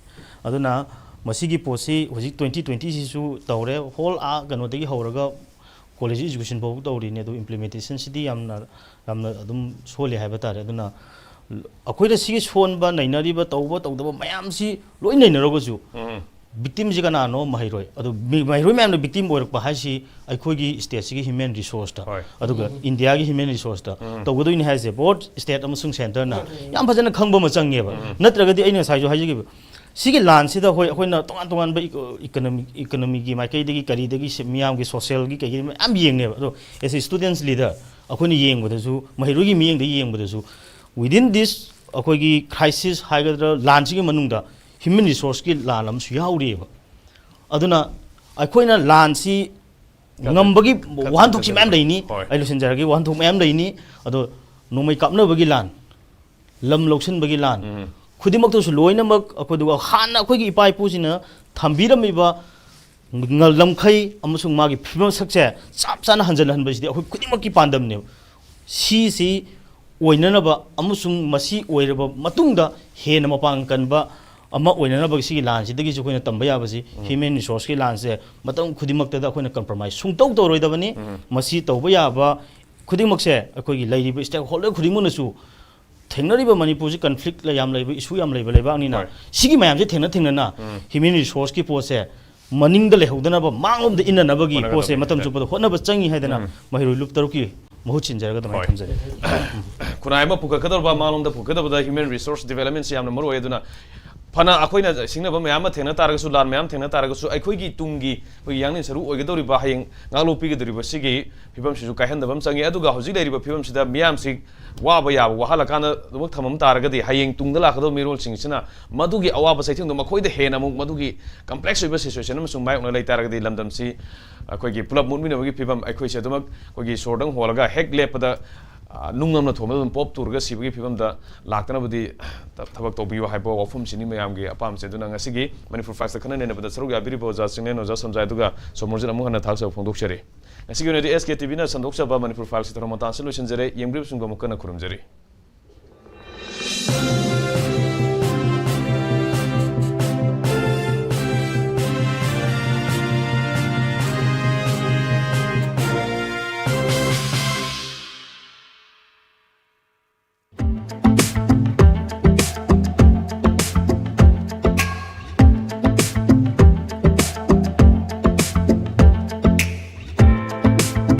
ꯑꯗꯨꯅ ꯃꯁꯤꯒꯤ ꯄꯣꯠꯁꯤ ꯍꯧꯖꯤꯛ ꯇ꯭ꯋꯦꯟꯇꯤ ꯇ꯭ꯋꯦꯟꯇꯤꯁꯤꯁꯨ ꯇꯧꯔꯦ, ꯍꯣꯜ ꯑꯥ ꯀꯩꯅꯣꯗꯒꯤ ꯍꯧꯔꯒ ꯀꯣꯂꯦꯖ ꯏꯖꯨꯀꯦꯁꯟ ꯐꯥꯎꯕ ꯇꯧꯔꯤꯅꯦ꯫ ꯑꯗꯨ ꯏꯝꯄ꯭ꯂꯤꯃꯦꯟꯇꯦꯁꯟꯁꯤꯗꯤ ꯌꯥꯝꯅ, ꯌꯥꯝꯅ ꯑꯗꯨꯝ ꯁꯣꯜꯂꯤ ꯍꯥꯏꯕ ꯇꯥꯔꯦ꯫ ꯑꯗꯨꯅ ꯑꯩꯈꯣꯏꯗ ꯁꯤꯒꯤ ꯁꯣꯟꯕ ꯅꯩꯅꯔꯤꯕ, ꯇꯧꯕ ꯇꯧꯗꯕ ꯃꯌꯥꯝꯁꯤ ꯂꯣꯏ ꯅꯩꯅꯔꯒꯁꯨ, ꯎꯝ꯫ ꯚꯤꯛꯇꯤꯝꯁꯤ ꯀꯅꯥꯅꯣ? ꯃꯍꯩꯔꯣꯏ꯫ ꯑꯗꯨ ꯃꯤ-, ꯃꯍꯩꯔꯣꯏ ꯃꯌꯥꯝꯅ ꯚꯤꯛꯇꯤꯝ ꯑꯣꯏꯔꯛꯄ ꯍꯥꯏꯁꯤ ꯑꯩꯈꯣꯏꯒꯤ ꯁ꯭ꯇꯦꯠꯁꯤꯒꯤ ꯍ꯭ꯌꯨꯃꯦꯟ ꯔꯤꯁꯣꯔꯁꯇ, ꯍꯣꯏ꯫ ꯑꯗꯨꯒ ꯎꯝ꯫ ꯏꯟꯗꯤꯌꯥꯒꯤ ꯍ꯭ꯌꯨꯃꯦꯟ ꯔꯤꯁꯣꯔꯁꯇ ꯎꯝ꯫ ꯇꯧꯒꯗꯣꯏꯅꯤ ꯍꯥꯏꯁꯦ ꯕꯣꯠ ꯁ꯭ꯇꯦꯠ ꯑꯃꯁꯨꯡ ꯁꯦꯟꯇꯔꯅ ꯎꯝ꯫ ꯌꯥꯝ ꯐꯖꯅ ꯈꯪꯕ ꯑꯃ ꯆꯪꯉꯦꯕ꯫ ꯎꯝ꯫ ꯅꯠꯇ꯭ꯔꯒꯗꯤ ꯑꯩꯅ ꯉꯁꯥꯏꯁꯨ ꯍꯥꯏꯖꯈꯤꯕ, ꯁꯤꯒꯤ ꯂꯥꯟꯁꯤꯗ, ꯍꯣꯏ, ꯑꯩꯈꯣꯏꯅ ꯇꯣꯉꯥꯟ ꯇꯣꯉꯥꯟꯕ ꯏꯀꯣ-, ꯏꯀꯣꯅꯣꯃꯤ, ꯏꯀꯣꯅꯣꯃꯤꯒꯤ ꯃꯥꯏꯀꯩꯗꯒꯤ, ꯀꯔꯤꯗꯒꯤ, ꯁꯤ-, ꯃꯤꯌꯥꯝꯒꯤ ꯁꯣꯁꯤꯌꯦꯜꯒꯤ ꯀꯩꯒꯤ ꯃꯌꯥꯝ ꯌꯦꯡꯅꯦꯕ꯫ ꯑꯗꯣ as a students leader ꯑꯩꯈꯣꯏꯅ ꯌꯦꯡꯕꯗꯁꯨ, ꯃꯍꯩꯔꯣꯏꯒꯤ ꯃꯤꯠꯌꯦꯡꯗ ꯌꯦꯡꯕꯗꯁꯨ, within this ꯑꯩꯈꯣꯏꯒꯤ ꯀ꯭ꯔꯥꯏꯁꯤꯁ ꯍꯥꯏꯒꯗ꯭ꯔꯥ, ꯂꯥꯟꯁꯤꯒꯤ ꯃꯅꯨꯡꯗ ꯍ꯭ꯌꯨꯃꯦꯟ ꯔꯤꯁꯣꯔꯁꯀꯤ ꯂꯥꯟ ꯑꯃꯁꯨ ꯌꯥꯎꯔꯤꯑꯕ꯫ ꯑꯗꯨꯅ ꯑꯩꯈꯣꯏꯅ ꯂꯥꯟꯁꯤ ꯉꯝꯕꯒꯤ ꯈꯠ-, ꯋꯥꯍꯟꯊꯣꯛꯁꯤ ꯃꯌꯥꯝ ꯂꯩꯅꯤ꯫ ꯍꯣꯏ꯫ ꯑꯩ ꯂꯣꯏꯁꯤꯟꯖꯔꯒꯦ, ꯋꯥꯍꯟꯊꯣꯛ ꯃꯌꯥꯝ ꯂꯩꯅꯤ꯫ ꯑꯗꯣ ꯅꯣꯡꯃꯩ ꯀꯥꯞꯅꯕꯒꯤ ꯂꯥꯟ, ꯂꯝ ꯂꯧꯁꯤꯟꯕꯒꯤ ꯂꯥꯟ, ꯎꯝ꯫ ꯈꯨꯗꯤꯡꯃꯛꯇꯁꯨ ꯂꯣꯏꯅꯃꯛ ꯑꯩꯈꯣꯏꯗꯨꯒ ꯍꯥꯟꯅ ꯑꯩꯈꯣꯏꯒꯤ ꯏꯄꯥ ꯏꯄꯨꯁꯤꯡꯅ ꯊꯝꯕꯤꯔꯝꯃꯤꯕ ꯉ-, ꯂꯝꯈꯩ ꯑꯃꯁꯨꯡ ꯃꯥꯒꯤ ꯐꯤꯕꯝ ꯁꯛꯁꯦ ꯆꯞ ꯆꯥꯅ ꯍꯟꯖꯤꯟꯍꯟꯕꯁꯤꯗꯤ ꯑꯩꯈꯣꯏ ꯈꯨꯗꯤꯡꯃꯛꯀꯤ ꯄꯥꯟꯗꯝꯅꯦꯕ꯫ ꯁꯤꯁꯤ ꯑꯣꯏꯅꯅꯕ ꯑꯃꯁꯨꯡ ꯃꯁꯤ ꯑꯣꯏꯔꯕ ꯃꯇꯨꯡꯗ ꯍꯦꯟꯅ ꯃꯄꯥꯡꯒꯜ ꯀꯟꯕ ꯑꯃ ꯑꯣꯏꯅꯅꯕ ꯁꯤꯒꯤ ꯂꯥꯟꯁꯤꯗꯒꯤꯁꯨ ꯑꯩꯈꯣꯏꯅ ꯇꯝꯕ ꯌꯥꯕꯁꯤ, ꯎꯝ꯫ ꯍ꯭ꯌꯨꯃꯦꯟ ꯔꯤꯁꯣꯔꯁꯀꯤ ꯂꯥꯟꯁꯦ ꯃꯇꯝ ꯈꯨꯗꯤꯡꯃꯛꯇꯗ ꯑꯩꯈꯣꯏꯅ ꯀꯝꯄ꯭ꯔꯣꯃꯥꯏꯁ ꯁꯨꯡꯇꯧ ꯇꯧꯔꯣꯏꯗꯕꯅꯤ꯫ ꯎꯝ꯫ ꯃꯁꯤ ꯇꯧꯕ ꯌꯥꯕ ꯈꯨꯗꯤꯡꯃꯛꯁꯦ ꯑꯩꯈꯣꯏꯒꯤ ꯂꯩꯔꯤꯕ ꯁ꯭ꯇꯦꯛꯍꯣꯜꯗꯔ ꯈꯨꯗꯤꯡꯃꯛꯅꯁꯨ ꯊꯦꯡꯅꯔꯤꯕ ꯃꯅꯤꯄꯨꯔꯁꯤ ꯀꯟꯐ꯭ꯂꯤꯛ ꯌꯥꯝ ꯂꯩꯕ, ꯏꯁꯨ ꯌꯥꯝ ꯂꯩꯕ ꯂꯩꯕꯥꯛꯅꯤꯅ, ꯍꯣꯏ꯫ ꯁꯤꯒꯤ ꯃꯌꯥꯝꯁꯦ ꯊꯦꯡꯅ ꯊꯦꯡꯅꯅ ꯎꯝ꯫ ꯍ꯭ꯌꯨꯃꯦꯟ ꯔꯤꯁꯣꯔꯁꯀꯤ ꯄꯣꯠꯁꯦ ꯃꯅꯤꯡꯗ ꯂꯩꯍꯧꯗꯅꯕ ꯃꯥꯡꯂꯣꯝꯗ ꯏꯟꯅꯅꯕꯒꯤ ꯄꯣꯠꯁꯦ ꯍꯣꯠꯅꯒꯗꯕꯅꯤ꯫ ꯃꯇꯝ ꯆꯨꯞꯄꯗ ꯍꯣꯠꯅꯕ ꯆꯪꯉꯤ ꯍꯥꯏꯗꯅ ꯃꯍꯩꯔꯣꯏ ꯂꯨꯞ ꯇꯔꯨꯛꯀꯤ ꯃꯍꯨꯠ ꯁꯤꯟꯖꯔꯒ ꯑꯗꯨꯃꯥꯏꯅ ꯍꯣꯏ꯫ ꯊꯝꯖꯔꯦ꯫ ꯈꯨꯟꯅꯥꯏ ꯑꯃ ꯄꯨꯈꯠꯀꯗꯧꯔꯕ, ꯃꯥꯡꯂꯣꯝꯗ ꯄꯨꯈꯠꯀꯗꯕꯗ human resource developmentꯁꯤ ꯌꯥꯝꯅ ꯃꯔꯨ ꯑꯣꯏ꯫ ꯑꯗꯨꯅ ꯐꯅ ꯑꯩꯈꯣꯏꯅ ꯁꯤꯡꯅꯕ ꯃꯌꯥꯝ ꯑꯃ ꯊꯦꯡꯅ ꯇꯥꯔꯒꯁꯨ, ꯂꯥꯟ ꯃꯌꯥꯝ ꯊꯦꯡꯅ ꯇꯥꯔꯒꯁꯨ, ꯑꯩꯈꯣꯏꯒꯤ ꯇꯨꯡꯒꯤ, ꯑꯩꯈꯣꯏꯒꯤ ꯌꯥꯡꯂꯦꯟ ꯁꯔꯨ ꯑꯣꯏꯒꯗꯧꯔꯤꯕ, ꯍꯌꯦꯡ ꯉꯥꯛꯂꯣꯛꯄꯤꯒꯗꯧꯔꯤꯕ ꯁꯤꯒꯤ ꯐꯤꯕꯝꯁꯤꯁꯨ ꯀꯥꯏꯍꯟꯗꯕ ꯑꯃ ꯆꯪꯉꯤ꯫ ꯑꯗꯨꯒ ꯍꯧꯖꯤꯛ ꯂꯩꯔꯤꯕ ꯐꯤꯕꯝꯁꯤꯗ ꯃꯤꯌꯥꯝꯁꯤ ꯋꯥꯕ ꯌꯥꯕ ꯋꯥꯍꯜꯂꯀꯥꯟꯗ ꯑꯗꯨꯃꯛ ꯊꯝꯃꯝ ꯇꯥꯔꯒꯗꯤ, ꯍꯌꯦꯡ ꯇꯨꯡꯗ ꯂꯥꯛꯀꯗꯧꯕ ꯃꯤꯔꯣꯜꯁꯤꯡꯁꯤꯅ ꯃꯗꯨꯒꯤ ꯑꯋꯥꯕ ꯆꯩꯊꯦꯡꯗꯣ ꯃꯈꯣꯏꯗ ꯍꯦꯟꯅ ꯑꯃꯨꯛ ꯃꯗꯨꯒꯤ complex ꯑꯣꯏꯕ situation ꯑꯃꯁꯨꯡ ꯃꯥꯌꯣꯛꯅ ꯂꯩ ꯇꯥꯔꯒꯗꯤ, ꯂꯝꯗꯝꯁꯤ ꯑꯩꯈꯣꯏꯒꯤ ꯄꯨꯂꯞ ꯃꯨꯠꯃꯤꯟꯅꯕꯒꯤ ꯐꯤꯕꯝ, ꯑꯩꯈꯣꯏꯁꯦ ꯑꯗꯨꯃꯛ ꯑꯩꯈꯣꯏꯒꯤ ꯁꯣꯔꯗꯪ ꯍꯣꯜꯂꯒ ꯍꯦꯛ ꯂꯦꯞꯄꯗ, ꯑ, ꯅꯨꯡ ꯑꯃꯅ ꯊꯣꯝꯕꯗ ꯑꯗꯨꯝ ꯄꯣꯞ ꯇꯨꯔꯒ ꯁꯤꯕꯒꯤ ꯐꯤꯕꯝꯗ ꯂꯥꯛꯇꯅꯕꯗꯤ ꯊ-, ꯊꯕꯛ ꯇꯧꯕꯤꯌꯨ ꯍꯥꯏꯕ ꯋꯥꯐꯝꯁꯤꯅꯤ ꯃꯌꯥꯝꯒꯤ ꯑꯄꯥꯝꯕꯁꯦ꯫ ꯑꯗꯨꯅ ꯉꯁꯤꯒꯤ ꯃꯅꯤꯄꯨꯔ ꯐꯥꯏꯜꯁꯇ ꯈꯟꯅ ꯅꯩꯅꯕꯗ ꯁꯔꯨꯛ ꯌꯥꯕꯤꯔꯤꯕ ꯑꯣꯖꯥ ꯆꯤꯡꯂꯦꯟ, ꯑꯣꯖꯥ ꯁꯝꯖꯥꯏ, ꯑꯗꯨꯒ ꯁꯣꯃꯣꯔꯖꯤꯠ ꯑꯃꯨꯛ ꯍꯟꯅ ꯊꯥꯒꯠꯆꯕ ꯐꯣꯡꯗꯣꯛꯆꯔꯤ꯫ ꯉꯁꯤꯒꯤ ꯑꯣꯏꯅꯗꯤ SKTVꯅ ꯁꯟꯗꯣꯛꯆꯕ ꯃꯅꯤꯄꯨꯔ ꯐꯥꯏꯜꯁꯀꯤ ꯊꯧꯔꯝ ꯃꯇꯥꯡꯁꯤ ꯂꯣꯏꯁꯤꯟꯖꯔꯦ꯫ ꯌꯦꯡꯕꯤꯔꯤꯕꯁꯤꯡꯕꯨ ꯑꯃꯨꯛ ꯍꯟꯅ ꯈꯨꯔꯨꯝꯖꯔꯤ꯫